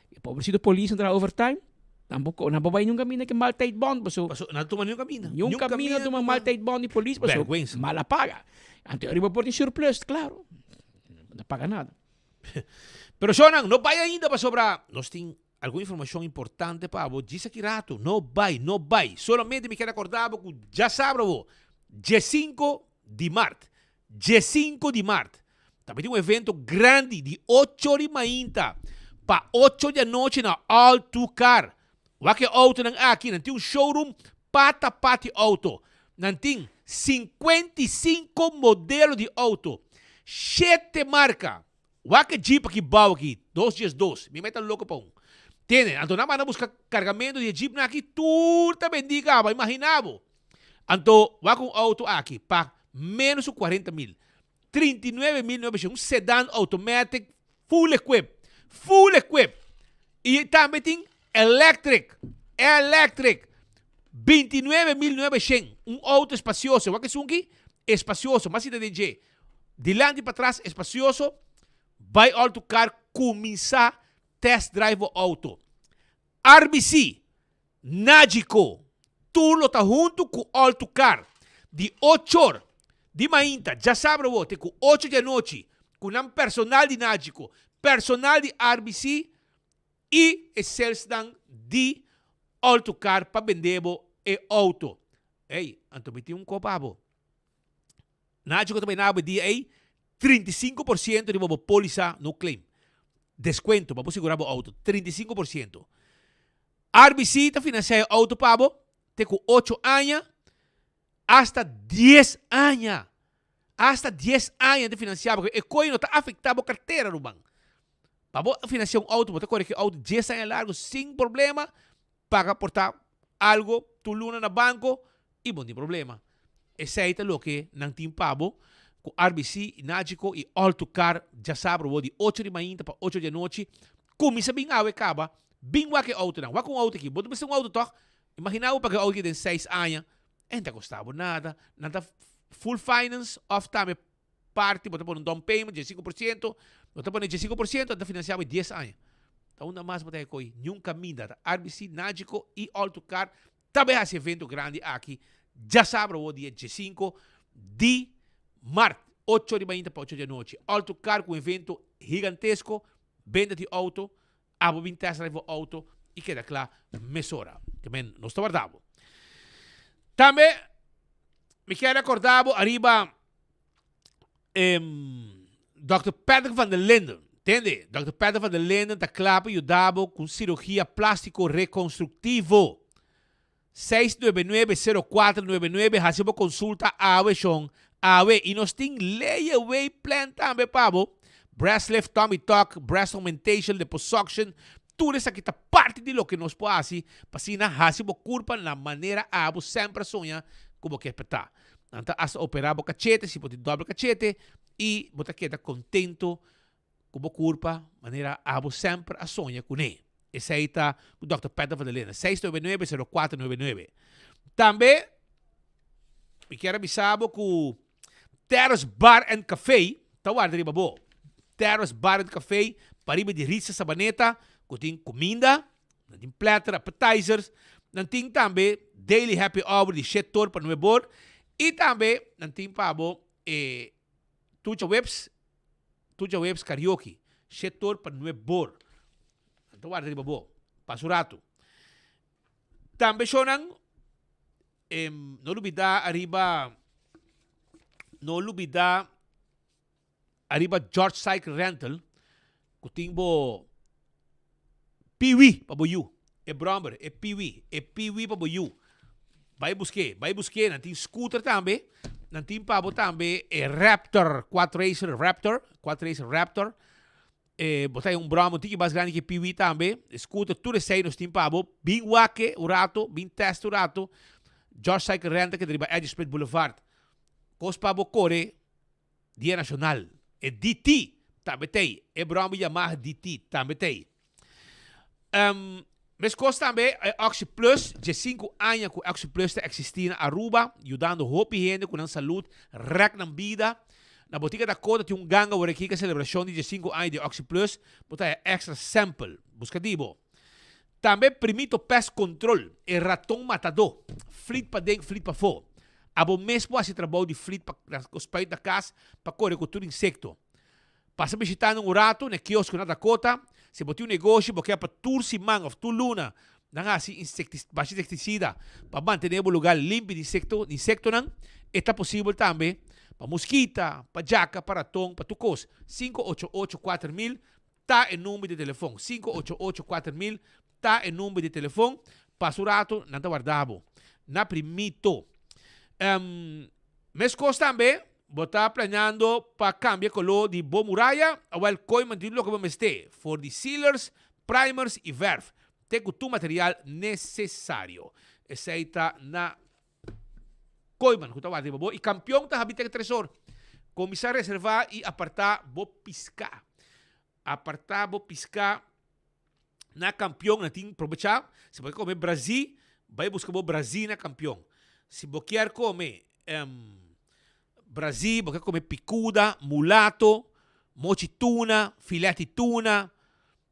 E pobrecito polis nan traha overtime, nan por nan por bai niun kaminda ke mal tijd bond paso. Paso nan tuma niun kaminda. Niun kaminda tuma mal tijd bond di polis paso. Bèrgwensa. Mala paga. Anto ariba por tin surplus, klaro. No ta paga nada. Pero shownan, no bai ainda pasobra nos tin algun informacion importante pa bo djis aki rato. No bai, no bai. Solamente mi kier acorda bo cu djasabra bo, diesinco di mart, diesinco di mart, ta bay tin un evento grandi di ocho di mainta pa ocho di anochi na All To Car. Wak e autonan aki, nan tin un showroom pata pati auto. Nan tin 55 modelo di auto, shete marca. Wak e jeep aki bao aki, dos dies dos, mi mei ta loco pa un. Tene, anto nan manda busca cargamento di e jeepnan aki, tur ta bendi caba, imagina bo. Anto wak un auto aki pa menos cu 40 mil, 39.900, un sedan automatic full equip, full equip. Y tambe tin electric, electric, 29.900, un auto espacioso. Wak esun ki? Espacioso, mas sinta den dje. Dilanti patras espacioso, bay all to car cuminsa test drive bo auto. RBC, Nagico, tur lo ta huntu ku All to Car di ochor di mainta djasabra awor te ku ocho di anochi ku nan personal di Nagico, personal di RBC i e salesnan di All to Car pa bende bo e auto. Ey, anto mi tin un kopa abo. Nacho ku ta bai na bo e dia ei, 35% riba bo polisa no claim. Descuento pa bo sigura bo auto, 35%. RBC ta financia e auto pa bo te ku ocho aña hasta dies aña. Hasta dies aña ta financia bo. E koe no ta afecta bo cartera ruman. Pa bo financia un auto bo ta kore ki auto dies aña largo sin problema, paga por ta algo tur luna na banco y bo no tin problema. Esey ta loke nan tin pa bo cu RBC, Nagico y All to Car djasabra bo di ocho di mainta pa ocho di anochi. Cuminsa bin awe caba, bin wak e autonan. Wak un auto aki, bo ta mester un auto toch? Imagina bo paga e auto aki den seis aña, e no ta costa bo nada. Nan ta full finance of tambe parti bo ta pone un down payment dje 5%, bo ta pone dje 5% ta financia bo dies aña. Ta unda mas bo ta hekoi? Niun caminda. Ta RBC, Nagico y All to Car ta bay haci evento grandi aki djasabra awor dia dje di mart, ocho di mainta pa ocho di anochi. All to Car cu un evento gigantesco, benta di auto, abo bin test drive bo auto y keda cla mesora. Ke men nos ta warda bo. Tambe mi kier recorda bo ariba Dòkter Patrick van der Linden, tende, Dòkter Patrick van der Linden ta kla pa yuda bo ku sirugia plástiko rekonstruktivo. 699-0499 hasi bo konsulta awe shon, awe. I nos tin layaway plan tambe pa bo. Breast lift, tummy tuck, breast augmentation, liposuction, tur esaki ta parti di loke nos por hasi pa asina hasi bo kurpa na manera abo semper a soña ku bo ke ta. Nan ta hasta operá bo kachete si bo tin dòbel kachete i bo ta keda kontento ku bo kurpa manera abo semper a soña kuné. Esei ta ku Dòkter Peter van der Linden, 699-0499. Tambe mi kier a bisa bo ku Terrace Bar and Café ta warda riba bo. Terrace Bar and Café pariba di Ritsa Sabaneta ku tin kuminda, Nan tin platter, appetizers, nan tin tambe daily happy hour di shet or pa nuebe or y tambe nan tin pa bo e tur djaweps, tur djaweps karaoke, shet or pa nuebe or. Nan ta warda riba bo pa su rato. Tambe shownan, no lubida ariba, no lubida Ariba George Cycle Rental ku tin bo piwi pa bo yu. E brommer, e piwi, e piwi pa bo yu. Bai busk'é, bai busk'é. Nan tin scooter tambe. Nan tin pa bo tambe e Raptor, quad racer Raptor, quad racer Raptor. E bo ta un brommer un tiki mas grandi ke piwi tambe. E scooter, tur esei nos tin pa bo. Bin wak-e un rato, bin test un rato. George Cycle Rental keda riba Eddie Smith Boulevard. Kos pa bo kore Dia Nacional. E DT tambe t'ei. E brommer Yamaha DT tambe t'ei. Um, meskos tambe e Oxy Plus, 15 aña ku Oxy Plus ta eksistí na Aruba, yudando hopi hende ku nan salud, rèk nan bida. Na Botica Dakota tin un ganga wor aki ku e selebrashon di 15 aña di Oxy Plus, bo ta haña extra sample. Buska di bo. Tambe Primito Pest Control, e raton matadó. Flit paden, flit pafó. Abo mes por hasi trabou di flit pa spuit na kas pa kore ku tur insekto. Pasa bishita nan un ratu na e kiosko na Dakota. Si bo tin un negoshi bo ke pa tur siman òf tur luna nan hasi basha insektisida pa mantené bo lugar limpi di insekto di insektonan. E ta posibel tambe pa muskita, pa djaka, pa raton, pa tur kos. 588 4000 ta e number di telefon. 588 4000 ta e number di telefon. Pasa un ratu nan ta warda bo. Na primito. Um, meskos tambe, bo ta planeando pa kambia koló di bo muraya? Awel, Kooiman tin loke bo mester, for di sealers, primers i verf, te ku tur material nesesario. Esei ta na Kooiman ku ta warda riba bo. I kampion ta habita e tresor. Kuminsá reservá i apartá bo piská. Apartá bo piská na kampion. Nan tin probechá. Si bo ke kome brazí, bai buska bo brazí na kampion. Si bo kier kome brazí, bo ke kome pikuda, mulato, mochi tuna, filet di tuna,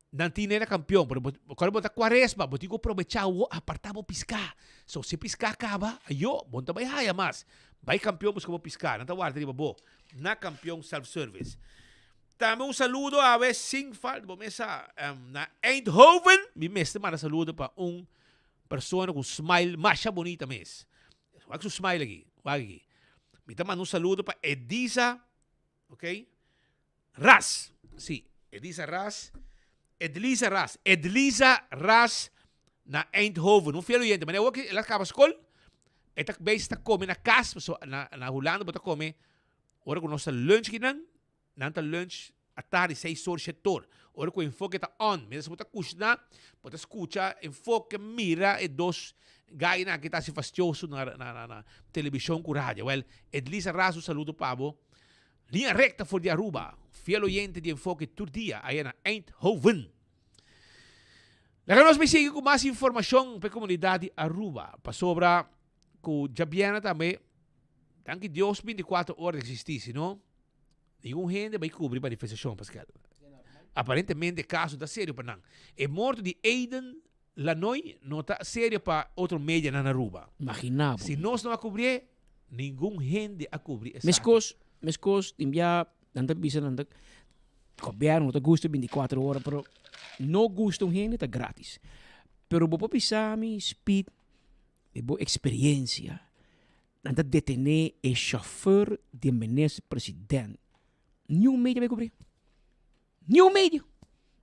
Nan tin nena kampion, pero bo kòrda bo ta kuaresma, bo tin ku probechá awo apartá bo piská. So si piská kaba, ayo, bo no ta bai haya mas. Bai kampion buska bo piská, nan ta warda riba bo na Kampion Self Service. Tambe un saludo awe sin falta, bo mes sa, na Eindhoven, mi mester manda saludo pa un persona ku un smile masha bonita mes. Wak su smile aki, wak aki. Mi ta manda un saludo pa Edisa, ok. Ras, sí, Edisa Ras, Edlisa Ras, Edlisa Ras na Eindhoven, un fiel oyente. Manera awor ki el a kaba skol, e ta bezig ta kome na kas, paso na na Hulanda bo ta kome ora ku nos ta lunch kinan, nan ta lunch atardi seis or, shete or, ora ku Enfoke ta on. Mientras bo ta kushna, bo ta skucha Enfoke, mira e dos gainan aki ta hasi fastioso na na na telebishon ku radio. Wèl, Edlisa Ras un saludo pa bo. Liña recta for di Aruba, fiel oyente di Enfoke tur dia aya na Eindhoven. Laga nos bay sigui cu mas informacion pa e comunidad di Aruba, pasobra cu djabièrnè tambe, danki Dios 24 ora ta existi, si no ningun hende bay cubri manifestacion, Pascal. Aparentemente e caso ta serio pa nan. E morto di Aiden Lanoy no ta serio pa otro medianan na Aruba. Imagina bo. Si nos no a cubrié, ningun hende a cubri esaki. Mescos, mescos tin bia nan ta bisa nan ta gobierno no ta gusta 24 ora pero no gusta un hende ta gratis. Pero bo por bisa mi Speed di bo experiencia nan ta detene e chauffeur di e minister president niun media bay cubri. Ni un medio.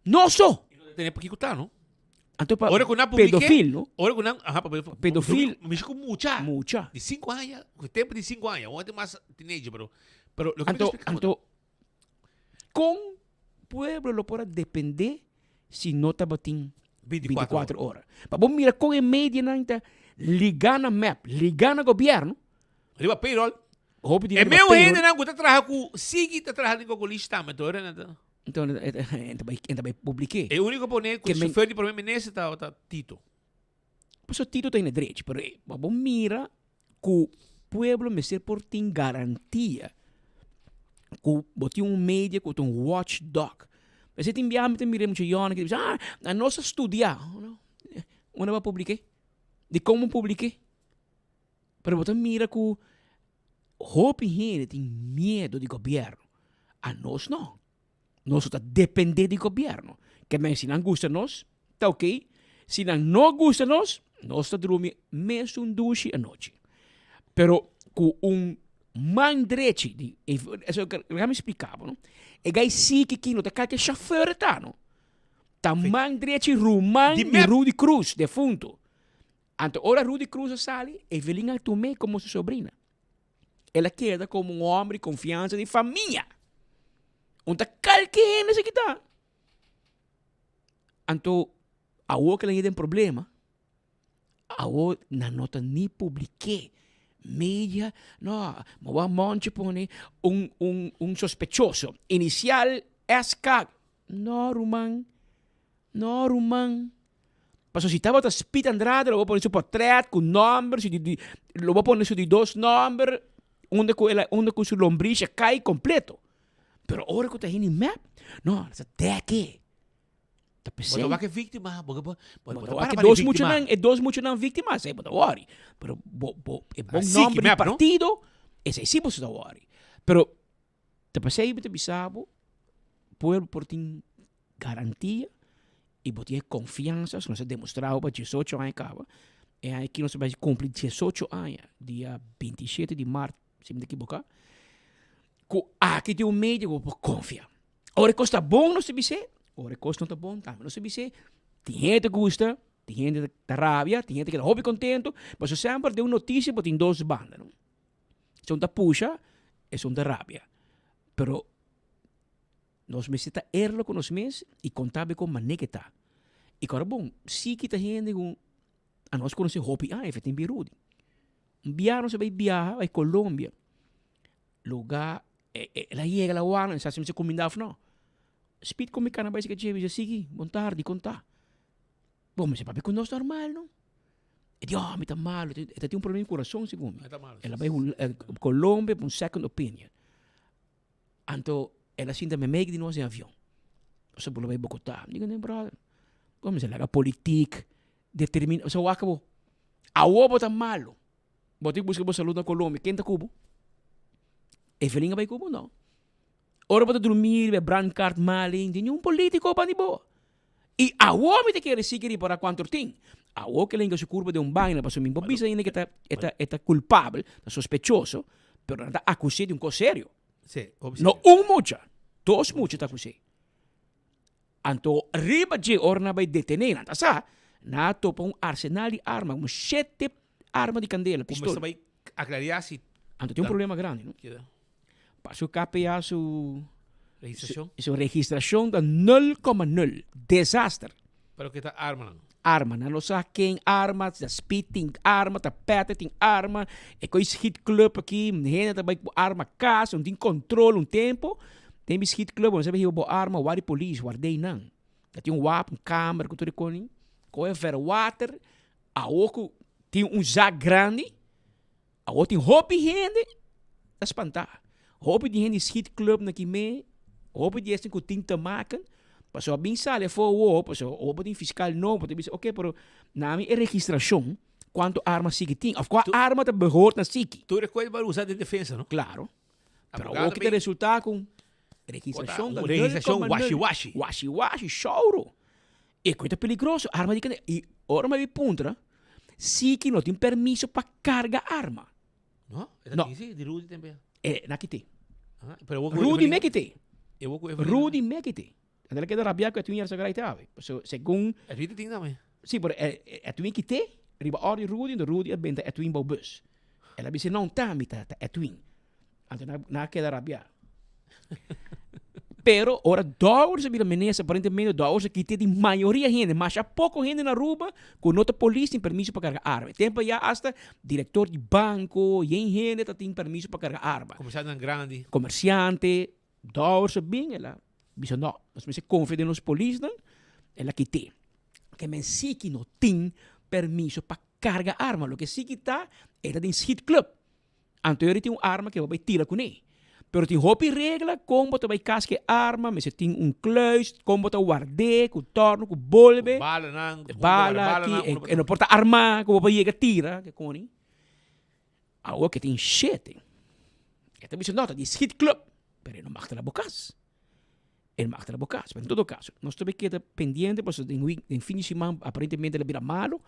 No so. Y no detene pa kiko ta, no? Anto pa Ora ku nan publike, pedofil, no? Ora ku nan, aha, pa pedofil. Pedofil. Mi ku mucha. Mucha. Di 5 aña, ku tempo di 5 aña, awor mas teenager, pero pero lo ke mi ta Anto, explica anto, kon pueblo lo por a depende si no tabatin 24 24 ora? Pa bo mira kon e medianan ta liga na mep, liga na gobierno. Riba payroll. Hopi E riba meu payroll. hendenan ku ta traha ku sigui ta traha den Cocolish tambe to ora nan ta. Enton en ta bai en ta bai publiké. E úniko pone ku Ke men- chauffeur di prome minister ta ta Tito. Pasobra Tito ta hende drechi, pero e pa bo mira ku pueblo mester por tin garantia ku bo tin un media ku ta un watchdog. Mester tin biaha mi ta mira e mucha yònnan ki ta bisa, ah, anos a studia. Unda bo a publiké? Dikon bo publiké? Pero bo ta mira ku hopi hende tin miedu di gobièrnu. Anos no. Nos ta dependé di gobièrnu. Ke men si nan gusta nos, ta oké. Si nan no gusta nos, nos ta drumi mesun dushi anochi. Pero ku un man drechi di, eso laga mi splika bo no. E gai siki ki no ta kalke shofèr ta no. Ta man drechi ruman di Rudy Cruz, defunto. Anto ora Rudy Cruz a sali, Evelyn a tum'é komo su sobrina. El a keda komo un hòmber di konfiansa di famia. Un ta kalke hende esaki ta. Anto awor ku el a yega den problema, Awor nan no ta ni publik'é. Media, no, mi wak Monchi pone un un un sospechoso, inisial SK. No ruman, no ruman. Pasobra si tabata Speed Andrade lo bo pone su portret ku nòmber, su di lo bo pone su di dos nòmber unda ku el a unda ku su lombrishi a kai kompleto. Pero ora ku ta hini mep, no, nan sa dèk'é. Ta Bo ta wak e víktima, bo bo bo ta para pa e dos muchanan, e dos muchanan víktima, esei bo ta wòri. Pero bo bo e bon nòmber di partido, esei si bo ta wòri. Pero ta p'esei mi ta bisa bo, pueblo por tin garantia i bo tin e konfiansa, nos a demostrá bo pa diesocho aña kaba, e aña aki nos ta bai kumpli diesocho aña, dia bintishete di mart, si mi ta ekiboká, ku aki tin un medio ku bo por konfia. Ora e kos ta bon nos ta bis'é, ora e kos no ta bon tambe nos ta bis'é. Tin hende ta gusta, tin hende ta rabia, tin hende ta keda hopi kontentu, pasobra semper den un notisia bo tin dos banda no. Esun ta pusha, esun ta rabia. Pero nos mester ta eerlijk ku nos mes i konta bo kon manera ke ta. I kòrda bon, si kita hende ku anos konosé hopi aña, tin bin Rudy. Un biaha nos a bai biaha bai Colombia. Luga el a yega la wana, mi sa si mi sa kuminda of no. Speed ku mi kana bai sika dje, mi bisa sigui, bon tardi, kon ta? Bon, mi bisa papia ku nos normal no. E di, oh, mi ta malo, e ta tin un problema di kurason segun mi. El a bai Colombia pa un second opinion. Anto el a sinta meimei di nos den avion. Nos a bula bai Bogota. Mi di, brother, bo mester laga politik determina, pasobra wak bo, awo bo ta malo. Bo tin buska bo salud na Colombia, ken ta ku bo? Evelyn a bai ku bo? No. Ora bo ta drumi riba e brandkaart malin, tin un politico ban di bo. I awor mi ta kere sigui ripara kuantu or tin. Awor ke lenga su kurpa den un baina, pasobra mi por bisa ainda ke ta e ta e ta kulpabel, ta sospechoso, pero nan ta akus'é di un kos serio. Sí, hopi No serio. un mucha, dos mucha ta akus'é. Anto riba dje ora nan bai detené, nan ta sa, nan a topa un arsenal di arma, como shete arma di kandela, Como pistol. esta bai aclaria si Anto tin un problema grandi, no? Keda. Pa su KPA su Registracion? Su registracion ta nul coma nul. Desaster. Pero ke ta armanan? Arma, nan no sa ken arma, ta Speed tin arma, ta Patrick tin arma, e koe schietclub aki, hende ta bai ku arma kas, no tin control un tempo. Den mi schietclub bo no sabi hiba bo arma, wak di polis, ward'é nan. Ta tin un wapen kamer ku tur e koning. Koe verwater, awor ku tin un zak grandi, awor tin hopi hende ta spantá. Hopi di hende di schietclub na kimé, hopi di esnan ku tin te maken, pasobra a bin sali afó awor, pasobra awor bo tin fiskal nobo, ta bisa oke pero na mi e registrashon kuantu arma siki tin òf kua arma ta behoort na siki. Tur e kos bo a usa den defensa no? Klaro. Pero awor ki ta resulta ku registrashon ta Registrashon washi washi. Washi washi, shouro. E kos ta peligroso, arma di kende. I ora mi a bin puntra, siki no tin permiso pa karga arma. No, e ta tin si, di Rudy tambe. E na kite. Ah, pero awor ku Rudy me kite. E awor ku Evelyn. Rudy me kite. Anto el a keda rabia ku Edwin Yarzagaray te awe. Paso segun Edwin ta tin tambe. Si, pero Edwin kite riba ordi Rudy, anto Rudy a benta Edwin bou bus. El a bisa no ta mi ta Edwin. Anto nan a keda rabia. Pero ora Dowers a bira minister, aparentemente Dowers a kite di mayoria hende, masha poko hende na Aruba ku no ta polis tin permiso pa karga arma. E tempo ya hasta direktor di banko, yen hende ta tin permiso pa karga arma. Komersiantenan grandi. Komersiante, Dowers a bin, el a bisa no, nos mester konfia den nos polisnan, el a kite. Ke men si ki no tin permiso pa karga arma, loke si ki ta, e ta den schietclub. Anto yori tin un arma ke bo bai tira kuné. Pero tin hopi regla kon bo ta bai kas ku e arma, mester tin un kluis, kon bo ta ward'é, ku tòrno, ku bolbe. Ku balanan, ku Bala aki, e no por ta armá ku bo por yega tira, ke koni. Awor ke tin shete. E ta bisa no, ta di schietclub, pero e no mag ta na bo kas. E no mag ta na bo kas. Pero en todo kaso, nos ta bai keda pendiente pasobra den week, den fin di siman aparentemente el a bira malo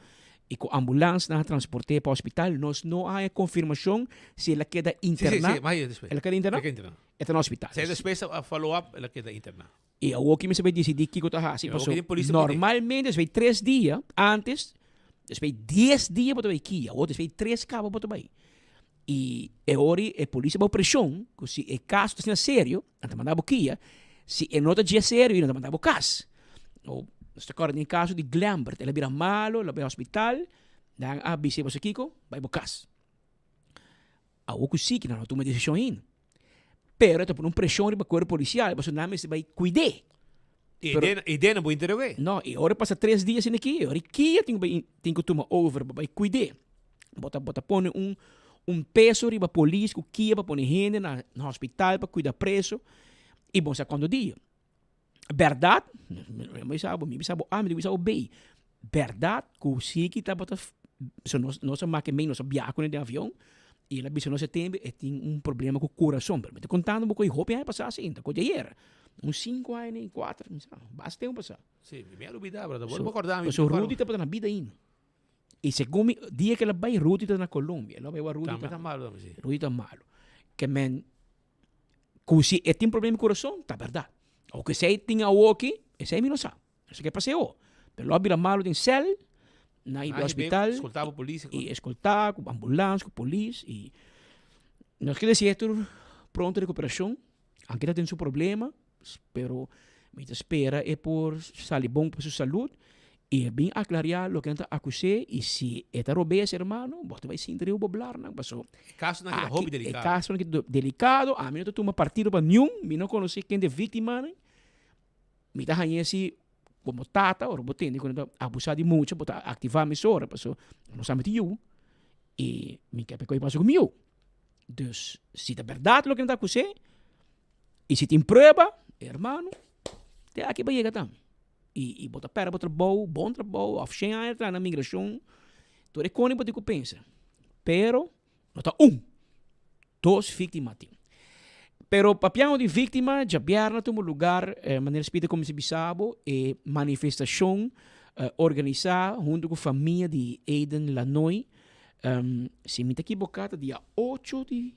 i ku ambulans nan a transport'é pa hospital. Nos no a haña konfirmashon si el a keda interná. Sí, sí, sí, despues. El a keda interná? El a keda interná. E ta na hospital. Sí, despues a follow up, el a keda interná. I awor ki mester bai disidí kiko ta hasi, pasobra normalmente despues di tres dia, antes, despues di dies dia bo ta bai kia, awor despues di tres kaba bo ta bai. I e ora e polis a bou preshon ku si e kaso ta asina serio, nan ta manda bo kia, si e no ta dje serio, nan ta manda bo kas. Nos ta kòrda den e kaso di Glembert, el a bira malo, el a bai hospital, Nan a bis'é, Boso kiko? Bai bo kas. Awor ku si ki nan no tuma desishon ainda. Pero e ta pone un preshon riba kuerpo polisial pasobra nan mester bai kuid'é. I den, i den bo interog'é. No, i ora pasa tres dia asina aki, e ora kia tin ku bai tin ku tuma over pa bai kuid'é. Bo ta bo ta pone un un peso riba polis ku kia pa pone hende na na hospital pa kuida preso i bo sa kuantu dia. Bèrdat, mi bisa bo, mi bisa bo A, mi bisa bo B. Bèrdat ku Siki tabata, so nos nos a make mei, nos a biaha kuné den avion, i el a bisa nos e tempu e tin un problema ku kurason. Pero mi ta kontando bo ku e hopi aña pasá asinta, ku di ayer, un sinku aña ni kuater, mi sa, basta tempu pasá. Si, mi a lubidá, brother, bo no kòrda mi. Pasobra Rudy tabata na bida ainda. I segun mi, dia ku el a bai, Rudy ta na Colombia. El a bai wak Rudy. Tambe ta malu tambe, si. Rudy ta malu. Ke men, Ku si e tin problema di kurason, ta bèrdat. O ku esei tin awoki, esei mi no sa. No sa ke pasa awo. Pero lo a bira malu den sèl, nan a hiba hospital, i eskoltá ku ambulans, ku polis, i nos ke desi e tur pronto rekuperashon, anke ta tin su problema, pero mi ta spera e por sali bon pa su salud y e bin aclaria loke nan ta acus'é y si e ta robes hermano bo ta bay sinti riba bo blarnan paso E casonan aki ta hopi aki e delicado. casonan aki ta delicado ami no ta tuma partido pa niun mi no conoce ken ta e victimanan mi ta hañ'e si como tata ora bo tende cu nan ta abusa di mucha bo ta activa mesora paso no sa mi tin yu y mi ke pa e coy pasa cu mi yu dus si ta berdad loke nan ta acus'é. I si tin prueba, hermano, te aki bo yega tambe. I i bo ta pèrdè bo trabou, bon trabou, òf shen aña traha na migrashon, tur e kos bo tin ku pensa. Pero no ta un, dos víktima tin. Pero papiando di víktima, djabièrnè tuma lugar, manera Speed a kuminsá bisa bo, e manifestashon organisá huntu ku famia di Eden Lanoy, si mi ta kiboká ta dia ocho di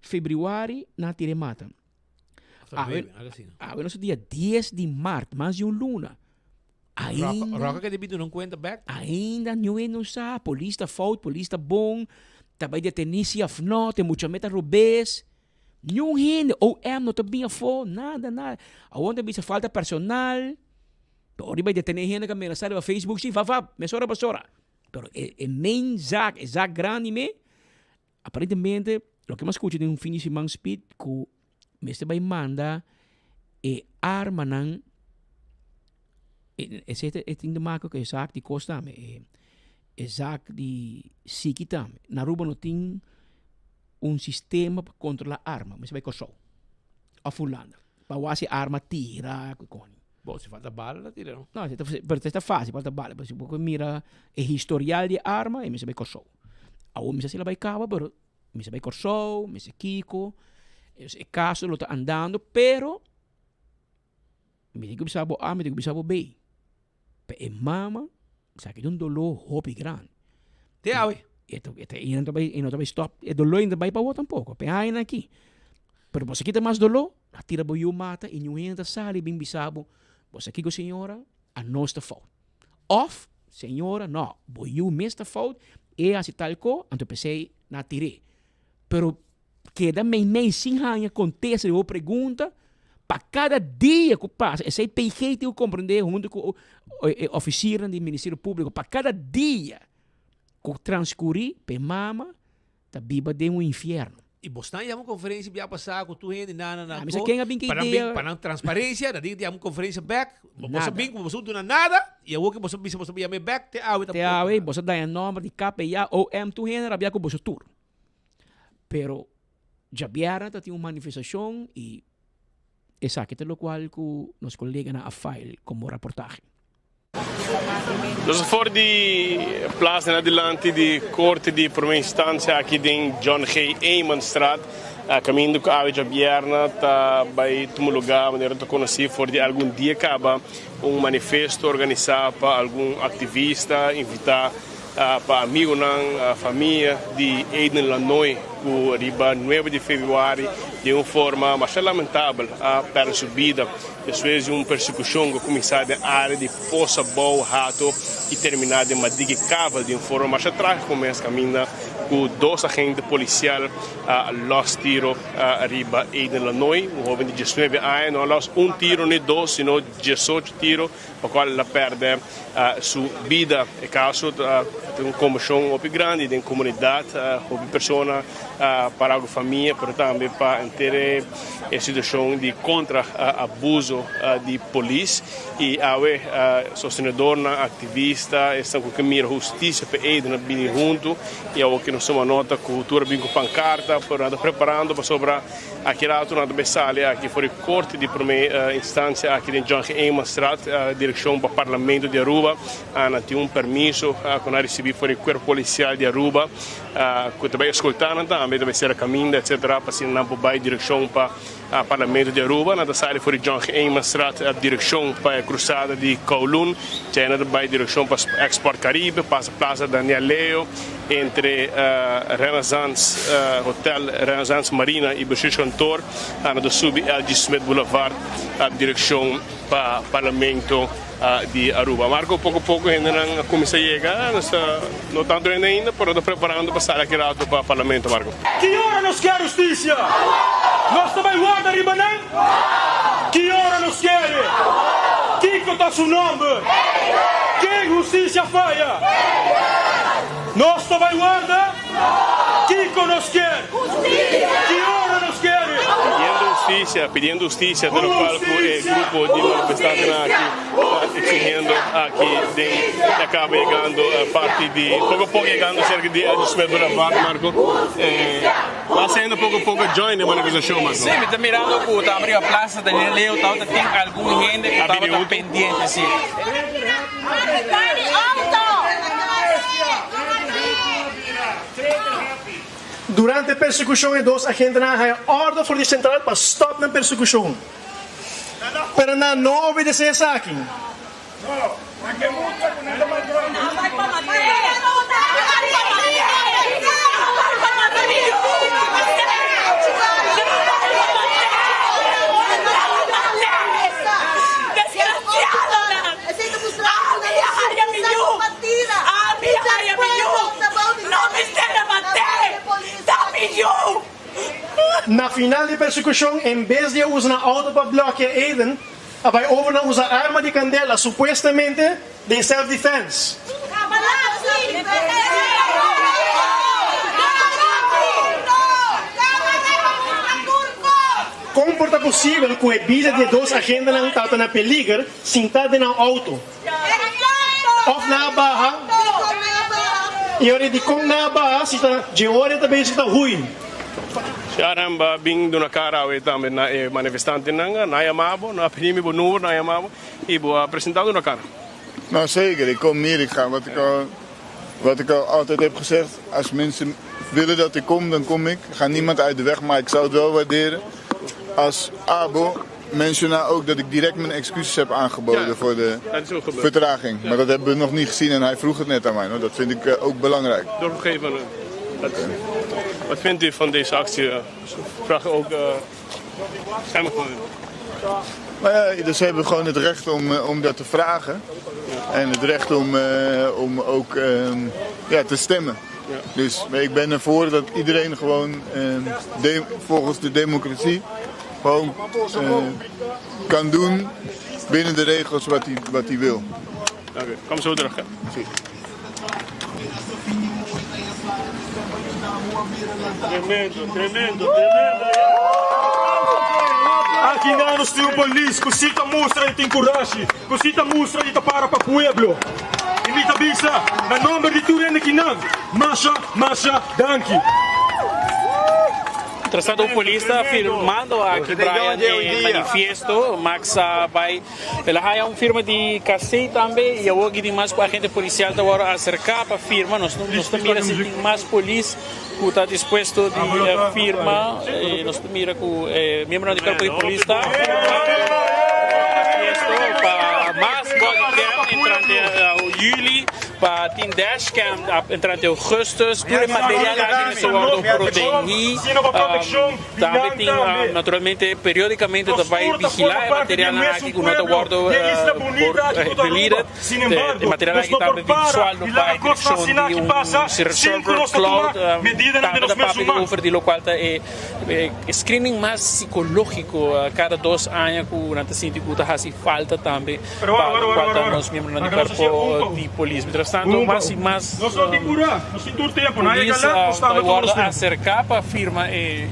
Februari nan a tira e mata. Awe, awe nos ta dia dies di mart, mas di un luna. Ainda, Roca ke debido non cuenta back. Ainda niun hende no sa, polis ta fout, polis ta bon, ta bai deteni si of no, te mucha meta robes. Niun hende, OM no ta bin afo, nada, nada. Awor nan ta bisa falta personal, pero ora di bai detene hende ku a menasa riba Facebook si, va va, mesora basora. Pero e e main zaak, e zaak grandi me, Aparentemente, loke mi a skucha den un fin di siman speed ku mester bai manda e armanan, esei e tin te make ku e zaak di kos tambe, e zaak di siki tambe. Na Aruba no tin un sistema pa kontrola arma, mester bai Kòrsou òf Hulanda pa wak si arma tira ku koni. Bo, si falta bala ta tira no? No, pero ta fácil falta bala, pero si bo mira e historial di e arma e mester bai Kòrsou. Awor mi sa si el a bai kaba pero mi sa bai Kòrsou, mi sa kiko, e kaso lo ta andando pero mi tin ku bisa bo A, mi tin ku bisa bo B. Pa e mama esaki ta un doló hopi grandi. Te awe. E ta e ta e no ta bai e no ta bai stòp e doló no ta bai pa awor tampoko pa e añanan aki. Pero bo sa kita mas doló? A tira bo yu mata i niun hende ta sali bin bisa bo, bo sa kiko señora, anos ta fout. Of, señora, no, bo yu mes ta fout, e hasi tal ko, anto p'esei nan a tir'é. Pero keda meimei sin haña kontesta di bo pregunta, pa kada dia ku pasa, esei PG tin ku komprendé huntu ku e ofisiernan di Ministerio Públiko, pa kada dia ku transkurí pa e mama Ta biba den un infierno. I bosnan yama un konferensia bia pasá ku tur hende na na na Mi sa ken a bin ku pa nan bin idea. pa nan transparensia nan tin yama un konferensia bek bo Nada. a bin ku boso duna nada i awor ke boso bisa boso a yama e bek te awe Te tampoko awe nada. boso a daña nomber di KPA, OM tur hende rabia ku boso tur. Pero djabièrnè ta tin un manifestashon i esaki ta lokual ku nos koleganan a file komo raportahe. Nos a for di plaza na dilanti di Corte di Prome Instancia aki den John G. Eemanstraat, caminda cu awe djabièrnè ta bay tuma lugar manera ta conoci for di algun dia caba un manifesto organisa pa algun activista invita pa amigonan, famia di Aiden Lanoy cu riba nuebe di februari den un forma masha lamentabel a perde su bida despues di un persecucion cu a cuminsa den area di Posa Bou Hato y termina den Madiki Kavel di un forma masha tragico mes caminda cu dos agente policial a los tiro riba Aiden Lanoy, un hoben di diesnuebe aña, no a los un tiro ni dos sino diesocho tiro. pa cual el a perde su bida. E caso ta Ta un conmocion hopi grandi den comunidad, hopi persona a para cu famia pero tambe pa henter e situacion di contra abuso di polis y awe sostenedornan, activista, esnan cu ke mira husticia pa Aiden a bini hunto y awo ke nos tuma nota cu tur a bin cu pancarta pero nan ta preparando pasobra aki rato nan ta bay sali aki for di corte di prome instancia aki den John G. Emanstraat direccion pa Parlamento di Aruba. Nan tin un permiso cu nan a ricibi for di Cuerpo Policial di Aruba cu ta bay escolta nan tambe, ta bay cera caminda etc. Pa asina nan por bay direccion pa Parlamento di Aruba. Nan ta sali for di John G. Emanstraat direccion pa e cruzada di Kowloon. Djai nan ta bay direccion pa Export Caribe, pasa Plaza Daniel Leo entre Renaissance Hotel, Renaissance Marina y Bestuurskantoor. Nan ta subi LG. Smith Boulevard direccion pa Parlamento. Di Aruba. Marco, poco poco hendenan a cuminsa yega, nos ta no tanto hende ainda, pero ta preparando pa sali aki rato pa Parlamento, Marco. Ki ora nos kier hustisia? Nos ta bai warda riba nan? Ki ora nos kere? Kiko ta su nomber? Ken hustisia faya? Nos ta bai warda? Kiko nos kier? Ki ora nos kere? Pidiendo husticia, pidiendo husticia ta locual cu e grupo di manifestantenan aki ta exigiendo aki den e caba yegando parti di poco poco yegando cerca di Eddy Boulevard Marco ta haciendo poco poco join e manifestacion Marco. Si, mi ta mirando cu ta riba Plaza Daniel Leo tabata tin algun hende cu tabata pendiente si. Durante e persekushon e dos agentenan a haña òrdu for di sentral pa stòp nan persekushon, pero nan no a obedesé esaki. Na final di persekushon, en bes di a usa nan outo pa blòkia Aiden, a bai over na usa arma di kandela, supuestamente den self-defense. Kon por ta posibel ku e bida di e dos agentenan tabata na peliger sintá den nan outo? Òf nan a baha? I ora dikon nan a baha si ta dje ora e ta bezig ta hui? Caramba, bin duna cara awe tambe na e manifestantenan. Nan a yama bo, nan a pidi mi bo number, nan a yama bo y bo a presenta duna cara. Nou zeker, ik kom hier, ik ga wat ik al, wat ik al altijd heb gezegd, als mensen willen dat ik kom, dan kom ik. Ik ga niemand uit de weg, maar ik zou het wel waarderen als Abo menciona ook dat ik direct mijn excuses heb aangeboden ja, voor de vertraging. Ja. Maar dat hebben we nog niet gezien en hij vroeg het net aan mij. Hoor. Dat vind ik uh, ook belangrijk. Doorgegeven. Wat, wat vindt u van deze actie? Vraag ook. Uh, Nou ja, dus ze hebben gewoon het recht om, eh, om dat te vragen. En het recht om, uh, om ook uh, ja, te stemmen. Ja. Dus ik ben ervoor dat iedereen gewoon uh, volgens de democratie gewoon uh, kan doen binnen de regels wat hij, wat hij wil. Oké, okay, kom zo terug. Hè? Tremendo, tremendo, tremendo. Aki nan nos tin un polis ku si ta mustra di tin kurashi, ku si ta mustra di ta para pa pueblo. I mi ta bisa na nomber di tur hende kinan, masha, masha danki. Mientras tanto un polis ta firmando aki Brian e manifiesto. Max a bay El a haya un firma di Casey tambe y awor aki tin mas cu agente policial ta worde acerca pa firma. Nos nos ta mira si tin mas polis cu ta dispuesto di firma. Nos ta mira cu e miembronan di cuerpo di polis ta firma manifiesto pa mas bodycam entrante juli. Pa tin dashcam entrante augustus. Tur e material aki mester wordo protehi. Tambe tin naturalmente periodicamente ta bay vigila e materialnan aki cu no ta wordo deleted. E material aki tambe visual lo bay direccion di un server cloud. Tambe ta papia di over di locual ta e. Screening mas psicológico cada dos aña cu nan ta sinti cu ta haci falta tambe pa locual ta nos miembronan di cuerpo di polis. Mientras tanto mas y mas polis ta wordo acerca pa firma e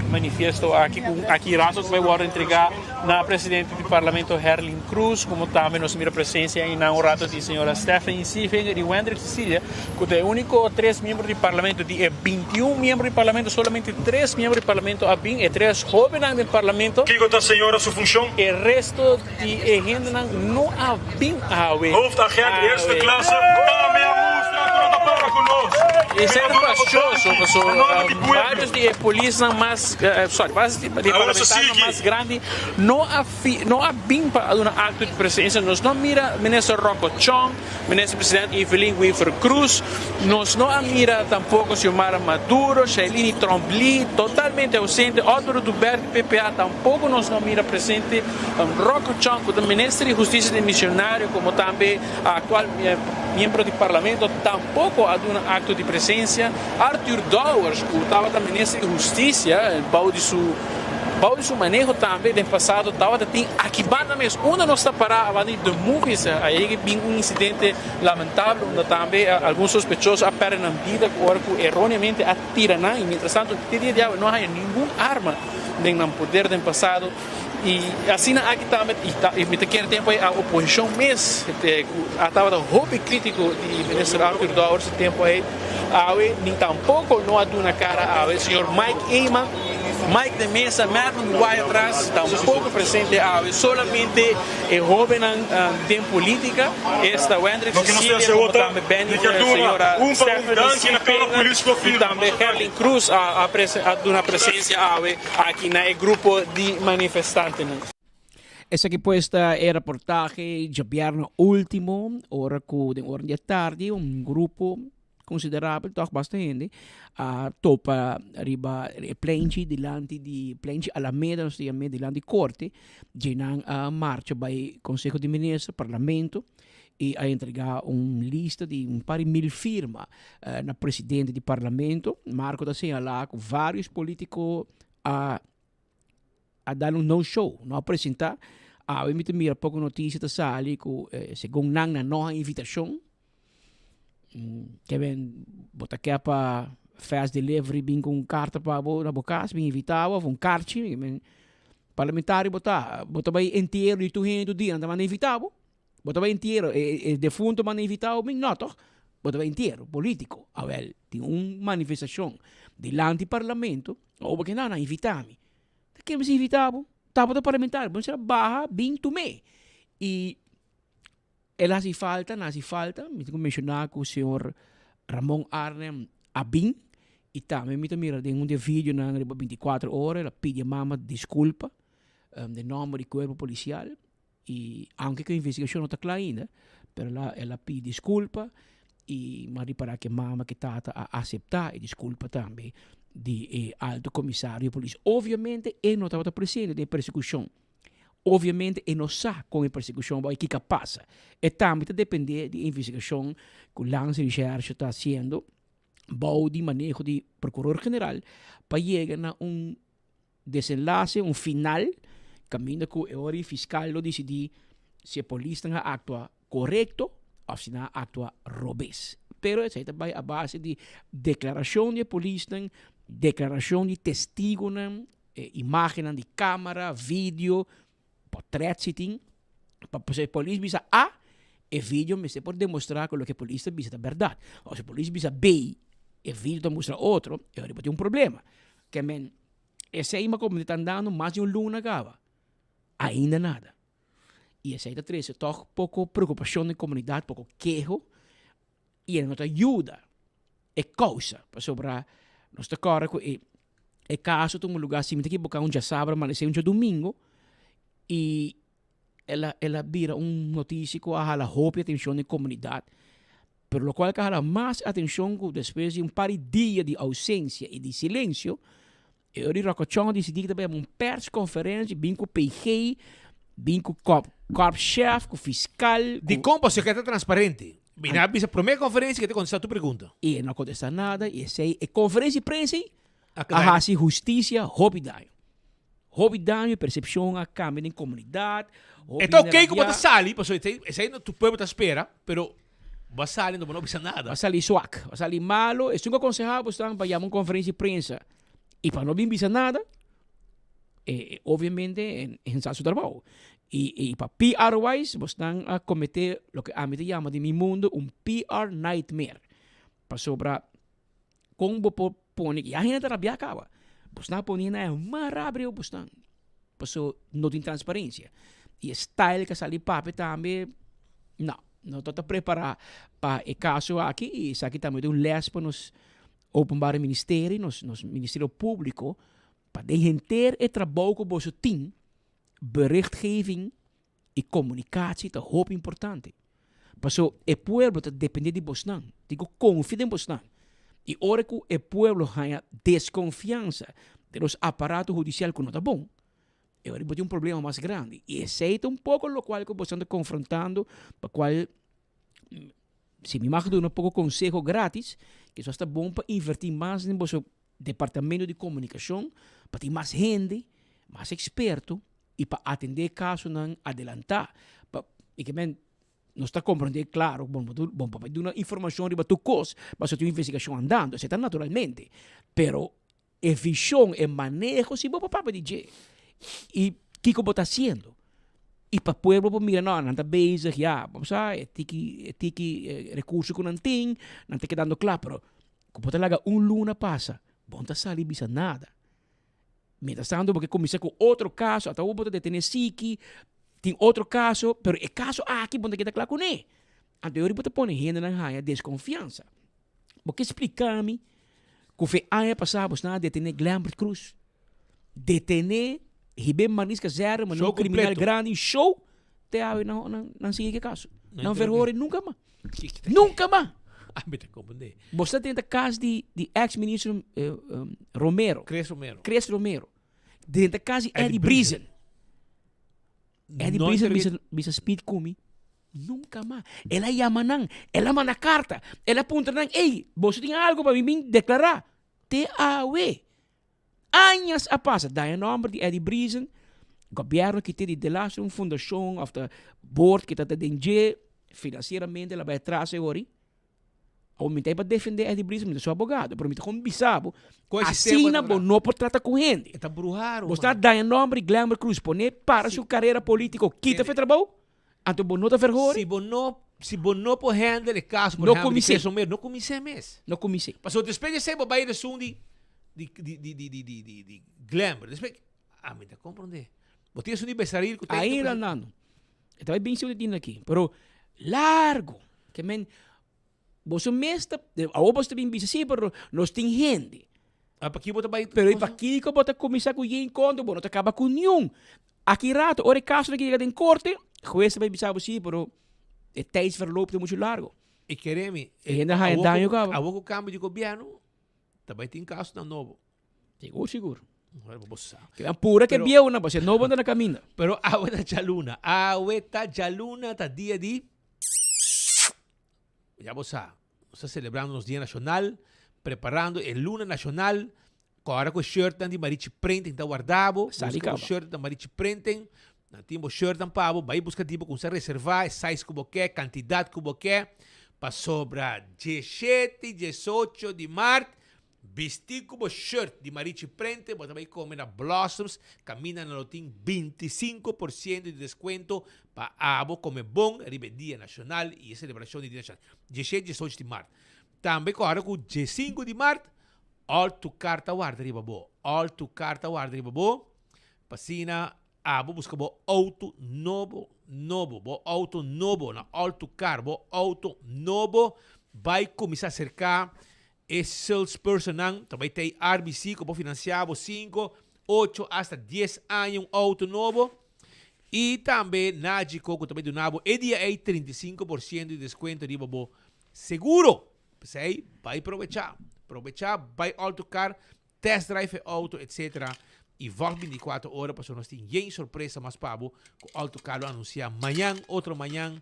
manifiesto aki cu aki rato ta bay wordo entrega na presidente di parlamento Herlin Cruz como tambe nos mira presencia einan un rato di señora Stephanie Sievinger y Wendrick Cecilia cu ta e unico tres miembro di parlamento di e bintiun miembro di parlamento solamente tres miembro di parlamento a bin e tres hobennan den parlamento. Kico ta señora su funcion? E resto di e hendenan no a bin awe. Hoofdagent eerste klasse tambe a mustra cu no ta para cu nos. Esey ta pasioso pasobra varios di e polisnan mas sorry varios di e parlamentarionan mas grandi no a no a bin pa duna acto di presencia. Nos no a mira minister Rocco Chong, Minister President Evelyn Wever Croes, nos no a mira tampoco Xiomara Maduro, Shailene Tromp-Lee, totalmente ausente, Otto Oduber di PPA tampoco nos no a mira presente, Rocco Chong cu ta Minister di Husticia demisionario como tambe actual miembro di Parlamento tampoco a duna acto di presencia, Arthur Dowers cu tabata Minister di Husticia bou di su Bou di su maneho tambe den pasado tabata tin aki banda mes unda nos ta pará abanda di The Movies a yega bin un incidente lamentable unda tambe algun sospechoso a perde nan bida cu ora cu erroneamente a tira nan y mientras tanto te dia di awe no a haya ningun arma den nan poder den pasado y asina aki tambe y mi ta kere tempo ey a oposicion mes cu a tabata hopi critico di minister Arthur Dowers e tempo ey awe ni tampoco no a duna cara awe señor Mike Eman. Mike de Meza, Mervin Guay atras tampoco presente awe, solamente e hobennan den politica, esta Wendrick Cecilia como tambe Benny señora Stephanie Siepenga y tambe Gerlin Cruz a duna presencia awe aki na e grupo di manifestantenan. Esaki pues ta e reportahe djabièrnè ultimo, ora ku den ora di e tardi un grupo considerabel toch basta hende a topa riba e plenchi dilanti di plenchi Alameda nos ta yam'e dilanti corte dje nan a marcha bai conseho di minister parlamento y a entrega un lista di un par di mil firma na presidente di parlamento Marco ta señala cu varios politico a a dal un no show, no a presenta. Awe mi ta mira poco noticia ta sali cu segun nan nan no a invitacion. Ke ben bo ta ke pa fast delivery bin cu un carta pa bo na bo cas bin invita bo of un carchi. Parlamentario bo ta, bo ta bay entiero di tur hende tur dia nan ta manda invita bo. Bo ta bay entiero, e defunto manda invita bo bin? No toch? Bo ta bay entiero politico. Awel, tin un manifestacion dilanti parlamento, awor bo ke nan a invita mi. Ta ken mester invita bo? Ta bo ta parlamentario, bo mester a baha bin tum'é. Y el a haci falta, nan a haci falta, mi tin cu menciona cu señor Ramon Arnhem a bin y tambe mi ta mira den un di e videonan riba binticuatro ora el a pidi e mama disculpa den nomber di cuerpo policial. Y aunke cu e investigacion no ta cla ainda, pero el a, el a pidi disculpa y mi a ripara cu e mama cu e tata a acepta e disculpa tambe di e alto comisario di polis. Obviamente e no tabata presente den e persecucion. Obviamente e no sa con e persecucion bai, kico a pasa. E tambe ta depende di e investigacion cu Landsrecherche ta haciendo bou di maneho di Procuror General pa yega na un desenlase, un final, kaminda ku e ora di fiskal lo disidí si e polisnan a aktua korekto òf si nan a aktua robes. Pero esei ta bai a base di deklarashon di e polisnan, deklarashon di testigunan, e imágennan di kámara, video, potrèt si tin, pa si e polis bisa A, e video mester por demostrá ku loke e polis ta bisa ta bèrdat. Òf si e polis bisa B, e video ta mustra otro, e ora bo tin un problema. Ke men, esei mi a komprendé ta andando mas di un luna kaba. Ainda nada. I esei ta trese tòg poko preokupashon den komunidat, poko keho, i e no ta yuda e kousa. Pasobra nos ta kòrda ku e e kaso tuma lugá, si mi ta ekiboká, un djasabra amanesé un djadumingu, i el a el a bira un notisia ku a hala hopi atenshon den komunidat. Pero lokual ku a hala mas atenshon ku despues di un par di dia di ousensia i di silensio, e ora di Ròkòchòn a disidí ku ta bai un pèrskonferensia bin ku PG, bin ku kòrpschef, ku fiskal. Dikon pasobra ke ta transparente? Mi na bisa promé konferensia ke ta kontestá tur pregunta. I e no a kontestá nada i esei e konferensia di prensa ei. A hasi hustisia hopi daño. Hopi daño, persepshon a kambia den komunidat. E ta oké ku bo ta sali, pasobra esei no tur pueblo ta spera, pero bo a sali no bo no bisa nada. Bo a sali swak, bo a sali malo. Esun ku a konsehá bo esnan pa yama un konferensia di prensa i pa no bin bisa nada, e obviamente e sa su trabou. I pa PR wise bo esnan a kometé loke ami ta yama den mi mundo un PR nightmare. Pasobra Kon bo por pone, ya hende ta rabia kaba. Bosnan a pone hende a mas rabia ku bosnan. Paso no tin transparensia. I e style ku a sali papia tambe, no, no ta ta prepara pa e kaso aki i esaki tambe ta un les pa nos Openbare Ministerie, nos nos Ministerio Públiko, pa den henter e trabou ku boso tin, berichtgeving i komunikatie ta hopi importante. Paso e pueblo ta depende di bosnan, tin ku konfia den bosnan. I ora ku e pueblo haña deskonfiansa den nos aparato hudisial ku no ta bon, e ora bo tin un problema mas grandi. I esei ta un poko lokual ku bosnan ta konfrontando, pa kual si mi mag duna un poko konseho gratis, kisas ta bon pa invertí mas den boso departamento di komunikashon, pa tin mas hende, mas eksperto, i pa atendé kasonan adelantá. Pa, i ke men, nos ta komprendé klaro, bon, bo bon pa bai duna informashon riba tur kos, pasobra tin un investigashon andando, esei ta naturalmente. Pero e vishon, e maneho si bo por papia di dje. I kiko bo ta hasiendo. I pa pueblo por mira, no, nan ta bezig, ya, bo sa, e tiki, e tiki rekurso ku nan tin, nan ta kedando kla, pero ku bo ta laga un luna pasa, bo no ta sali bisa nada. Mientras tanto bo ke kuminsá ku otro kaso, ata bo ta detené Siki, tin otro kaso, pero e kaso aki bo no ta keda kla kuné. Anto yori bo ta pone hendenan haña deskonfiansa. Bo ke splika mi ku fe aña pasá bo snan a detené Glembert Cruz, detené hib'é Marlies Kazerne, manera un kriminal grandi, show, te awe nan nan sigui ku e kaso. Nan verhor'é nunka mas. Nunka mas! Ami ta comprende. Bo sa drenta cas di di ex ministro Romero. Chris Romero. Chris Romero. Drenta cas di Eddie Briesen. Eddie Briesen bisa bisa speed cu mi. Nunca mas. El a yama nan. El a manda carta. El a puntra nan, ey, boso tin algo pa mi bin declara? Te awe. Añas a pasa, daña nomber di Eddie Briesen, gobierno ki tin di delaster un fundacion of ta board ki ta ta den dje, financieramente la bay atras e ori. Awor mi ta pa defende Eddie Briesen, mi ta su abogado, pero mi ta con bisa bo, asina bo no por trata cu hende. E ta bruha, Bo sta daña nomber di Glenber Cruz, pone para su carera politico, kita fe trabou, anto bo no ta verhoor. Si bo no, si bo no por handle e caso, por ehempel, di Chris Romero, no cuminse mes. No cuminse. Pasobra despues di esey bo bay esun di, di, di, di, di, di, di, di, di Glenber. Despues, ami ta comprende. Bo tin esun di Besaril cu ta. Ainda andando. E ta bay bin siu di tin aki. Pero largo. Ke men, boso mes ta, awor boso ta bin bisa, si, pero nos tin hende. Ah, pakiko bo ta bay? Pero i pakiko bo ta kuminsá ku yen konto, bo no ta kaba ku niun. Aki rato, ora e kasonan ki yega den korte, hues ta bay bisa bo, si, pero e tijdsverloop ta muchu largo. I kere mi, E hende a haña daño kaba. Awor ku kambio di gobièrnu, ta bay tin kasonan nobo. Sigur, sigur. Bueno, bo sa. Keda pura ke bieunan, pasobra e nobo ta na kaminda. Pero awe ta djaluna. Awe ta djaluna, ta dia di. Ya bo sa, nos ta selebrando nos Dia Nashonal, preparando e Luna Nashonal. Kòrda ku e shirtnan di Marichi Printing ta warda bo. Sali Buska bo kaba. shirt na Marichi Printing. Nan tin bo shirtnan pa bo. Bai buska di bo kumsa reservá e size ku bo ke, kantidat ku bo ke. Pasobra diesshete, diesocho di mart Bisti ku bo shirt di Marichi Prente bo ta bai kome na Blossoms kaminda nan lo tin 25 por siento di deskuento pa abo kome bon riba e dia nashonal i e selebrashon di dia nashonal dieshet diesocho di mart. Tambe kòrda ku diesinku di mart All to Car ta warda riba bo. All to Car ta warda riba bo pa asina abo buska bo outo nobo nobo bo outo nobo na All to Car bo outo nobo bai kuminsá aserká E salespersonnan ta bai tei RBC ku por finansiá bo sinku, ocho asta dies aña un outo nobo. I tambe Nagico ku ta bai duna bo e dia ei 35% di deskuento riba bo seguro. P'esei bai probechá. Probechá, bai Auto Car, test drive e outo etcetera. I wògt 24 ora pasobra nos tin yen sorpresa mas pa bo ku Auto Car lo anunsiá mañan, otro mañan.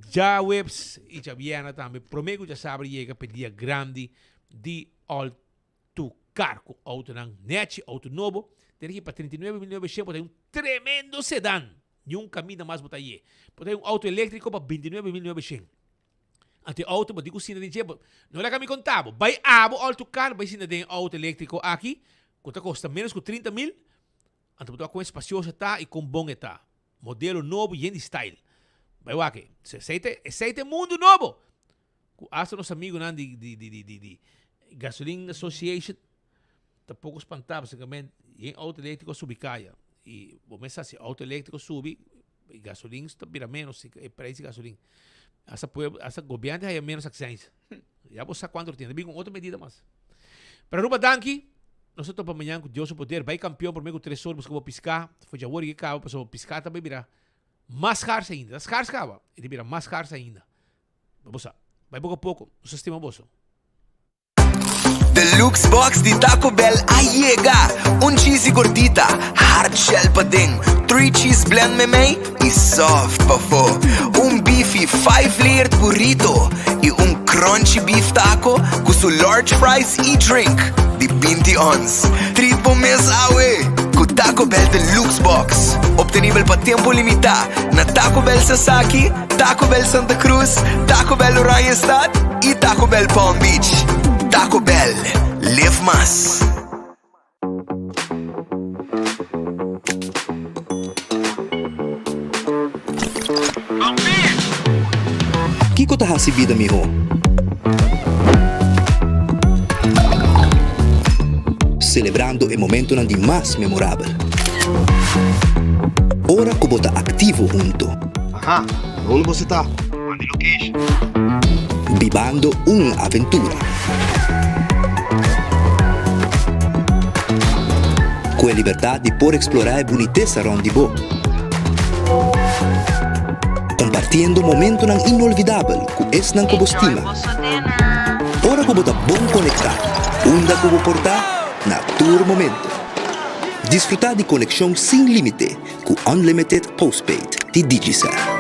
Djaweps i djabièrnè tambe promé ku djasabra yega p'e dia grandi di All To. car ku autonan nechi, auto nobo. Tene ki pa 39.900 bo ta un tremendo sedan. Ni un caminda mas bo ta ye. Bo ta un auto electrico pa 29.900. Anto e auto bo di ku sinta den dje, bo no laga mi konta bo. Bai abo auto car bai sinta den e auto electrico aki ku ta kosta menos ku 30 mil. Anto bo ta wak kon espacioso e ta y kon bon e ta. Modelo nobo yen di style. Bai wak e. Esei ta esei ta e mundu nobo. Ku asta nos amigunan di di di di di di Gasoline Association ta poko spantá pasobra yen auto eléktriko a subi kaya. I bo mes sa si auto eléktriko subi gasolin ta bira ménos e preis di gasolin. Asta pueblo asta gobièrnu ta haya ménos akseins. Ya bo sa kuantu tin. Ta bin ku otro medida mas. Pero Aruba danki. Nos ta topa mañan ku Dios su poder. Bai kampion promé ku tres or buska bo piská. For djawor i ke kaba pasobra bo piská ta bai bira mas skars ainda. Ta skars kaba. E ta bira mas skars ainda. Bo sa. Bai poko a poko. Nos ta stima boso. Deluxe box di Taco Bell a yega! Un cheesy gordita, hard shell paden, three cheese blend memey y soft pafo. Un beefy five layered burrito y un crunchy beef taco cu su large fries y drink di binti ons. Treat bo mes awe cu Taco Bell Deluxe Box. Obtenibel pa tempo limita na Taco Bell Sasaki, Taco Bell Santa Cruz, Taco Bell Oranjestad y Taco Bell Palm Beach. Taco Bell, live mas. Kiko ta hasi bida mihó? Selebrando e momentonan di mas memorabel. Ora ku bo ta aktivo hunto. Aha, unda boso ta? Manda e location. Bibando un aventura. Ku e libertat di por eksplorá e bunitesa rònt di bo. Kompartiendo momentonan inolvidabel ku esnan ku bo stima. Ora ku bo ta bon konektá, unda ku bo por ta, na tur momento. Disfrutá di konekshon sin límite ku Unlimited Postpaid di Digicel.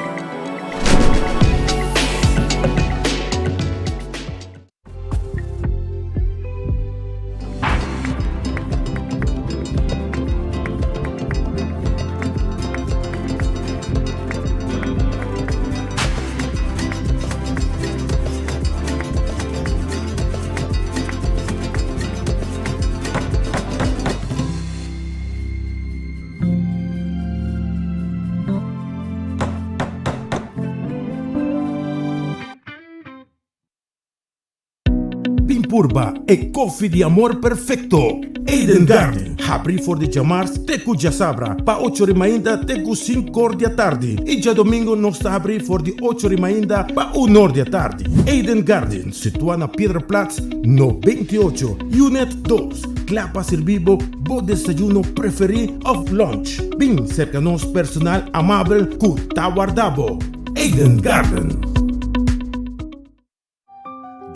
Bin purba e koffie di amor perfecto! Eden Garden, habri for di djamars te ku djasabra pa ocho ri mainta te ku sinkor di atardi i djadomingo nos ta habri for di ocho ri mainta pa unor di atardi. Eden Garden, situa na Piedraplaats no 28, Unit dos, kla pa sirbi bo bo desayuno preferi of lunch. Bin serka nos personal amabel ku ta warda bo. Eden Garden.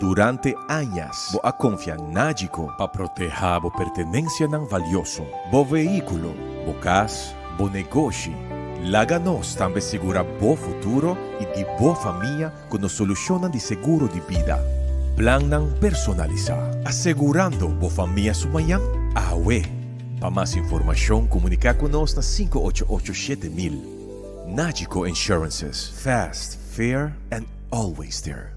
Durante añas bo a konfia Nagico pa protehá bo pertenensianan valioso, bo vehíkulo, bo kas, bo negoshi. Laga nos tambe sigurá bo futuro i di bo famia ku nos solushonnan di seguro di bida. Plannan personalisá, asegurando bo famia su mañan awe. Pa mas informashon komuniká ku nos na 588 7000. Nagico Insurances, fast, fair and always there.